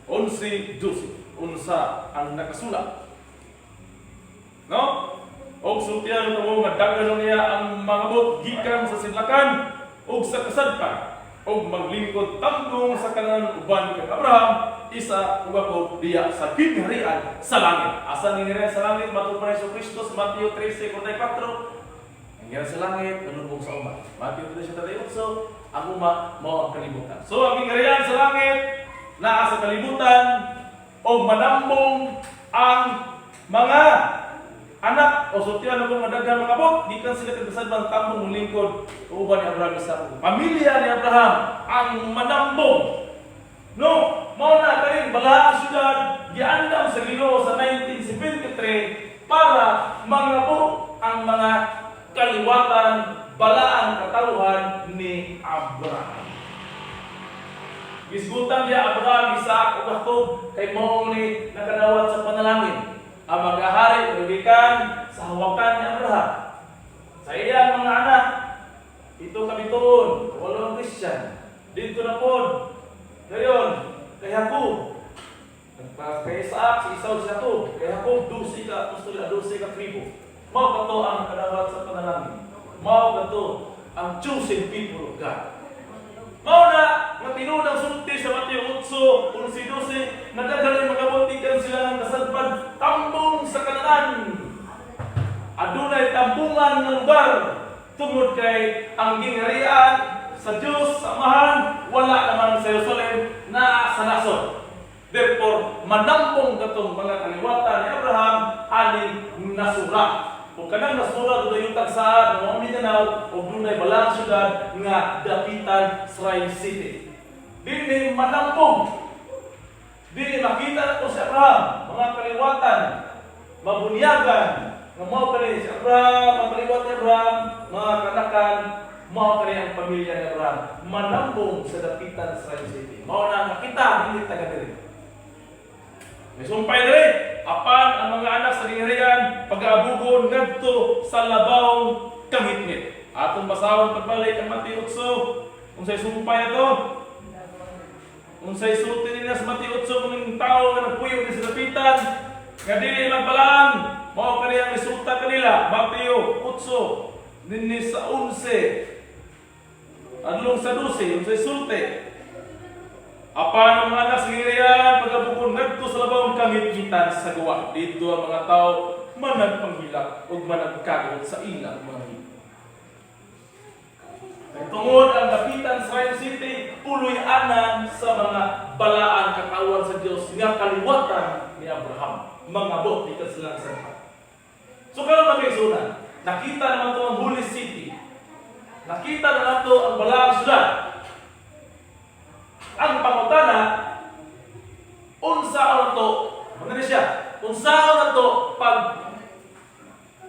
11, 12. Unsa ang nakasulat? No? Og sultian mo nga daghan niya ang mangabot gikan sa sidlakan ug sa kasadpan ug maglingkod tambong sa kanan uban kang Abraham, Isaac ug Jacob diya sa gingharian sa langit. Asa ang gingharian sa langit? Matod pa ni Kristo sa Mateo 13:44, ang gingharian sa langit nanubong sa uma. Mateo 13:38, ang uma mao ang kalibutan. So ang gingharian sa langit naa sa kalibutan o manambong ang mga anak o sultian ako nga daghan mangabot gikan sila kag kasadpan tambong lingkod uban ni Abraham, Isaac. Pamilya ni Abraham ang manambong, no? Mao na kaning balaang syudad giandam sa Ginoo sa 1973 para mangabot ang mga kaliwatan balaang katawhan ni Abraham. Gisgutan niya Abraham, Isaac ug Jacob kay mao ni nakadawat sa panalangin. Ang maghahari gikan sa hawakan ni Abraham. Sa iyang mga anak, ito kabituon, walong Christian. Dito na pod. Dayon, kay Jacob. Kay Isaac, si Esau, si Jacob. Kay Jacob, 12 ka apostol, 12 ka tribo. Mao kato ang kadawat sa panalangin. Mao kato ang chosen people of God. Mao na nga tinuod ang sulti sa Mateo 8, 11, 12, nagdadala mga gikan sila ng kasadpan tambong sa kananan. Adunay tambungan ng lugar tungod kay ang gingharian sa Dios sa Amahan wala naman sa Jerusalem, naa sa nasod. Therefore, manambong katong mga kaliwatan ni Abraham aning nasura. O kanang nasura dunay yutang saad nga mao Mindanao ug dunay balaang syudad nga Dapitan Shrine City. Dinhi manambong. Dili makita na to si Abraham, mga kaliwatan. Mabunyagan nga mao kani si Abraham, ang kaliwat ni Abraham, mga kanakan, mao kani ang pamilya ni Abraham, manambong sa dapitan sa Shrine City. Mao na nga kita dili taga diri. May sumpay diri, apan ang mga anak sa gingharian pag-aabugon ngadto sa labawng kangitngit. Atong basahon pagbalik ang Mateo 8. Unsay sumpay ato? Unsay sulti nila sa Mateo 8 kung tao nga nagpuyo din sa dapitan nga dili magbalaan, mao kani ang resulta kanila? Mateo 8 dinhi sa 11 adlong sa 12, unsay sulti? Apan ang mga anak sa gingharian pag-abugon ngadto sa labawng kangitngitan sa guwa. Didto ang mga tao managpanghilak ug managkagot sa ilang mga ngipon. Kay tungod ang dapitan sa Shrine City, puloy-anan sa mga balaan katawhan sa Dios nga kaliwatan ni Abraham. Mangabot dito sila sa sadpan. So karon, mga kaigsuonan, nakita naman to ang Holy City. Nakita na nato ang balaang syudad. Ang pangutana, unsaon to, ano na siya? Unsaon na to pag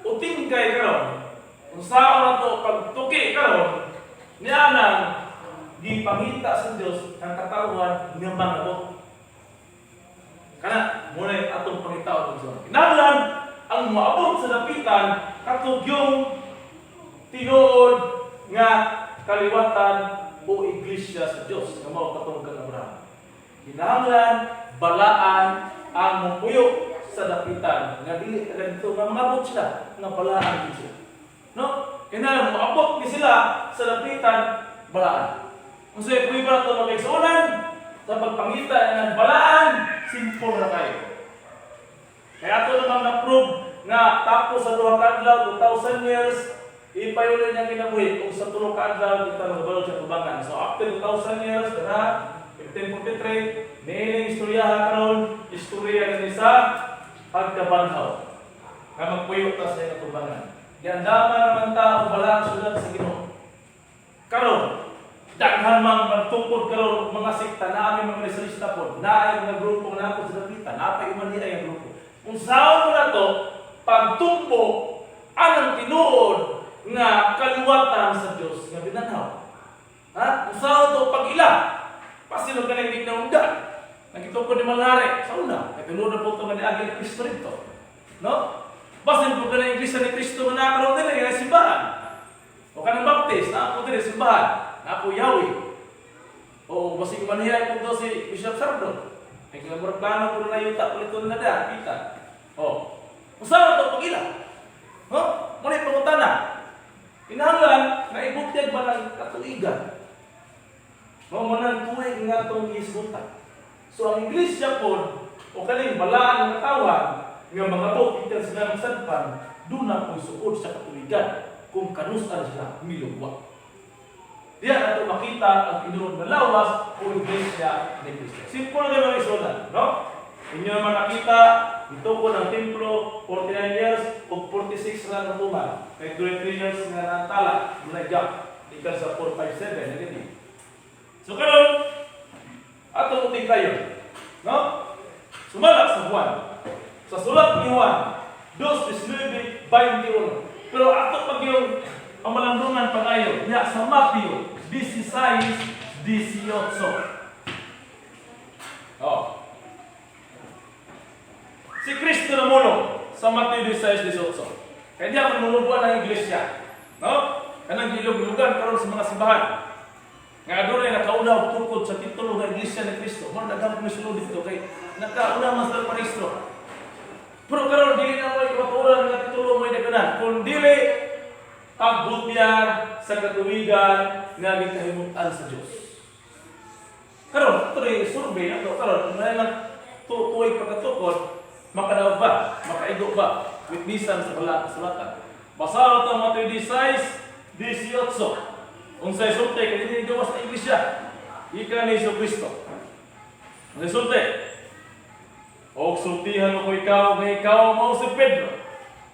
utingkay karon? Unsaon na to pag tuki karon? Niya nang gipangita sa Dios ang katawhan nga mangabot. Kana muna yung atong pangitaon sa kinahanglan ang moabot sa dapitan katugyong tinuod nga kaliwatan o iglesia sa Dios nga mao katong kang Abraham. Kinahanglan balaan ang mopuyo sa dapitan nga dili ka ganito nga mangabot sila nga balaan gid sila. No? Kinahanglan moabot ni sila sa dapitan balaan. Kung sa prueba nato, mga kaigsuonan, sa pagpangita ng balaan, simple na kayo. Kaya ato namang na-prove nga tapos sa 2 ka adlaw, 2,000 years, ipayulan niyang kinabuhi kung sa 3 ka adlaw kita magbalod sa tubangan. So after 2,000 years, kana 1543, niining istoryaha karon, istorya ni sa pagkabanhaw. Nga magpuyo ta sa iyang tubangan. Giandaman naman ta og balaan syudad sa Ginoo. Karon, daghan mang magtukod karon mga sekta na aming mga Rizalista po, naay mga grupo nga napod sa dapitan, napay uman niya ang grupo. Kung saan mo na to, pagtumbo anang tinuod nga kaliwatan sa Dios nga binanhaw. Ha? Kung saan to pag-ila, pasilo ka na hindi naunda. Nagituko ni Malare sa una, kay tinuod na po ito nga niagi ni Kristo rito. No? Basin po ka na iglesia ni Kristo nga nakaroon nila nga simbahan. O kanang Baptist, naa po diri simbahan, naa po Yahweh. O basig manhiya po si Bishop Sardo. Ay kung murag plano po na yuta ulit na da, kita. O. Usa to pag-ila? No? Muna pangutana. Kinahanglan nga ibutyag ba ng katuigan? Mao man ang tuig nga atong gihisgutan. So ang iglesia pod o kaning balaan nga katawan nga mga gikan sila ng sadpan, duna po suod sa katuigan kung kanusan sila milugwa. Diyan nato makita ang tinuod nga lawas o iglesia ni Cristo. Simple na mga isulan, no? Inyo naman nakita, itukod ang templo, 49 years o 46 na natuman. Kay 23 years nga natala, muna gap, ikan sa 457, negative. So karon, atong uting kayo, no? Sumala sa Juan. Sa sulat ni Juan, 2, 19, 21. Pero ato pag yung ang malandungan pag-ayo, niya sa Mateo 16, 18. Oh. Si Kristo na muno sa Mateo 16, 18. Kaya di ako mulubuan ng iglesia. No? Kanang gilog-lugan karon sa mga simbahan. Nga adunay nakauna og tukod sa titulo nga Iglesia ni Kristo. Mo daghang misulod dito kay nakauna man sila parehistro. Pero karon dili na mo ipaturan nga titulo mo daganan, kun dili pagbutyag sa katuwigan nga gikahimutan sa Dios. Karon, ito survey na to karon, kung lang tuig pagkatukod, makadaog ba? Makaigo ba? Witnessan sa bala kasulatan. Basa ito Mateo 16, 18. Unsay sulti kay dili gawas sa iglesia. Ika ni Hesus Kristo. Unsay sulti? Og sultihan ko ikaw nga ikaw mao si Pedro.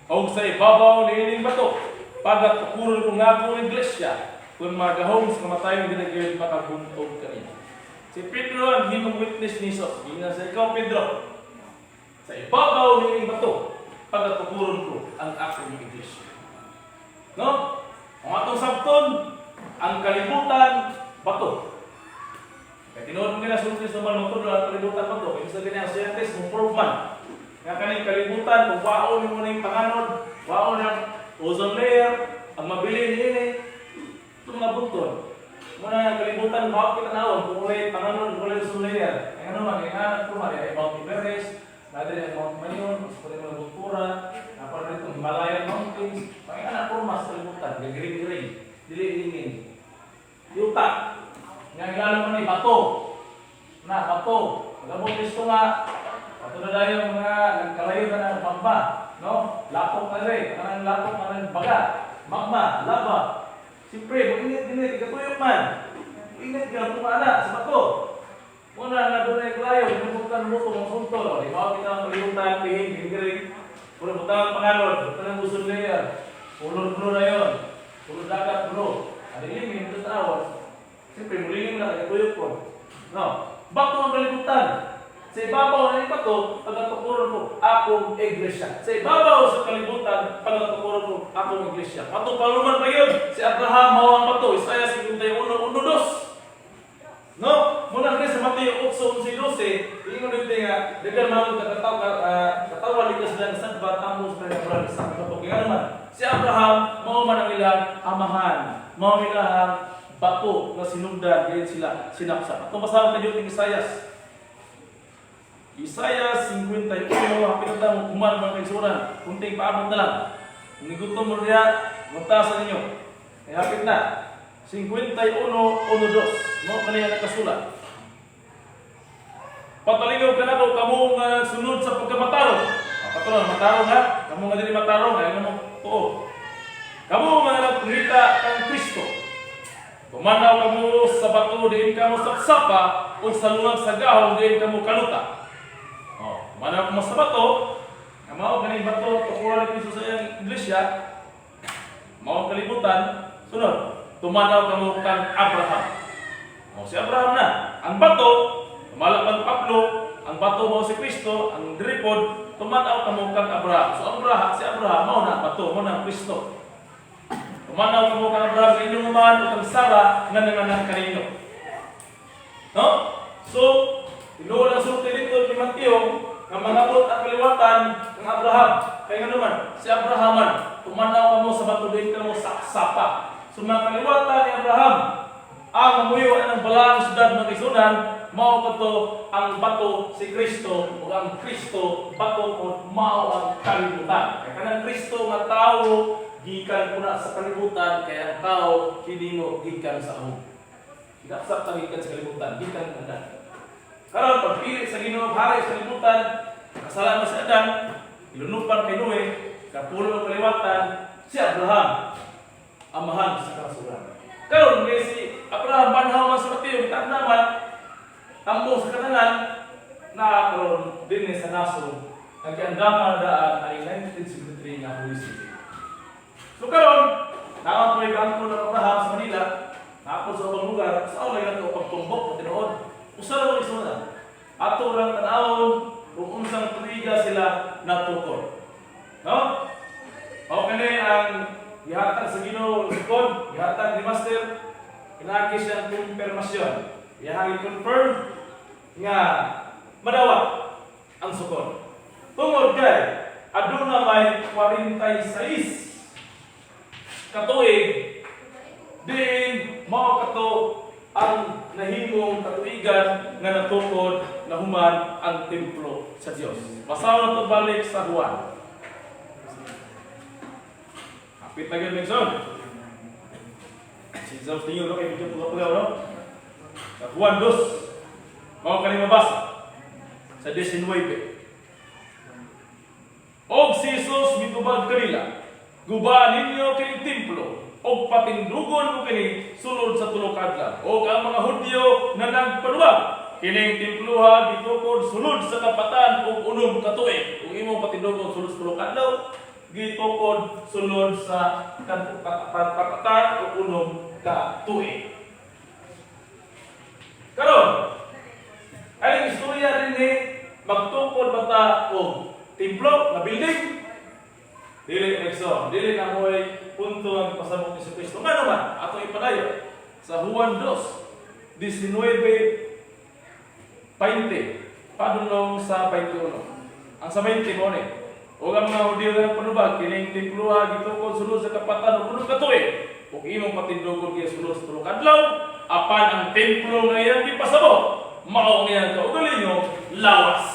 Og sa ibabaw niining bato, pagatukuron ko nga akong iglesia, kung magahom sa kamatayon dili gyud makabuntog kaniya. Si Pedro ang himong witness ni Jesus. Giingon sa ikaw, Pedro. Sa ibabaw niining bato, pagatukuron ko ang akong iglesia. No? Kung atong sabton, ang kalibutan, bato. Kaya tinuod mo nila sulti sa man magtudlo ang kalibutan bato. Kaya sa ganyan, scientist, mo prove man. Nga kaning kalibutan, kung waon mo ning panganod, waon ang ozone layer, ang mabilin niini, itong mga buntod. Muna ang kalibutan, mao kita nawon, kung walay panganod, walay ozone layer. Kaya ano man, kaya nga nagpuma, ay Mount Everest, naa diri ang Mount Mayon, mas pwede mga Bultura, napara dito Himalayan Mountains, kaya nga porma sa kalibutan, gagring-ring, dili lingin. Yuta, nga ilalo man ni bato. Na, bato. Pagabot Kristo nga, bato na dayon mga nagkalayo na ng magma, no? Lapok na rin, kanang lapok kanang baga, magma, lava. Siyempre, mag-init init, ikatuyok man. Init ka, tumana sa bato. Muna nga doon ay kalayo, ginubutan mo itong suntol. Di ba kita ang kalibutan, pihing, gingiring. Puro butang panganod, butang ang ozone layer. Kulor blue na yun. Kulor dagat blue. Alilingin, ito sa awon. Siyempre, mulingin lang, ikatuyok ko. No? Bato ang kalibutan. Sa ibabaw ng bato, pagatukuron ko akong iglesia. Sa ibabaw sa kalibutan, pagatukuron ko akong iglesia. Ato paluman pa yun, si Abraham mao ang bato. Isaiah 51:1-2. No? Muna rin sa Mateo 8:11-12, ingon dito nga, daghan mga katawa, katawa likas sila sa batamos sa Abraham sa bato. Kaya naman, si Abraham, mao man ang ilang amahan, mao ang ilang bato na sinugdan, diin sila sinaksak. Atong basahon tayo ng Isaias. Isaiah 51, hapit na tamo kuman mga kaigsuonan. Kunting paabot na lang. Kung gutom mo niya, munta sa ninyo. Ay hapit na. 51:1-2. Mo kaniya nakasulat. Patalinaw kanako kamo nga sunod sa pagkamatarong. Ah, patron, matarong ha. Kamo nga dili matarong, ay mo tuo. Kamo nga nagpangita kang Kristo. Tumanaw kamo sa bato diin kamo sapsapa o sa lungag sa gahom diin kamo kaluta. Oh, tumanaw kamo sa bato, nga mao kaning bato tukuran ni Kristo sa iyang iglesia, mao ang kalibutan, sunod, tumanaw kamo kang Abraham. Oh, si Abraham na. Ang bato, tumala man Pablo, ang bato mao si Kristo, ang diripod, tumanaw kamo kang Abraham. So Abraham, si Abraham mao na ang bato, mao na ang Kristo. Tumanaw kamo kang Abraham sa inyong amahan o kang Sara nga nanganak kaninyo. No? So, tinuod ang sulti dito ni Mateo nga mangabot ang kaliwatan kang Abraham. Kaya nga naman, si Abrahaman, tumanaw kamo sa bato diin kamo sapsapa. So mga kaliwatan ni Abraham, ang mamuyo ang balaang syudad mga kaigsuonan, mao kato ang bato si Kristo o ang Kristo bato o mao ang kalibutan. Kaya kanang Kristo nga tao gikan kuna sa kalibutan, kaya ang tao hinimo gikan sa amo. Hinapsap ta gikan sa kalibutan, gikan Adan. Karon pagpili sa Ginoo hari sa kalibutan, kasalanan si Adan, ilunupan kay Noe, kapulo ang kaliwatan, si Abraham, amahan sa kasuran. Karon kay si Abraham banhaw man sa Mateo, kita naman tambong sa katanan na karon dinhi sa nasod nagkiandama na daan ay 1973 nga Holy City. So karon, naa ko ang ng Abraham sa Manila, naapod sa ubang lugar, sa lagi nato pagtumbok na tinuod. Usa ra man isuna. Ato lang tan-awon kung unsang tuiga sila natukod. No? Mao kani ang gihatag sa Ginoo sukod, gihatag ni Master, pinaki siya ang kumpirmasyon. Iyahang i-confirm nga madawat ang sukod. Tungod kay aduna may 46 katuig diin mao kato ang nahimong katuigan nga natukod na human ang templo sa Dios. Basahon nato balik sa Juan. Hapit na gyud, Benson. Si Zams ninyo no kay medyo pugaw-pugaw no. Sa Juan 2. Mao kani mabasa sa 19. Og si Jesus mitubag kanila, "Guba ninyo kining templo, og patindugon ko kini sulod sa 3 ka adlaw." Og ang mga Hudyo na nagpanuwag, "Kining temploha gitukod sulod sa 46 ka tuig. Kung imong patindugon sulod sa 3 ka adlaw, gitukod sulod sa 46 ka tuig." Karon, ay istorya din ni magtukod ba ta og templo na building? igsoon, dili na mo'y punto ang pasabot ni Kristo. Nga naman, atong ipadayon sa Juan 2, 19, 20, padulong sa 21. Ang sa 20 mo ni, "Ug ang mga Hudiyo nga panubag, kining temploha gitukod sulod sa kapatan ug 3 ka tuig, ug imong patindugon kiya sulod sa 3 ka adlaw," apan ang templo nga iyang gipasabot, mao ang iyang kaugalingong lawas.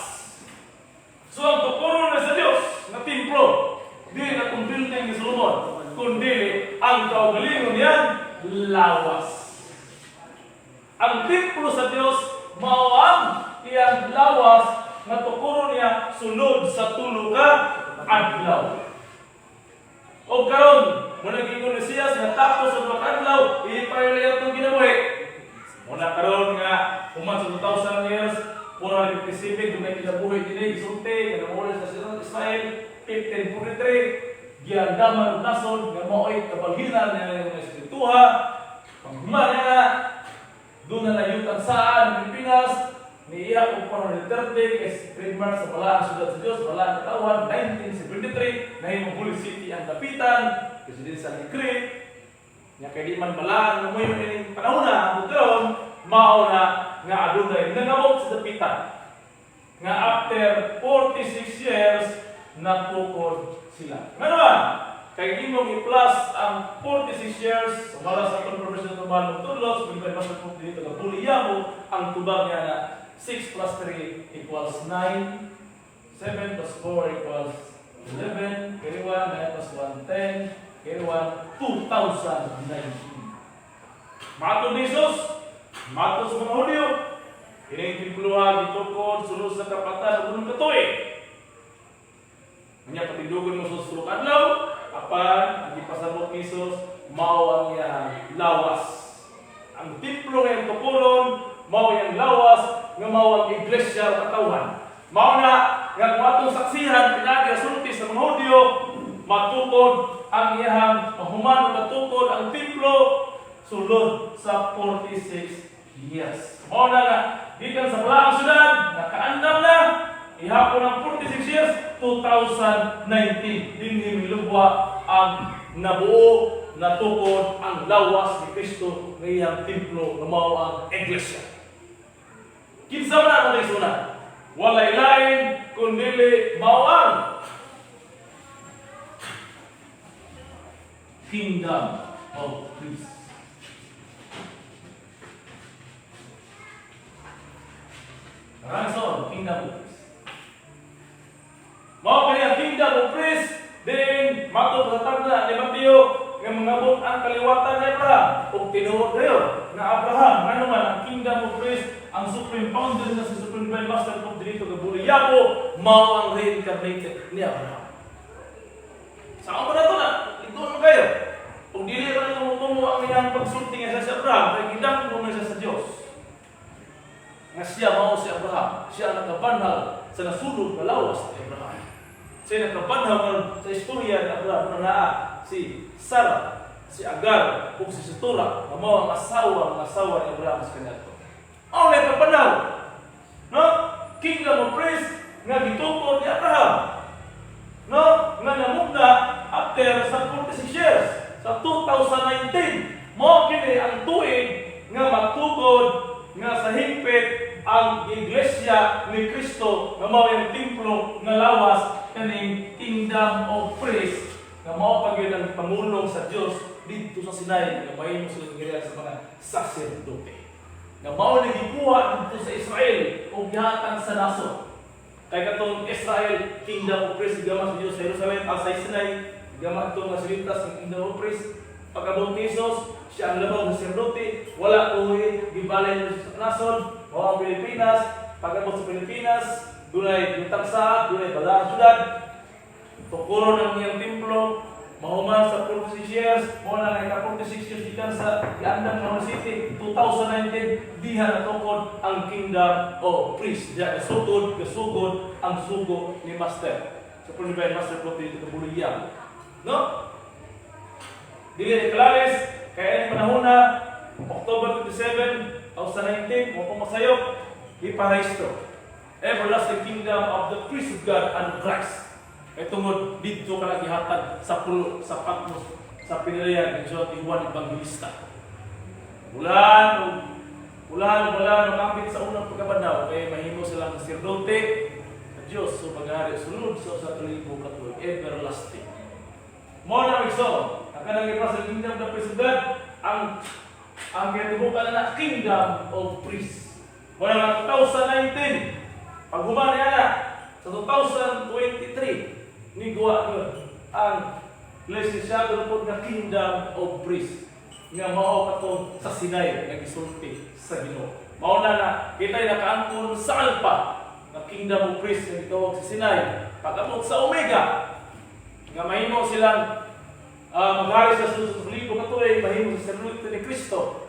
So ang tukuron na sa Dios nga templo, dili na kung building ni Solomon, kundi ang kaugalingon niyan lawas. Ang templo sa Dios mao ang iyang lawas nga tukuron niya sulod sa 3 ka adlaw. O karon, muna giingon ni siya sa natapos sa 2 ka adlaw, ipayo itong ginabuhi. Muna karon nga human sa 2,000 years, 457 dunay kinabuhi dinhi gisulti nga namuli sa Israel 1543, giandaman og nasod nga mao'y kabalhinan nga mga eskrituha. Paghuman nga doon na nayutan saan Pilipinas niiyak og panahon ni Duterte kay trademark sa Balaang Siyudad sa Dios, Balaang Katawhan. 1973, nahimong Holy City ang Dapitan, presidential decree nya, kay di man balaan nga mo'y ining panahon na ang karon, mao na nga adunay nangabot sa Dapitan nga after 46 years natukod sila. Nga naman, kay imong i-plus ang 46 years, sumala sa atong professional tuban tudlos, kung may basta po dito nga buliyamo, ang tubag niya na 6 plus 3 equals 9, 7 plus 4 equals 11, carry 1, 9 plus 1, 10, carry 1, 2019. Matod ni Jesus, matod sa mga Hudyo, kining temploha gitukod sulod sa kapatan ug 3 ka tuig. Nya patindugon mo sa 3 ka adlaw, apan ang gipasabot ni Jesus mao ang iyang lawas. Ang templo nga iyang tukuron mao iyang lawas nga mao ang iglesia o katawhan. Mao na nga kung atong saksihan pinaagi sa sulti sa mga Hudyo, matukod ang iyang mahuman o matukod ang templo sulod sa 46 years. Mao na nga gikan sa Balaang Syudad, nakaandam na ihapon ang 46 years, 2019, dinhi milubwa ang nabuo, natukod ang lawas ni Kristo nga iyang templo nga mao ang iglesia. Kinsa man ang mga? Walay lain kundili mao ang kingdom of priests. Ranson, kingdom of priests. Mao kaya kingdom of priests din matod sa tagna ni Mateo nga mangabot ang kaliwatan ni Abraham ug tinuod kayo nga Abraham, ngano man ang kingdom of priests, ang supreme founder na si Supreme Divine Master of dito nga Buliyabo mao ang reincarnated ni Abraham. Sa mo na to na, ituon mo kayo. Kung dili ra nimo mutumo ang iyang pagsulti nga siya si Abraham, kay gidakop mo man siya sa Dios. Nga siya mao si Abraham, siya ang nakabanhal sa nasunog na lawas ni Abraham. Siya nakabanhaw nga sa istorya ni Abraham na naa si Sarah, si Agar, ug si Ketura, nga mao ang asawa ni Abraham sa kanya to. Ang nakabanhaw. No? Kingdom of priests nga gitukod ni Abraham. No? Nga namugna after sa 46 years, sa 2019. Mao kini ang tuig nga matukod nga sa hingpit ang iglesia ni Kristo nga mao yung templo nga lawas kaning kingdom of priests nga mao pa gyud ang pangulong sa Dios didto sa Sinai nga mahimo sila giriyan sa mga saserdote. Nga mao ni gikuha didto sa Israel ug gihatag sa nasod. Kay katong Israel kingdom of priests gama sa Dios sa Jerusalem sa Sinai, gama ito nga silitas ng kingdom of priests. Pagabot ni Jesus, siya ang labaw sa saserdote, wala ko'y gibalin sa nasod, mao ang Pilipinas. Pagabot sa Pilipinas, dunay yutang sa, dunay balaang syudad, tukuron ang iyang templo, mahuman sa 46 years, mao na nga 46 years gikan sa giandam nga City, 2019, diha natukod ang kingdom of priests. Diha gasugod, gasugod ang sugo ni Master. Sa Divine Master po dito kabuliyang. No? Dili klares, kaya ang panahon na, October 27, 2019, mo pong masayop, iparehistro. Everlasting kingdom of the priests of God and Christ. Kay tungod didto ka nagihatag sa pulo sa Patmos sa pinalayan ni John ni Juan Evangelista. Bulan o bulan o bulan o kapit sa unang pagkabanhaw kay mahimo silang saserdote sa Diyos o paghari sulod sa 1,000 ka tuig, everlasting. Mao na, igsoon, ang kanang ipra sa kingdom of the priest of God, ang ginatibukan na kingdom of priests. Mao na 2019, paghuman niya na, sa 2023, ni guwa yun, ang lisensyado po nga kingdom of priests nga mao katong sa Sinai nga gisulti sa Ginoo. Mao na na kita'y nakaangkon sa Alpha nga kingdom of priests nga gitawag sa Sinai. Pag-abot sa Omega nga mahimo silang maghari sa sulod sa libo ka tuig, mahimo sa saserdote ni Kristo.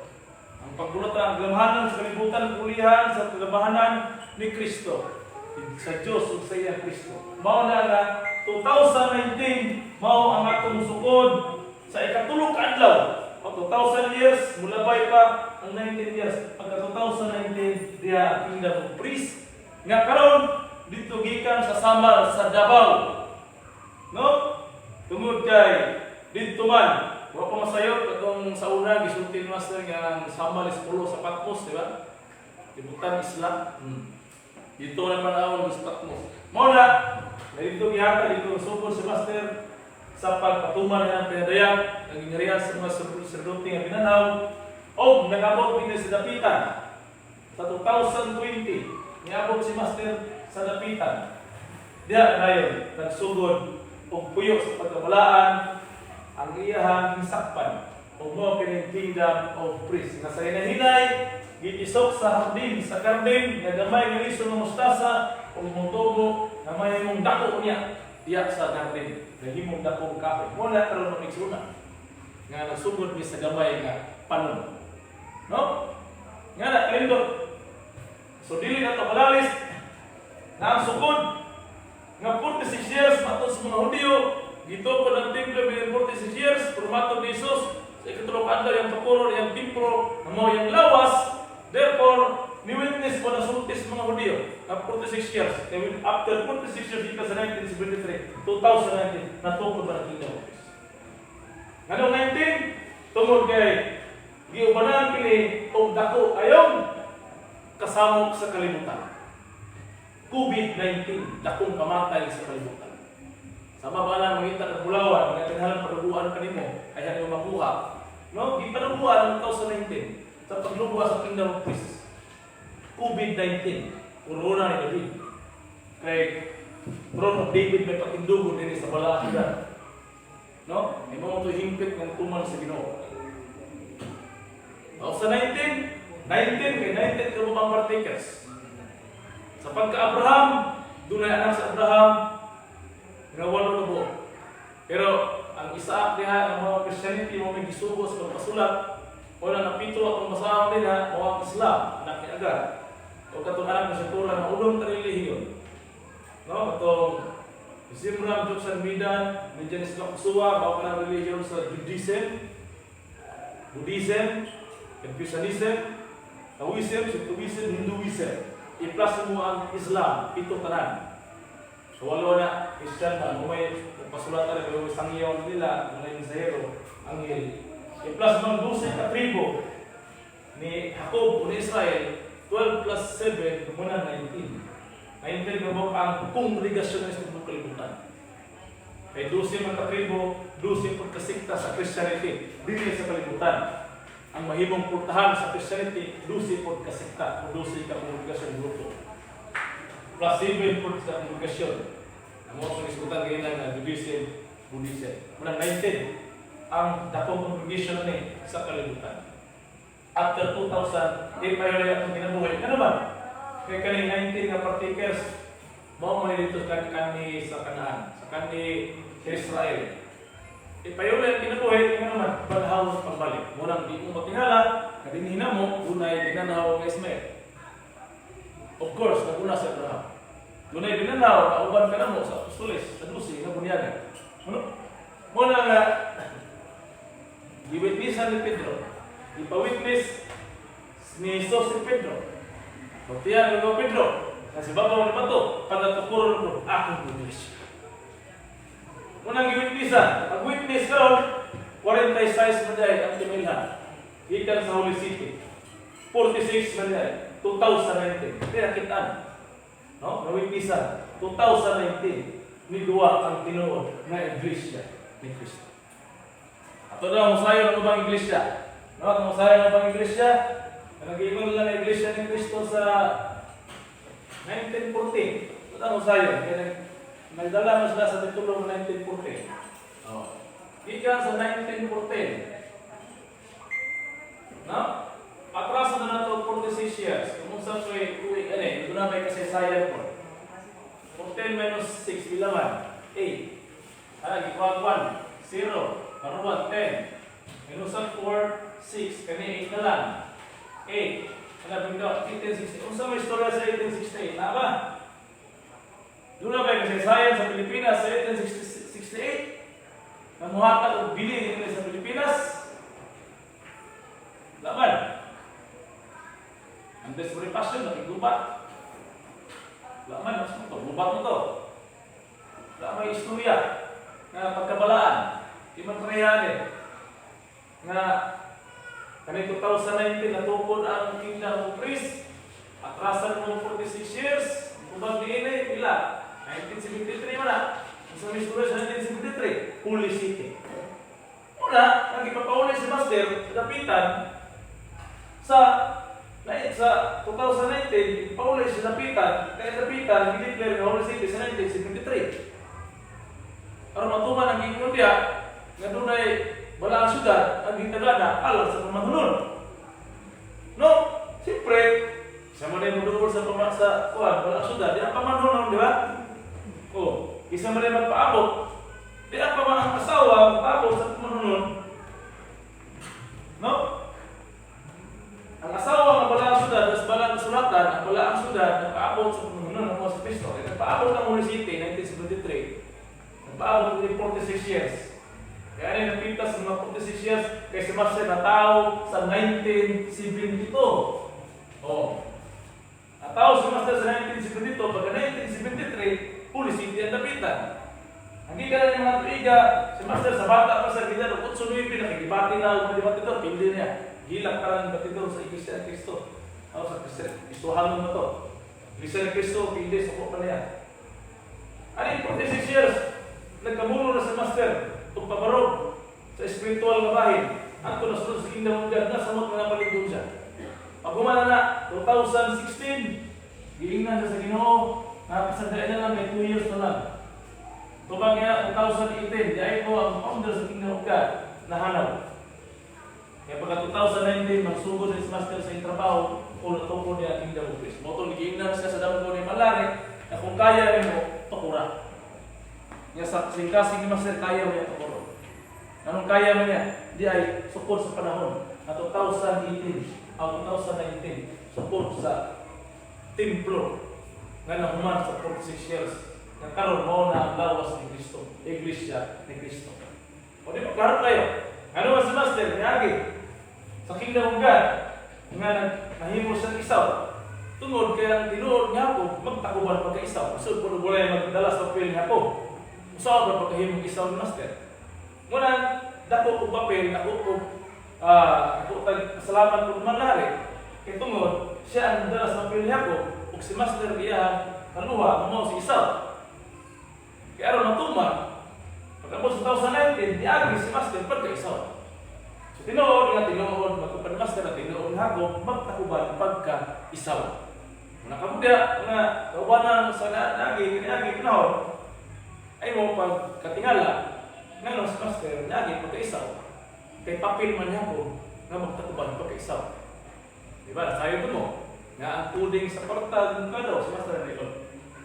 Ang pagbulatan, ang gamhanan sa kalibutan, pulihan sa kagamahanan ni Kristo sa Diyos ug sa iyang Kristo. Mao na nga 2019 mao ang atong sukod sa ikatulong ka adlaw. O 2000 years, mulabay pa ang 19 years. Pagka 2019, diha ang kingdom of priests. Nga karon dito gikan sa Samar sa Davao. No? Tungod kay didto man, wa pa masayot katong sa una gisulti ni Master nga ang Samal is pulo sa Patmos, di ba? Libutan isla. Dito na panahon sa Patmos. Mao na, dito gihatag dito sugod si Master sa pagpatuman ng pinadayag, ang gingharian sa mga saserdote nga binanaw, o nagabot din sa Dapitan. Sa 2020, niabot si Master sa Dapitan. Diha dayon nagsugod og puyo sa pagkabalaan ang iyahang gisakpan ug mao kini kingdom of priests nga sa hinahinay gitisok sa hardin, sa garden, nga gamay nga liso ng mustasa ug motubo nga mahimong dako niya diya sa garden, nahimong dakong kahoy. Mo na karon, mga igsoon, nga nagsugod mi sa gamay nga panon, no? Nga na kalindot. So dili na to kalalis na ang sukod nga 46 years matod sa mga Hudyo gitukod ang templo bilang 46 years, pero matod ni Jesus sa ikatulo ka adlaw yang tukuron yang templo nga mao yang lawas. Therefore ni witness po na sulti sa mga Hudyo nga 46 years. Kaya after 46 years gikan sa 1973, 2019, natukod ba ang kingdom of Christ? Nganong 19? Tungod kay giubanan kini og dako ayong kasamok sa kalibutan. COVID-19, dakong kamatay sa kalibutan. Sama ba lang mangita ng bulawan, nga kinahanglan paduguan kanimo, ay mo makuha. No, gipaduguan ang 2019 sa paglubwa sa Kingdom of Priests. COVID-19, corona ni David. Kay throne of David may patindugon dinhi sa balaan lugar. No? Ay mo to hingpit ng tuman sa Ginoo. O sa 19, 19 kay 19 ka ang partakers. Sa pagka-Abraham, dunay anak sa Abraham nga walo na buo. Pero ang Isaac diha ang mga Christianity mo may gisugo sa pagpasulat. Wala na pito akong basahon nila mo ang Islam, anak ni Agar. O katong anak ni Ketura nga ulong ka relihiyon. No, katong Zimram, Joksan, Medan, Midian Islam Kusua, mao ka ng relihiyon sa Judaism, Buddhism, Confucianism, Taoism, Shintoism, Hinduism. I-plus mo ang Islam, pito tanan. So walo na, Christian man, kung may pasulat na rin, may sangyaw nila, mga mensahero, anghel. I-plus mo ang 12 ka tribo ni Jacob o ni Israel, 12 plus 7, muna 19. 19 ka ang kongregasyon ng sa kalibutan. Kay 12 man ka tribo, 12 pud kasikta sa Christianity dinhi sa kalibutan. Ang mahimong pultahan sa Christianity, 12 pud kasikta o 12 ka kongregasyon, grupo. Plus 7 pud sa kongregasyon. Ang mga pangisgutan ganyan na Judaism, Buddhism. Muna 19 ang dakong congregation ni sa kalibutan. After 2000, di pa yun atong kinabuhi. Ano ba? Kay kaning 19 nga partakers, mao man dito kan kani sa Kanaan, sa kani sa Israel. Ipayuli ang kinabuhi, nga naman, banhaw sa pagbalik. Murang di mo matingala, kadinhi mo, dunay binanhaw nga Ismael. Of course, naguna sa Abraham. Dunay binanhaw, kauban ka na mo sa apostoles, sa dusi, nga bunyagan. Ano? Muna nga, giwitnessan ni Pedro, ipawitness ni Jesus si Pedro. Buktiyan ni Pedro, kasi babaw ni bato, pagkatukuron ko, akong iglesia. Unang giwitnessan, ang witness karon 46 man diay ang timilhan. Gikan sa Holy City. 46 man diay, 2019. Kaya nakitaan. No? Nawitnessan 2019 ni duwa ang tinuod nga iglesia ni Kristo. Ato na musayon ang ubang iglesia. No, atong musayon ang ubang iglesia. Ang nag-iingon lang ang iglesia ni Kristo sa 1914. Ito na musayon. Kaya nagdala mo sila sa titulo ng 1914. Oh. Gikan sa 1914. No? Atraso na nato 46 years. Kung unsa ko'y uwi ani, ito na may kasaysayan ko. 14 minus 6 pila man? 8. Ah, gikuha 1, 0, karuan 10. Minus 4, 6, kani 8 na lang. 8. Ano bigla 1860. Unsa may istorya sa 1868? Na ba? Doon na ba kasaysayan sa Pilipinas sa 1868? Namuhatag og bili dinhi sa Pilipinas? Laban. Andres Bonifacio, nakigubat. Laman, mas mo to, gubat mo to. Wala may istorya nga pagkabalaan. Di man parehan eh. Nga kani 2019 natukod ang Kingdom of Christ. Atrasan mo 46 years. Ubang niini pila? 1973 man na. Sa may istorya sa 1973, Holy City. Una, ang ipapauli si Master sa dapitan sa na, sa 2019, pauli sa dapitan, kaya dapitan, gideclare nga Holy City sa 1973. Aron matuman ang ingon diya, nga dunay balaang syudad, ang gitagana alang sa pamahunon. No? Siyempre, isa mo na yung muduol sa pama sa kuan, balaang syudad, di ang pamahunon, di ba? Oh, isa mo na yung magpaabot. Di ang ang asawa magpaabot sa pamahunon. No? Ang asawa nga balaang syudad, das balaang sulatan, ang balaang syudad, nagpaabot sa pamahunon ng mga sa Kristo. Kaya nagpaabot ang Holy City, 1973. Nagpaabot ng 46 years. Kaya ano napintas sa mga 46 years kay si Master natao sa 1972. Oh. Natao si Master sa 1972, pagka 1973, Holy City ang dapitan. Ang gikan na mga tuiga, si Master sa bata pa sa vida, 8 9, nakigibati na ang mga batidor, pili niya. Gilak ka lang batidor sa Iglesia ni Cristo. Oh, sa Kristo, Kristohanon mo to. Iglesia ni Cristo, pili, suko pa niya. Ano yung 46 years? Nagkamulo na si Master, ug pabarog sa spiritual nga bahin. Ang na sa Kingdom of God, nasa mo nga napalingkod siya. Pag humana na, 2016, giingnan siya sa Ginoo, nakasandali na lang, may 2 years na lang. Tubag niya, 2018, di ay ko ang founder sa Kingdom of God, nahanaw. Kaya pagka 2019, magsugod si Master sa iyang trabaho, o natuko niya ang Kingdom of Christ. Mao tong giingnan siya sa damgo ni Malari, na kung kaya nimo, tukura. Nga sa kasing-kasing ni Master, kaya mo niya tukuro. Anong kaya mo niya? Di ay sukod sa panahon. Na 2018 o 2019, sukod sa templo nga nahuman sa 46 years. Nga karon mao na ang lawas ni Kristo, Iglesia ni Kristo. O di ba, klaro kayo? Ano ba si Master? Niagi sa Kingdom of God nga nahimo siyang Esau. Tungod kay ang tinuod nga ako magtakuban pagka Esau. So puro wala magdala sa papel nga ako. Usaw ba pagkahimong Esau ni Master? Muna dako og papel, ako og ako tag pasalamat ko manlari. Kay tungod siya ang dala sa papel niya ko ug si Master iya kaluha mao si Esau. Kaya aron matuman, pag-abot sa 2019, niagi si Master pagka Esau. So tinuod nga tinuod magkupan ni Master na tinuod nga ako magtakuban pagka Esau. Muna kamudya nga kaubanan sa nagi kaniagi panahon ay mo pag katingala nga si Master niagi pagka Esau. Kay papel man niya ko nga magtakuban pagka Esau. Di ba? Sayo mo nga ang puding sa kwarta ng kado si Master nilon.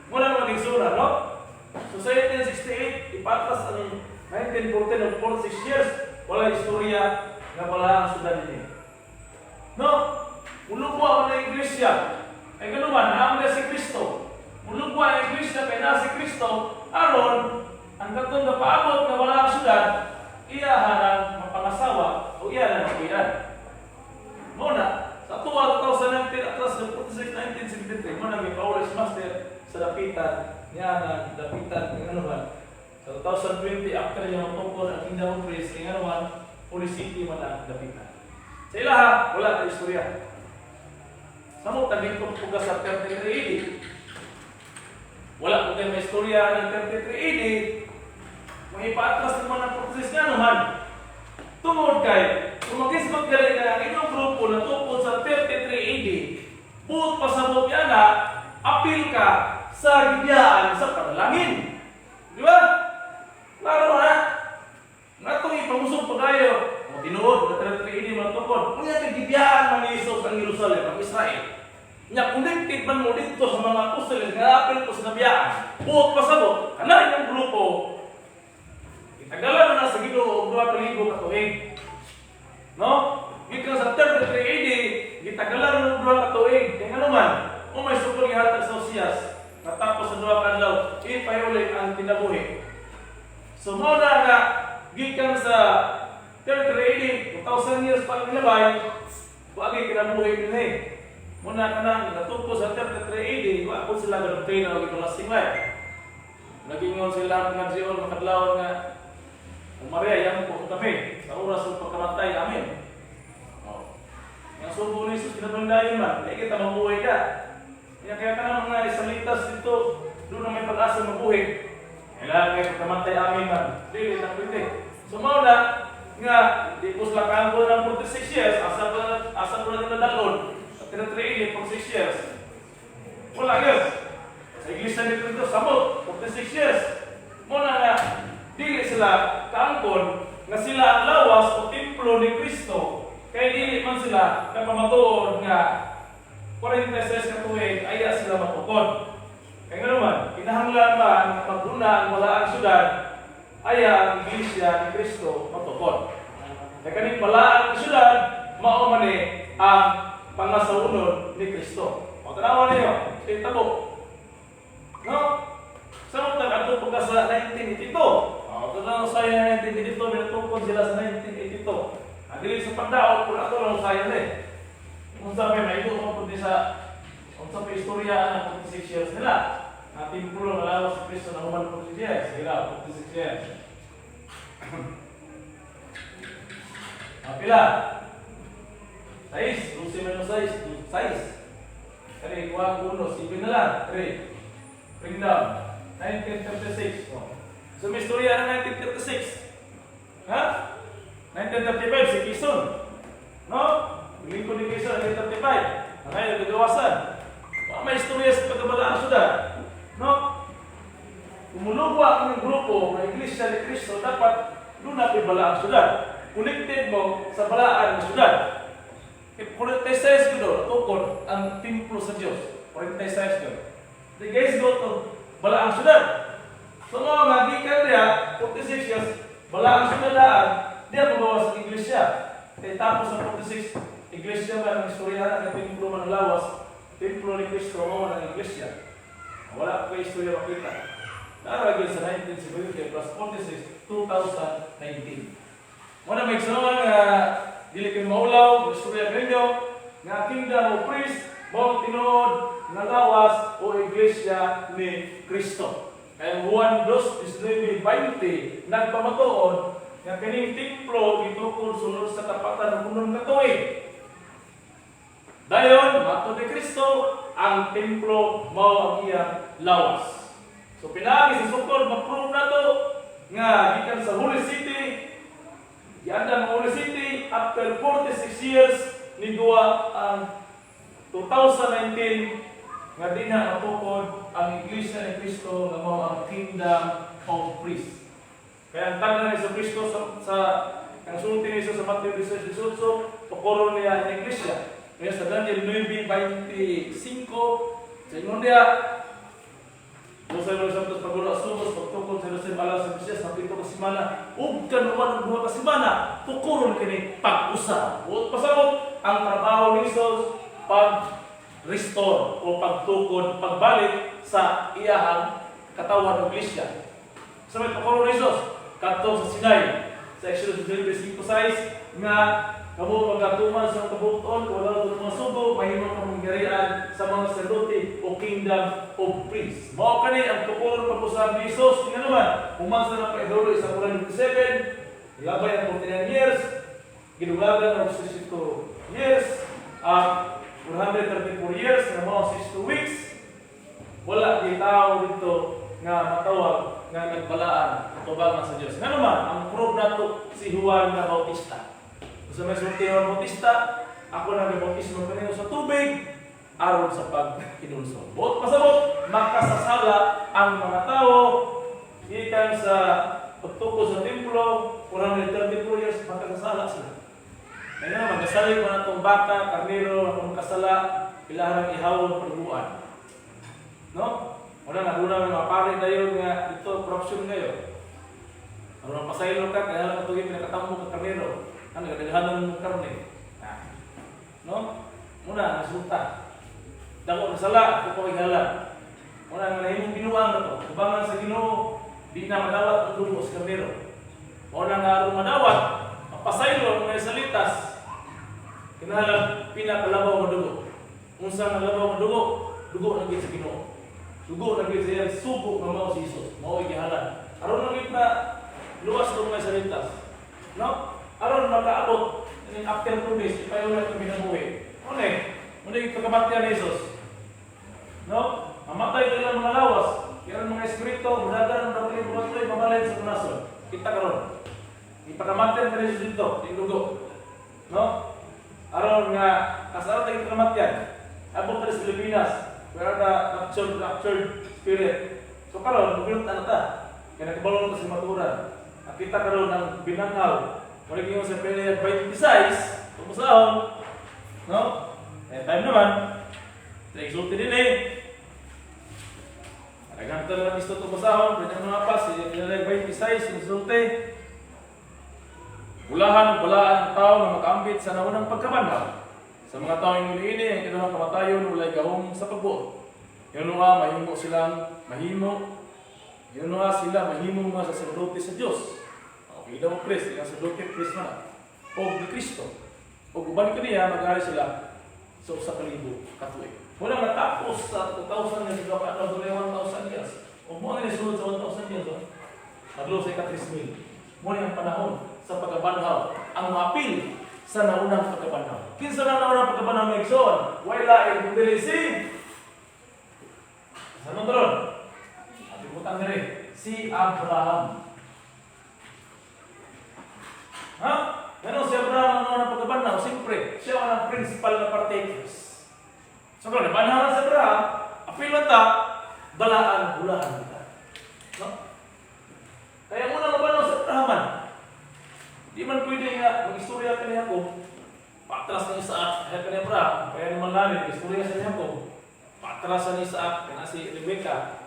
Muna naman igsura, no? So sa 1868, ipatras ang 1914 o 46 years, wala istorya nga wala ang syudad ninyo. No? Mulugwa man ang iglesia. Ay ganun man, naamo na si Kristo. Mulugwa ang iglesia kay naa si Kristo, aron ang katong napaabot nga wala ang syudad, iya ang mapangasawa o iya na mapuy-an. Mao na, sa tuwa 2019 atras ng 46 1973, mo na may Paulus Master sa dapitan niya na dapitan ng ano ba, Sa 2020, after niya matukod ang Kingdom of Priests, kaya nga naman, Holy City man ang dapitan. Sa ilaha, wala na istorya. Samot, naging ka sa 33 AD. Wala ko kayo may istorya ng 33 AD, mahipaatras naman ang process nga naman. Tungod kay, kung mag-isgot gali na ang inyong grupo na tukod sa 33 AD, buot pasabot yan na, apil ka sa gibiyaan sa panalangin. Di ba? Klaro ha? Nga itong ipamusog pa kayo, o tinuod, na 33 AD mga tukod, kung kay gibiyaan man ni Jesus ang Jerusalem, ang Israel. Nya connected man mo dito sa mga apostoles nga apil ko sa nabiyaan. Buot pasabot, kana inyong grupo, itagalan na sa Ginoo og 2,000 ka tuig. No? Gikan sa 33 AD, gitagalan na og 2 ka tuig. Kay ngano man, kung may sukol gihatag sa Osias, natapos sa 2 ka adlaw, ipahiuli ang kinabuhi. So mao na nga gikan sa 33 AD, 2,000 years pa ang nilabay, wagi kinabuhi dinhi. Muna ka nang natupo sa 33 AD, wa po sila gadoktrina og everlasting life. Nagingon sila nga Zion makadlawon nga kung Maria yan po kami sa oras ng pagkamatay amin. Oh. Yang subo ni Jesus kinabuhi man, di kita mabuhay ka. Kaya kaya ka na mga Israelitas dito, doon na may pag-asa mabuhi. Kailangan kayo pagkamatay amin man. Dili na pwede. So mao na nga di po sila kaangkon ng 46 years, asa ko na nila dalon. Sa 33 AD, 46 years. Wala yun. Sa iglesia ni Cristo, samot, 46 years. Muna nga, dili sila kaangkon nga sila ang lawas o templo ni Kristo. Kaya dili man sila napamatuod nga 46 ka tuig aya sila matukod. Kaya nga naman, kinahanglan ba ang maguna ang balaang syudad aya ang iglesia ni Kristo matukod. Kaya kaning balaang syudad, mao man ni ang pangasawunon ni Kristo. O tanawa ninyo, sa tabo. No? Sa mga adto pa sa 1982. O, ito lang sa 1982, minatukod sila sa 1982. Ang dili sa pagdaot, kung ato lang sayo eh. Kung sabi, may ito po sa kung sa istorya ang 46 years nila. Ang templo nga lawas sa Kristo na human 46 years. Sige lang, 46 years. Pila? 6, 12 menos 6, 6. Kani, kuha ko 1, 7 na lang. 3. Bring down. 1936. Oh. So may istorya ng 1936. Ha? 1935, si Quezon. No? Lingkod ni Quezon, 1935. Ang ngayon, nagagawasan. Baka may istorya sa pagkabalaan syudad. No? Kumulugwa ang grupo ng Iglesia ni Cristo, dapat doon natin balaang syudad. Connected mo sa balaan ng syudad. 46 ko doon, tukod ang templo sa Diyos. 46 ko. The guys go to balaang syudad. So mga nga, gikan niya, 46 years, balaang syudad, diya magawa sa iglesia. Kaya tapos sa 46, iglesia man ang istorya ng templo man ang lawas, templo ni Cristo mo man ang iglesia. Wala ko istorya makita. Naragil sa 1970 plus 46, 2019. Muna may nga dili kayo maulaw, istorya ninyo, nga kingdom of priest, mao tinuod nga lawas o iglesia ni Kristo. Kaya Juan 2, 19, 20, nagpamatuod nga kining templo gitukod sulod sa tapatan ng unom ka tuig. Dayon, matod ni Kristo, ang templo mao ang iyang lawas. So pinaagi sa sukol, ma-prove na to nga gikan sa Holy City, gianda ang Holy City after 46 years niguwa ang 2019 nga di na matukod ang Iglesia ni Kristo nga mao ang Kingdom of Priests. Kaya ang tagna ni Kristo sa ang sulti ni Jesus sa Mateo 18:18, tukoron niya ang Iglesia. Kaya sa Daniel 9:25, sa ingon niya, Busa mo sa pagula sugos, pagtukod sa Jerusalem alang sa Mesiyas, na 7 ka semana, ug kanuman og 2 ka semana, tukoron kini pag-usa. Buot pasabot, ang trabaho ni Jesus, pag restore o pagtukod, pagbalik sa iyahang katawan ng iglesia. Sa may tukoron ni Jesus, kadto sa Sinai, sa Exodus 25:6, nga kamo magatuman sa kabuoton, kung wala mga sugo, mahimo ka mong garian sa mga saserdote o kingdom of priests. Mao kani ang tukoron pag-usab ni Jesus. Nga naman, human sa napaidolo sa 457, labay ang 49 years, gidulagan ang 62 years, at 434 years, nga mao 62 weeks, wala di tao dito nga matawag nga nagbalaan tubangan sa Dios. Nga naman, ang proof nato si Juan na Bautista. Sa may sulti Juan Bautista, "Ako na bautismo kanino sa tubig aron sa paghinulsol." Buot pasabot, makasasala ang mga tao gikan sa pagtukod sa templo, 434 years, makasasala sila. Kaya nga, magasalig mo na itong baka, karnero, kung kasala, ilahan ihawon paduguan. No? Wala na, una may mga pare tayo nga dito, corruption kayo. Aron pasaylo ka, kaya lang itong pinakatambo ka karnero. Ano, kadaghanan ng karne. Ah. No? Muna, resulta. Dako na sala, ako pa halan. Muna nga nahimong binuang na to. Tubangan sa Ginoo, di na madawat ang dugo sa karnero. Muna nga aron madawat, mapasaylo ang mga Israelitas. Kinahanglan pinakalabaw nga dugo. Unsa nga labaw nga dugo? Dugo na gid sa Ginoo. Dugo na gid sa iyang sugo nga mao si Jesus. Mao gihalan. Aron na gid na luwas ng mga Israelitas. No? Aron makaabot ning after 2 days ipayo na itong binabuhi. Ano eh? Muna yung pagkamatyan ni Jesus. No? Mamatay ito ilang mga lawas. Kaya ang mga espiritu, mudagan ang dapit buhat mabalin sa punason. Kita karon. Ipakamatyan ka ni Jesus dito, yung dugo. No? Aron nga, kasaro tayo pagkamatyan. Abot ta sa Pilipinas, where the raptured spirit. So karon, mubilot na ta. Kaya nakabalo na ta sa maturan. Nakita karon ang binanghaw. Muna yung sa Pele 26, tumusahon. No? Eh, time naman. Sa exulti din eh. Daghan ta lang isto tubasahon, pwede mga pas, si Pele 26, insulti. Bulahan o balaan ang tao na makaambit sa naunang pagkabanhaw. Sa mga taong ini, ang kinuhang kamatayon walay gahom sa pagbuot. Yun nga, mahimo silang mahimo. Yun nga sila mahimo mga saserdote sa Dios. Okay daw priest, yung saserdote priest man. O ni Kristo. O uban kaniya mag-ari sila sa 1,000 ka tuig. Wala natapos sa 2,000 years, baka ano, dunay 1,000 years. O mo na sulod sa 1,000 years, oh. Padlo sa ika-3,000. Mo ni ang panahon sa pagkabanhaw, ang maapil sa naunang pagkabanhaw. Kinsa na naunang pagkabanhaw ng igsoon? Way lain kung dili si sa nung ron? Ati butang diri, si Abraham. Ha? Ganun si Abraham ang naunang pagkabanhaw, siyempre, siya ang principal na partakers. So kung nabanhaw na si Abraham, apil na ta, balaan, bulahan kita. No? Kaya muna mabanhaw si Abraham man. Di man pwede nga mag-istorya ka ni Jacob, patras ng Isaac, kaya ka ni Abraham, kaya naman namin, mag-istorya sa ni Jacob, patras sa ni Isaac, kaya na si Rebecca,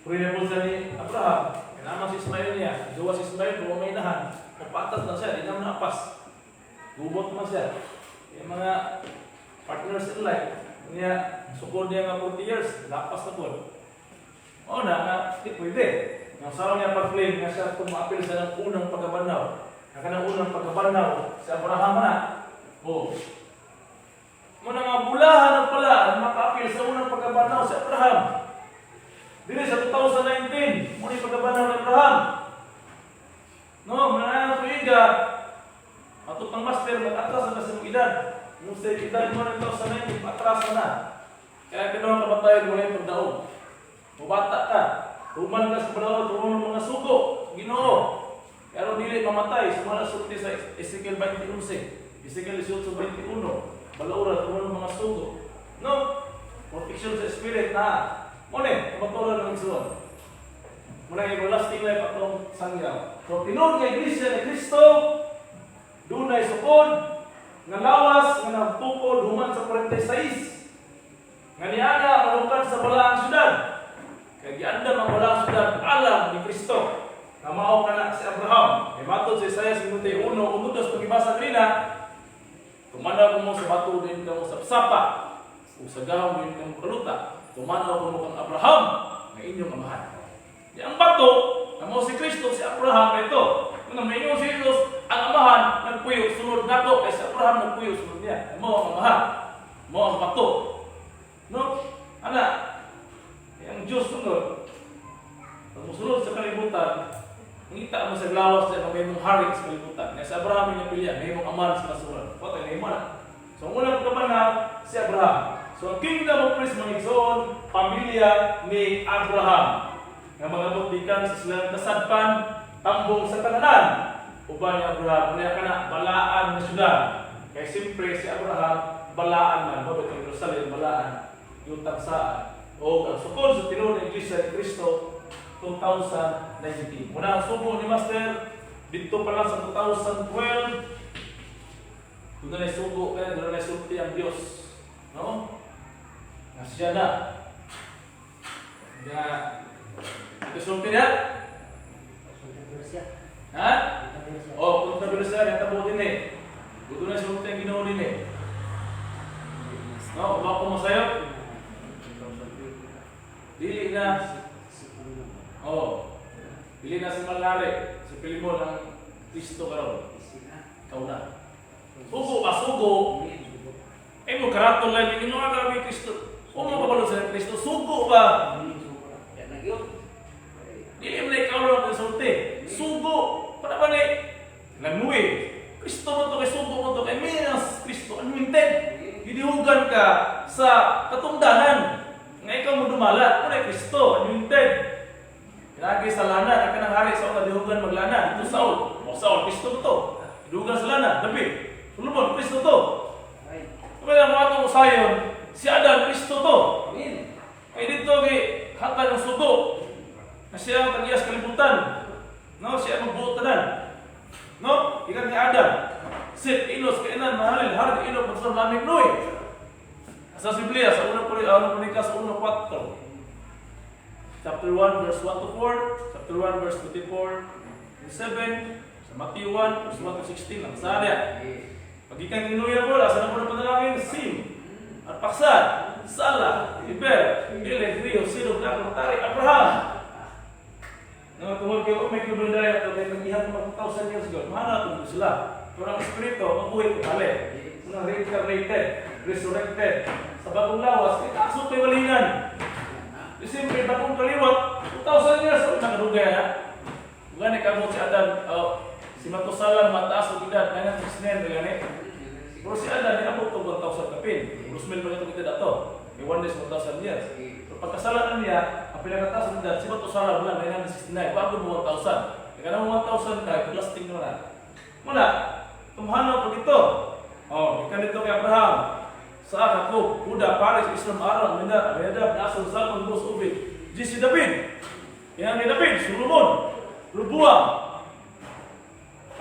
pwede po sa ni Abraham, kaya naman si Ismael niya, jowa si Ismael, kung may inahan, o patras na siya, di naman naapas. Gubot man siya. Yung mga partners in life, niya, sukod niya nga 40 years, lapas na po. O na, nga, di pwede. Ang asawa niya pag-claim nga siya kung maapil sa ng unang pagkabanhaw. Nga kanang unang pagkabanhaw, si Abraham na. Oh. Muna nga bulahan ang pala ang makaapil sa unang pagkabanhaw si Abraham. Dili sa 2019, muna yung pagkabanhaw ni Abraham. No, mga ang tuiga, atong pang master, mag-atras na sa mong edad. Yung sa edad mo ng 2019, patras na. Kaya kinuha kamatayon mo yung pagdaog. Mubata ka, human ka sa panahon, human mga sugo, Ginoo. Pero dili mamatay, sumala sulti sa Ezekiel 20:11, Ezekiel 18:21, balaura, human mga sugo. No? Protection sa spirit na. Muna, kamaturan ng igsoon. Muna everlasting life atong sangyaw. So, tinuod nga Iglesia ni Kristo, dunay sukod, nga lawas, nga nagtukod, human sa 46. Nga niana, malungkad sa balaang syudad. Kaya giandam ang balaang syudad, alam ni Kristo. Nga mao kana si Abraham. Kay matod sa Isaiah 51:2, pagibasa kanina, "Tumanaw mo sa bato din kamo sa sapa, ug sa gahom din kamo kaluta. Tumanaw mo kang Abraham, nga inyong amahan." Di ang bato, nga mao si Kristo, si Abraham na ito. Kung may si Jesus, ang amahan nagpuyo sunod nato kay si Abraham nagpuyo sunod niya. Mao ang amahan. Mao ang bato. No? Ano hari sa kalibutan. Nga si Abraham yung napilian, nahimong amahan sa nasuran. Patay, nahimo na. So ang unang pagkabanhaw, si Abraham. So ang kingdom of priests, mga igsoon, pamilya ni Abraham. Nga mga gikan sa silang kasadpan, tambong sa Canaan. Uban ni Abraham, unya kana balaan nga syudad. Kaya siyempre si Abraham, balaan man, mabot ang Jerusalem, balaan, yutang saan. O ang sukod sa tinuod ng Iglesia ni Cristo, 2019. Muna ang sugo ni Master, dito pa lang sa 2012, doon na sugo kaya, doon na sulti ang Diyos. No? Nga siya na. Nga, ito sulti niya? Ha? O, kung tabi siya, yung tabo din eh. Doon na sulti ang Ginoo din eh. No, ba ko masayop? Dili na. Oh. Dili na si Malari, si Pilimon ang Kristo karon. Ikaw na. Sugo ba sugo? Eh mo karaton lang yung mga grabe Kristo. Kung mo kabalo sa Kristo, sugo ba? Dili mo na ikaw lang ang sulti. Sugo. Para ba ni? Languwi. Kristo mo to kay sugo mo to kay minas Kristo anointed. Gidihugan ka sa katungdanan. Nga ikaw mo dumala, muna Kristo anointed. Pinagi sa lana, ka nang hari sa una dihugan maglana. Dito Saul. O Saul, Kristo mo to. Dihugan sa lana, David. Solomon, Kristo to. Kaya mga atong usayon, si Adan, Kristo to. Kay dito kay hatag ang sugo. Na siya ang tag-iya sa kalibutan. No, siya ang magbuot tanan. No, ikan ni Adam. Set, Enos, Kainan, Mahalil, Harad, Enoch, Magsam, Lamig, Noy. Sa Biblia, sa unang Kronikas 1:4. Chapter 1, verse 1 to 4, chapter 1, verse 24 to 7, sa Matthew 1, verse 1 to 16, lang sa niya. Pagikan ni Noya po, asa na po na panalangin, Sim, Arpaksad, Sala, Iber, Peleg, Reu, Serug, Nacor, Tare, Abraham. Nga tungod kay may kubendaya to kay nag-ihap mga 2,000 years ago, mahana to sila. Pero ang espiritu, mabuhi ko bali. Unang reincarnated, resurrected. Sa bagong lawas, kay kaso kay walingan. Di siyempre, bagong kaliwat, 2,000 years old, nakadugay na. Gani kamot si Adam, oh, si Matusalam mataas og edad, 969 gani. Pero si Adam, niabot og 1,000 kapin. 2,000 man itong edad ato. May 1 days 1,000 years. So pagkasala na niya, ang pinakataas ng edad, si Matusalam wala, 969. Bago mo 1,000. Kaya nang 1,000 ka, lasting naman na. Muna, tumhanaw pag ito. Oh, ikan dito kay Abraham. Sa Jacob, Juda, Pares, Esrom, Aram, Minda, Aminadab, Nason, Salmon, Boaz, Obed, Jesse, David. Yan ni David, Solomon, Roboam,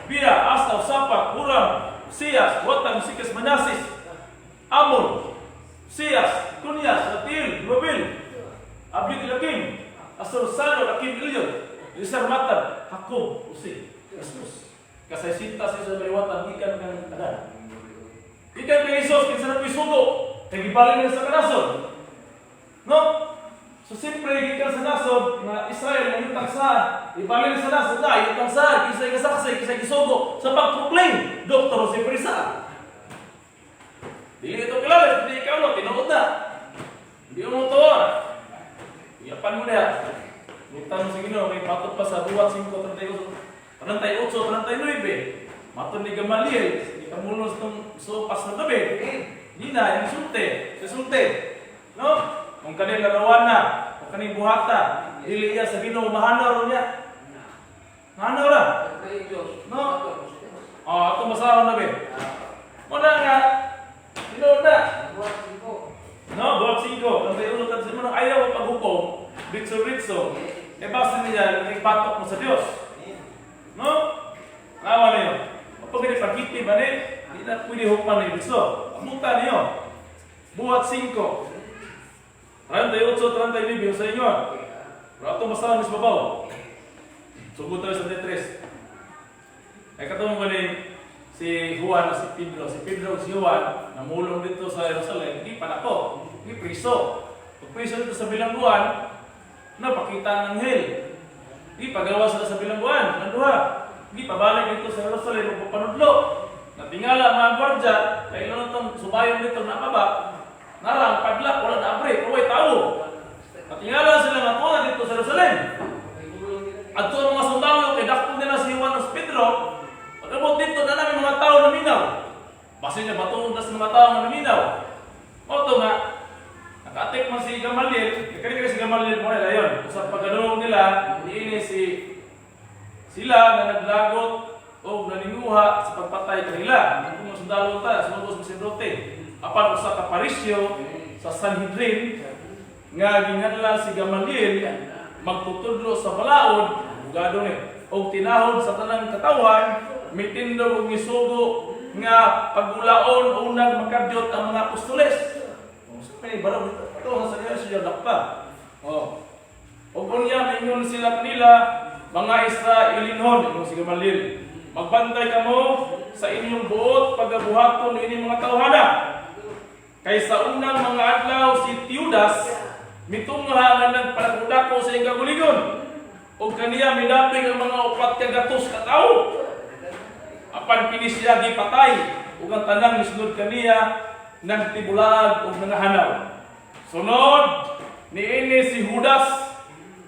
Bia, Asa, Sapat, Huram, Siyas, Watang, Sikas, Manasis, Amon, Siyas, Kunyas, Ratil, Robil, Abdi Lakim, Asur, Salo, Lakim, Elion, Lisar, Matan, Jacob, Usi, Jesus. Kasay sinta sa isa maliwatan, gikan kang Adan. Gikan kay Jesus, kinsa na po'y sugo, kay gibalin niya sa kanasod. No? So siyempre, gikan sa nasod nga Israel nga yutang saan, ibalin sa nasod na, yutang saan, kinsa kasaksi, kinsa gisugo sa pag-proclaim, Dr. Jose Prisa. Dili ito kilala, hindi ikaw no, tinuod na. Hindi mo to. Iyapan mo na. Lutan mo sa Ginoo, may matod pa sa Buhat 5, 38, 38, 39. Matod ni Gamaliel, ni Kamulo sa itong so Pastor David. Di na, yung sulte, sa sulte. No? Kung kaning larawan na, kung kaning buhata, dili iya sa Ginoo mahanaw ro niya. Mahanaw ra. No? Oh, ato masahon na be. Muna nga, tinuod na. No, buhat 5. Kung tayo ulo sa mga ayaw ang paghukom, ritso-ritso, eh basta niya, nagpatok mo sa Diyos. No? Nawa niyo. Kapag hindi pagkiti ba ni, hindi na pwede hukman ni ritso. Amuta niyo. Buhat 5. 38, 39 sa inyo. Pero ato masahon is babaw. Sugod tayo sa 33. Ay katong ko ni si Juan o si Pedro. Si Pedro o si Juan, namulong dito sa Jerusalem, di pa nako, di priso. Pag priso dito sa bilangguan, napakita ang anghel. Di pagawa sila sa bilangguan, ang duha. Di pabalik dito sa Jerusalem, magpapanudlo. Natingala mga gwardya, kay na itong subayon dito napaba, narang padlock, wala na abre, uway tao. Natingala sila nga tuwa dito sa Jerusalem. At ang mga sundalo, kay dakpo nila si Juan o si Pedro, Basin niya batuon tas mga tao nga naminaw. Mao to nga naka-attack man si Gamaliel, kani si Gamaliel mo na dayon. Sa paggadungog nila, niini si sila nga naglagot o naninguha sa pagpatay kanila. Kung mga sundalo ta, sumugos sa saserdote. Apan usa ka Pariseo sa Sanhedrin nga ginganlan si Gamaliel magtutudlo sa balaod, bugado ni, og tinahod sa tanang katawhan, mitindog og misugo nga pagulaon unang makadyot ang mga apostoles. Oh, sa may barog ito sa siya siya dakpa. Oh. Og unya mingon sila kanila, "Mga Israelinhon," ingon si Gamaliel, "magbantay kamo sa inyong buot pagabuhaton ini mga tawhana. Kay sa unang mga adlaw si Teudas mitungha nga nagpanagudako sa iyang kaugalingon. Ug kaniya midapig ang mga 400 ka tawo. Apan kini siya gipatay ug ang tanang misunod kaniya nagtibulaag ug nangahanaw. Sunod niini si Judas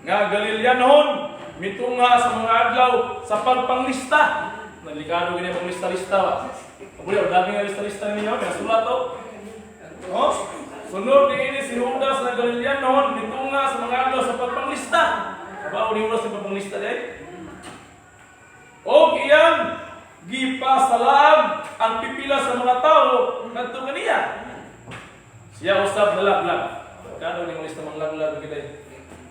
nga Galileanhon mitungha sa mga adlaw sa pagpanglista." Nalikado gini panglista-lista ba. Abuli, dami nga lista-lista ninyo, kaya sulat to. Oh? Sunod niini si Judas nga Galileanhon mitungha sa mga adlaw sa pagpanglista. Kabaw ni Judas sa pagpanglista day. Og iyang gipasalaag ang pipila sa mga tao ngadto kaniya. Siya usab nalaglag. Kano ni lista mang laglag kita.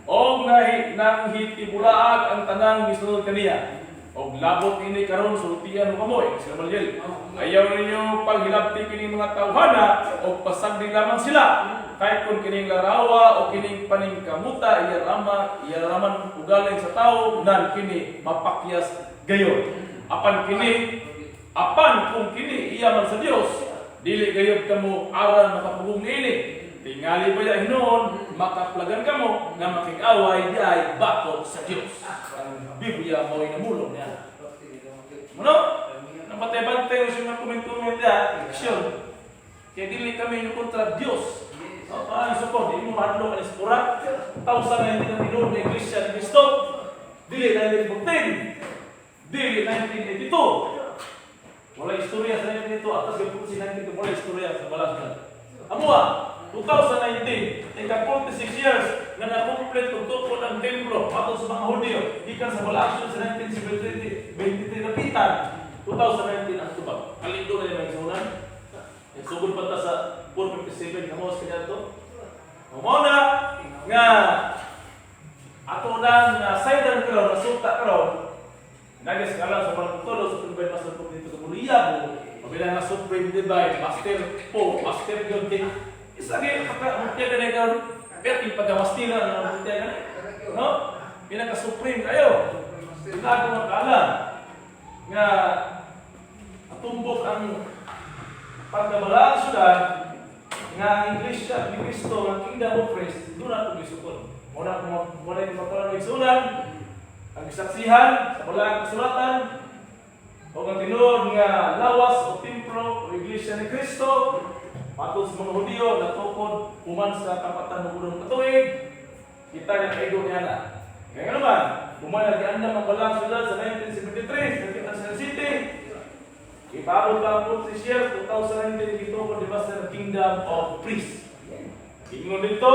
Og nahi nanghitibulaag ang tanang misunod kaniya. Og labot ini karon sultian mo kamo eh, sila Gamaliel. Ayaw ninyo paghilabti kining mga tawhana og pasagdi lamang sila. Kahit kung kining larawa o kining paningkamuta iya rama iya raman ugaling sa tao nan kini mapakyas gayon. Apan kung kini iya man sa Dios, dili gayud kamo aran makapugong niini. Tingali ba ya hinuon makaplagan kamo nga makig-away di ay batok sa Dios. Ang Biblia mo namulong niya. Ano? Nabantay-bantay mo siya mga comment-comment niya, aksyon. Kaya dili kami yung kontra Dios. So, parang isa po, di mo mahadlok ang ispura. Tawsa na hindi na tinuod na Iglesia ni Cristo. Dili 1914. Dili 1982. Wala istorya sa 1982. Atas gapun si 1982, wala istorya sa balasdan. Amo 2019, ika 46 years nga na-complete og tukod ang templo atol sa mga Hudyo gikan sa wala action sa 1973 23 kapitan 2019 ang tubag. Kalindo na yung mga. Yung sugod pa ta sa 457 kamo sa kanya to. Mao na nga ato nang sidearm karon, nasuta karon. Nagis nga lang sa mga tulo sa Divine Master po dito sa Buliyabo, pabila nga Supreme Divine Master po, Master yun kay isa kay pagka mutya ka na karon, pero yung pagkamastila na mutya ka na, no? Pinaka supreme kayo. Hindi ko makaalam nga atumbok ang pagkabalaan syudad nga ang Iglesia ni Cristo, ang Kingdom of Christ, doon ako gisukon. Muna muna yung makaroon ng igsunan, ang gisaksihan sa balaang kasulatan, o ang tinuod nga lawas o templo o Iglesia ni Cristo, matod sa mga Hudiyo, natukod human sa kapatan ng unang katuig, kita nga kaigo niya na. Kaya nga naman, human nag-andam ang balaang syudad sa 1973, sa Quezon City, ipaabot pa ang 46 years, 2019, gitukod di ba sa Kingdom of Priests. Ingon dito,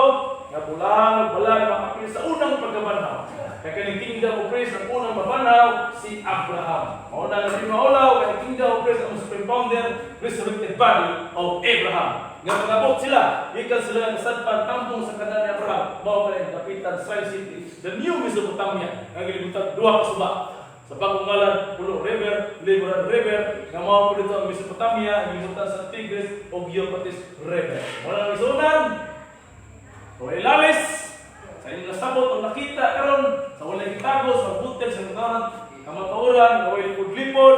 nga bulang ug balay makapil sa unang pagkabanhaw. Kay kaning Kingdom of Priests, ang unang mabanhaw, si Abraham. Mao na nga si maulaw, kay Kingdom of Priests ang supreme founder, resurrected body of Abraham. Nga pag-abot sila, gikan sila nga kasadpan tambong sa kanan ni Abraham, mao pa ang kapitan Shrine City, the new Mesopotamia, nga gilibutan duha ka suba. Sa bagong ngalan, Pulo River, Lebanon River, nga mao po dito ang Mesopotamia, gilibutan sa Tigris o Euphrates River. Mao na ang isunan, o ilalis, sa inyong nasabot o nakita karon sa walay gitago sa butel sa katawhan, kamatuoran, nga walay lipod-lipod,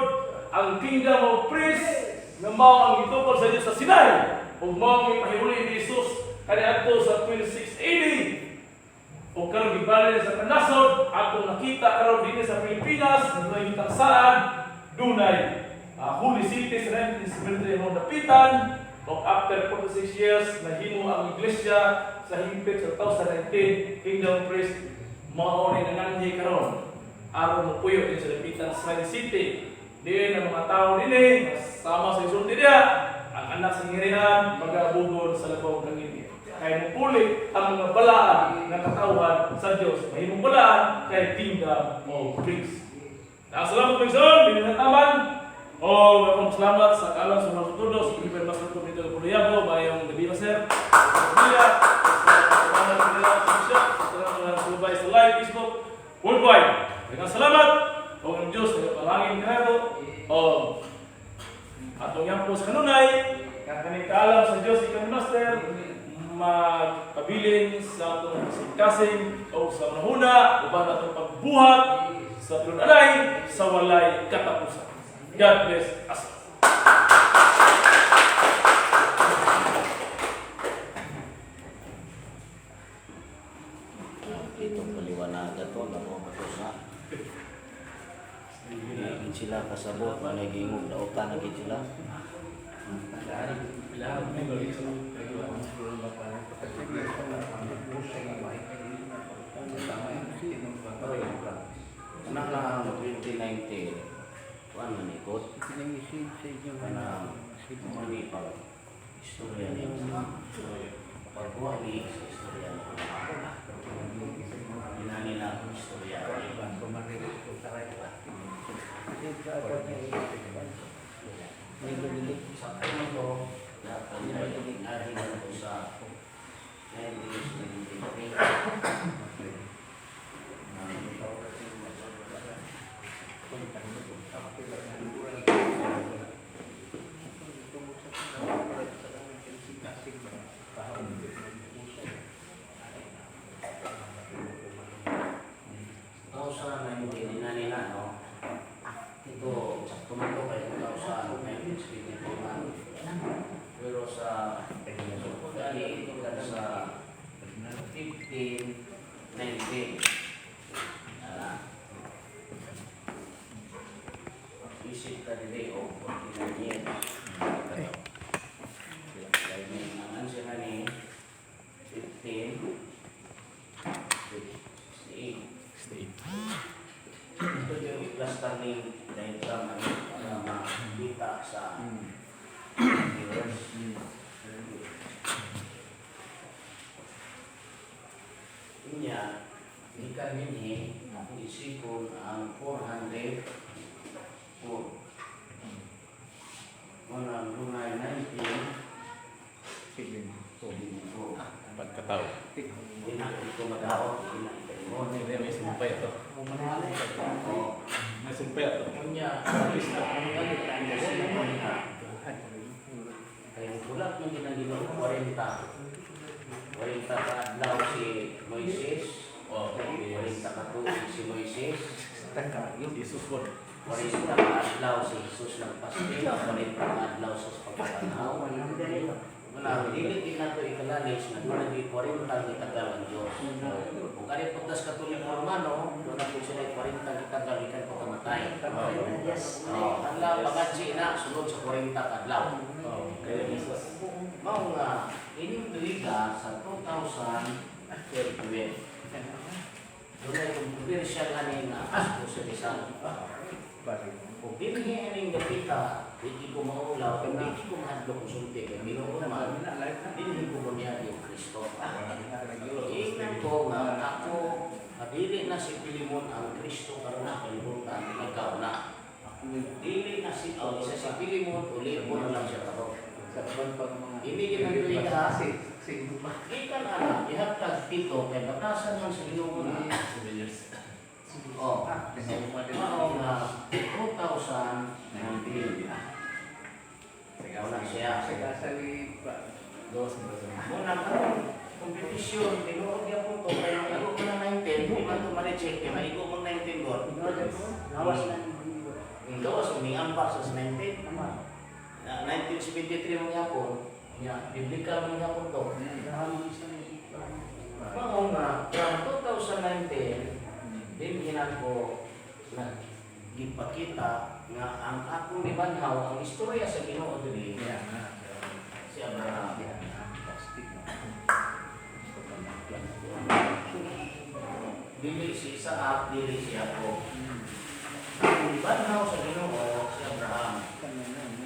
ang Kingdom of Priests, nga mao ang gitukod sa Diyos sa Sinai, ug mao ang ipahiuli ni Jesus kaniadto sa 26 AD. O karon gibali sa kanasod, atong nakita karon dinhi sa Pilipinas, na dunay gitangsaan, dunay Holy City sa 1973 mo dapitan, o after 46 years, nahimo ang iglesia sa hingpit sa 2019, Kingdom of Christ, mao ni nanganhi karon. Aron mopuyo din sa dapitan Shrine City. Diin ang mga tao dinhi, sama sa isulti diya. Ang anak sa gingharian magabugon sa labaw kang. Kay mupuli ang mga balaan nga katawhan sa Dios. Mahimong balaan kay Kingdom of Grace. Salamat, Panginoon, binataman. O, akong salamat sa kalang sa mga tudo sa Philippine Master Community of Puluyabo, mayong gabi na, sir. Sa pamilya, sa mga nila sa siya, sa mga subay sa live Facebook, worldwide. Daghang salamat. O ang Diyos nagapalangin kanato. O atong yampo sa kanunay, nga kaning kaalam sa Diyos ikaw ni Master, magpabilin sa atong kasing-kasing o sa manahuna uban atong pagbuhat sa tinud-anay sa walay katapusan. God bless us. All. Itong paliwanag to, nako ba to sa Hindi sila kasabot, managingog dautan na gid sila. Anak lang ang 2019, kuan man ikot, kanang mani pag istorya ni pagkuha ni sa istorya ni Inani na akong istorya ni. Sa ko, nahilan ko sa 1973. 2019, inani na, no? Ito, sakto man to kay 2019 man. Pero sa dali ito sa 1519. Ah. Isip ka dili o 49 years. Kaya may nangan sila ni 15 68. Ito yung i-cluster ng diagram ano, para makita sa viewers. Unya, gikan dinhi, akong isipon ang 404. Muna, dunay 19, 74. Pagkatao. Hindi na ito madaot, hindi na ito. Hindi, may sumpay ito. Oo. May sumpay ito. Unya, kaya bulat ng ginagino 40. 40 ka adlaw si Moises, 40 ka tuig si Moises, Jesus po. 40 ka adlaw si Jesus nagpastil, 40 ka adlaw sa pagkatanaw. Wala, dili din nato ikalalis na doon naging 40 gitagal ang Diyos. Kung kani pagdas Katoliko Romano, doon na po sila 40 gitagal ikan pagkamatay. Oh, ang pagadji na sunod sa 40 kadlaw. Oh, kaya Jesus. Mao nga ining tuiga sa 2012. Doon ay kontrobersyal ani nga asko sa Rizal. Kung dinhi aning dapita, di ko maulaw, kung di ko mahadlok konsulti kay Ginoo man, dinhi ko bunyag yung Kristo. Ingnan ko nga ako dili na si Pilimon ang Kristo karon sa kalibutan, ikaw na. Dili na si oh, isa si Pilimon, ulipo na lang siya karon. Hindi yun ang tuiga. Gikan ana, ihatag pito kay batasan man sa Ginoo na. 7 years. Oh, mao nga 2019. Ikaw na siya. Muna karon kompetisyon tinuod gyapon to kay maigo ko na 19, di man to ma-reject kay maigo mong 19 gol. Gawas ni ambak sa 19. Na 1973 man gyapon. Nya biblical man gyapon to. Mao nga from 2019 din ko na gipakita nga ang akong gibanhaw ang istorya sa Ginoo diri si Abraham. Dili si Isaac, dili si Jacob. Ang gibanhaw sa Ginoo si Abraham.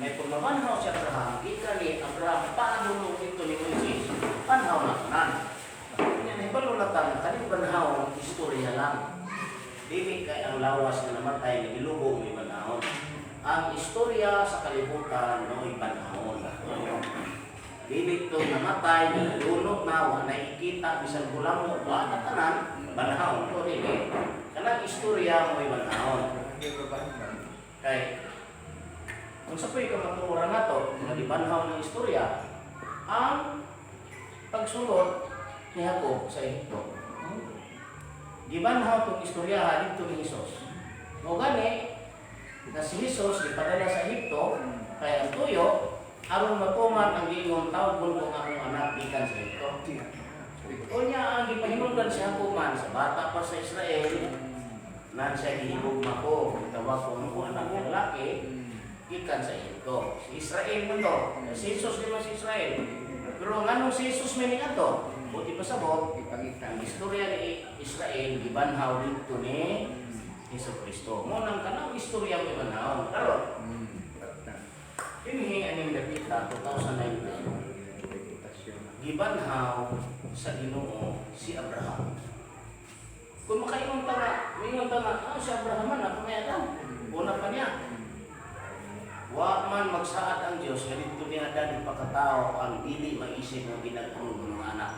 Kay kung mabanhaw si Abraham, gikan ni Abraham padulong dito ni Moises, banhaw na tanan. Kanya nahibalo na ta nga kaning banhaw istorya lang. Dili kay ang lawas nga namatay nga gilubong may banhawon. Ang istorya sa kalibutan mao'y banhawon. Dili to namatay, nalunok na, wa nakikita, bisan hulamo, wa na tanan, banhawon to dili. Kanang istorya mo'y banhawon. Kay kung sa pu'y kamatuoran nato, nga gibanhaw ng istorya, ang pagsulod ni Jacob sa Ehipto. Gibanhaw tong istorya didto ni Jesus. Mao gani na si Jesus gipadala sa Ehipto kay ang tuyo aron matuman ang giingon, "Tawgon ko ang akong anak gikan sa Ehipto." Unya ang gipahinungdan si Jacob man sa bata pa sa Israel, nan siya gihigugma ko, gitawag ko ang akong anak nga lalaki gikan sa Ehipto. Si Israel man to, si Jesus di man si Israel. Pero nganong si Jesus may niadto? Buti pasabot, ang istorya ni Israel gibanhaw didto ni Hesus Kristo. Mao nang kanang istorya mo gibanhaw. Karon, dinhi aning dapita 2019, gibanhaw sa Ginoo si Abraham. Kung makaingon ta nga, mingon ta nga, ah, si Abraham man ako may Adam. Una pa niya. Wa man magsaad ang Dios nga didto ni Adan ipakatao ang dili maisip nga ginaghanong mga anak.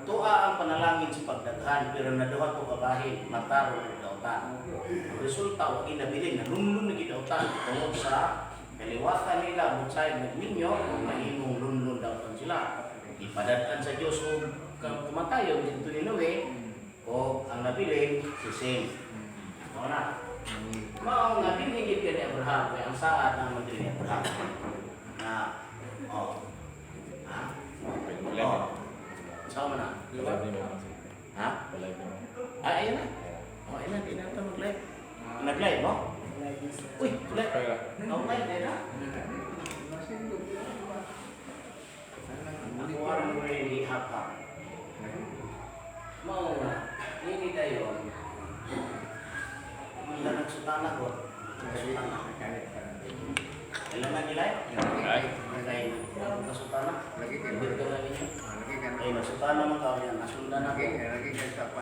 Tua ang panalangin sa pagdaghan pero naduha to kabahin, matarong ug dautan. Ang resulta, wa ginabilin, nalunlun na gidautan tungod sa kaliwatan nila butsay nagminyo ug mahimong lunlun dautan sila. Ipadad-an sa Dios og kamatayon didto ni Noe o ang nabilin si Sem. Mao na. Mao nga dinhi gid ni Abraham kay ang saad ang man ni Abraham. Na oh. Ha? Oh. Sama na. Ha? Ay, ayun na. Oh, ayun na, di na ito mag-live. Nag-live mo? Uy, live. Oh, live, ayun na. Ako aron mo rin ihap-hap. Mao nga, nini dayon. Mula nagsutana ko. Nagsutana. Kailangan nila? Ay. Kay kasutana. Ibig ka na ninyo. Kay nagsutana man ka, yan, nasundan ako.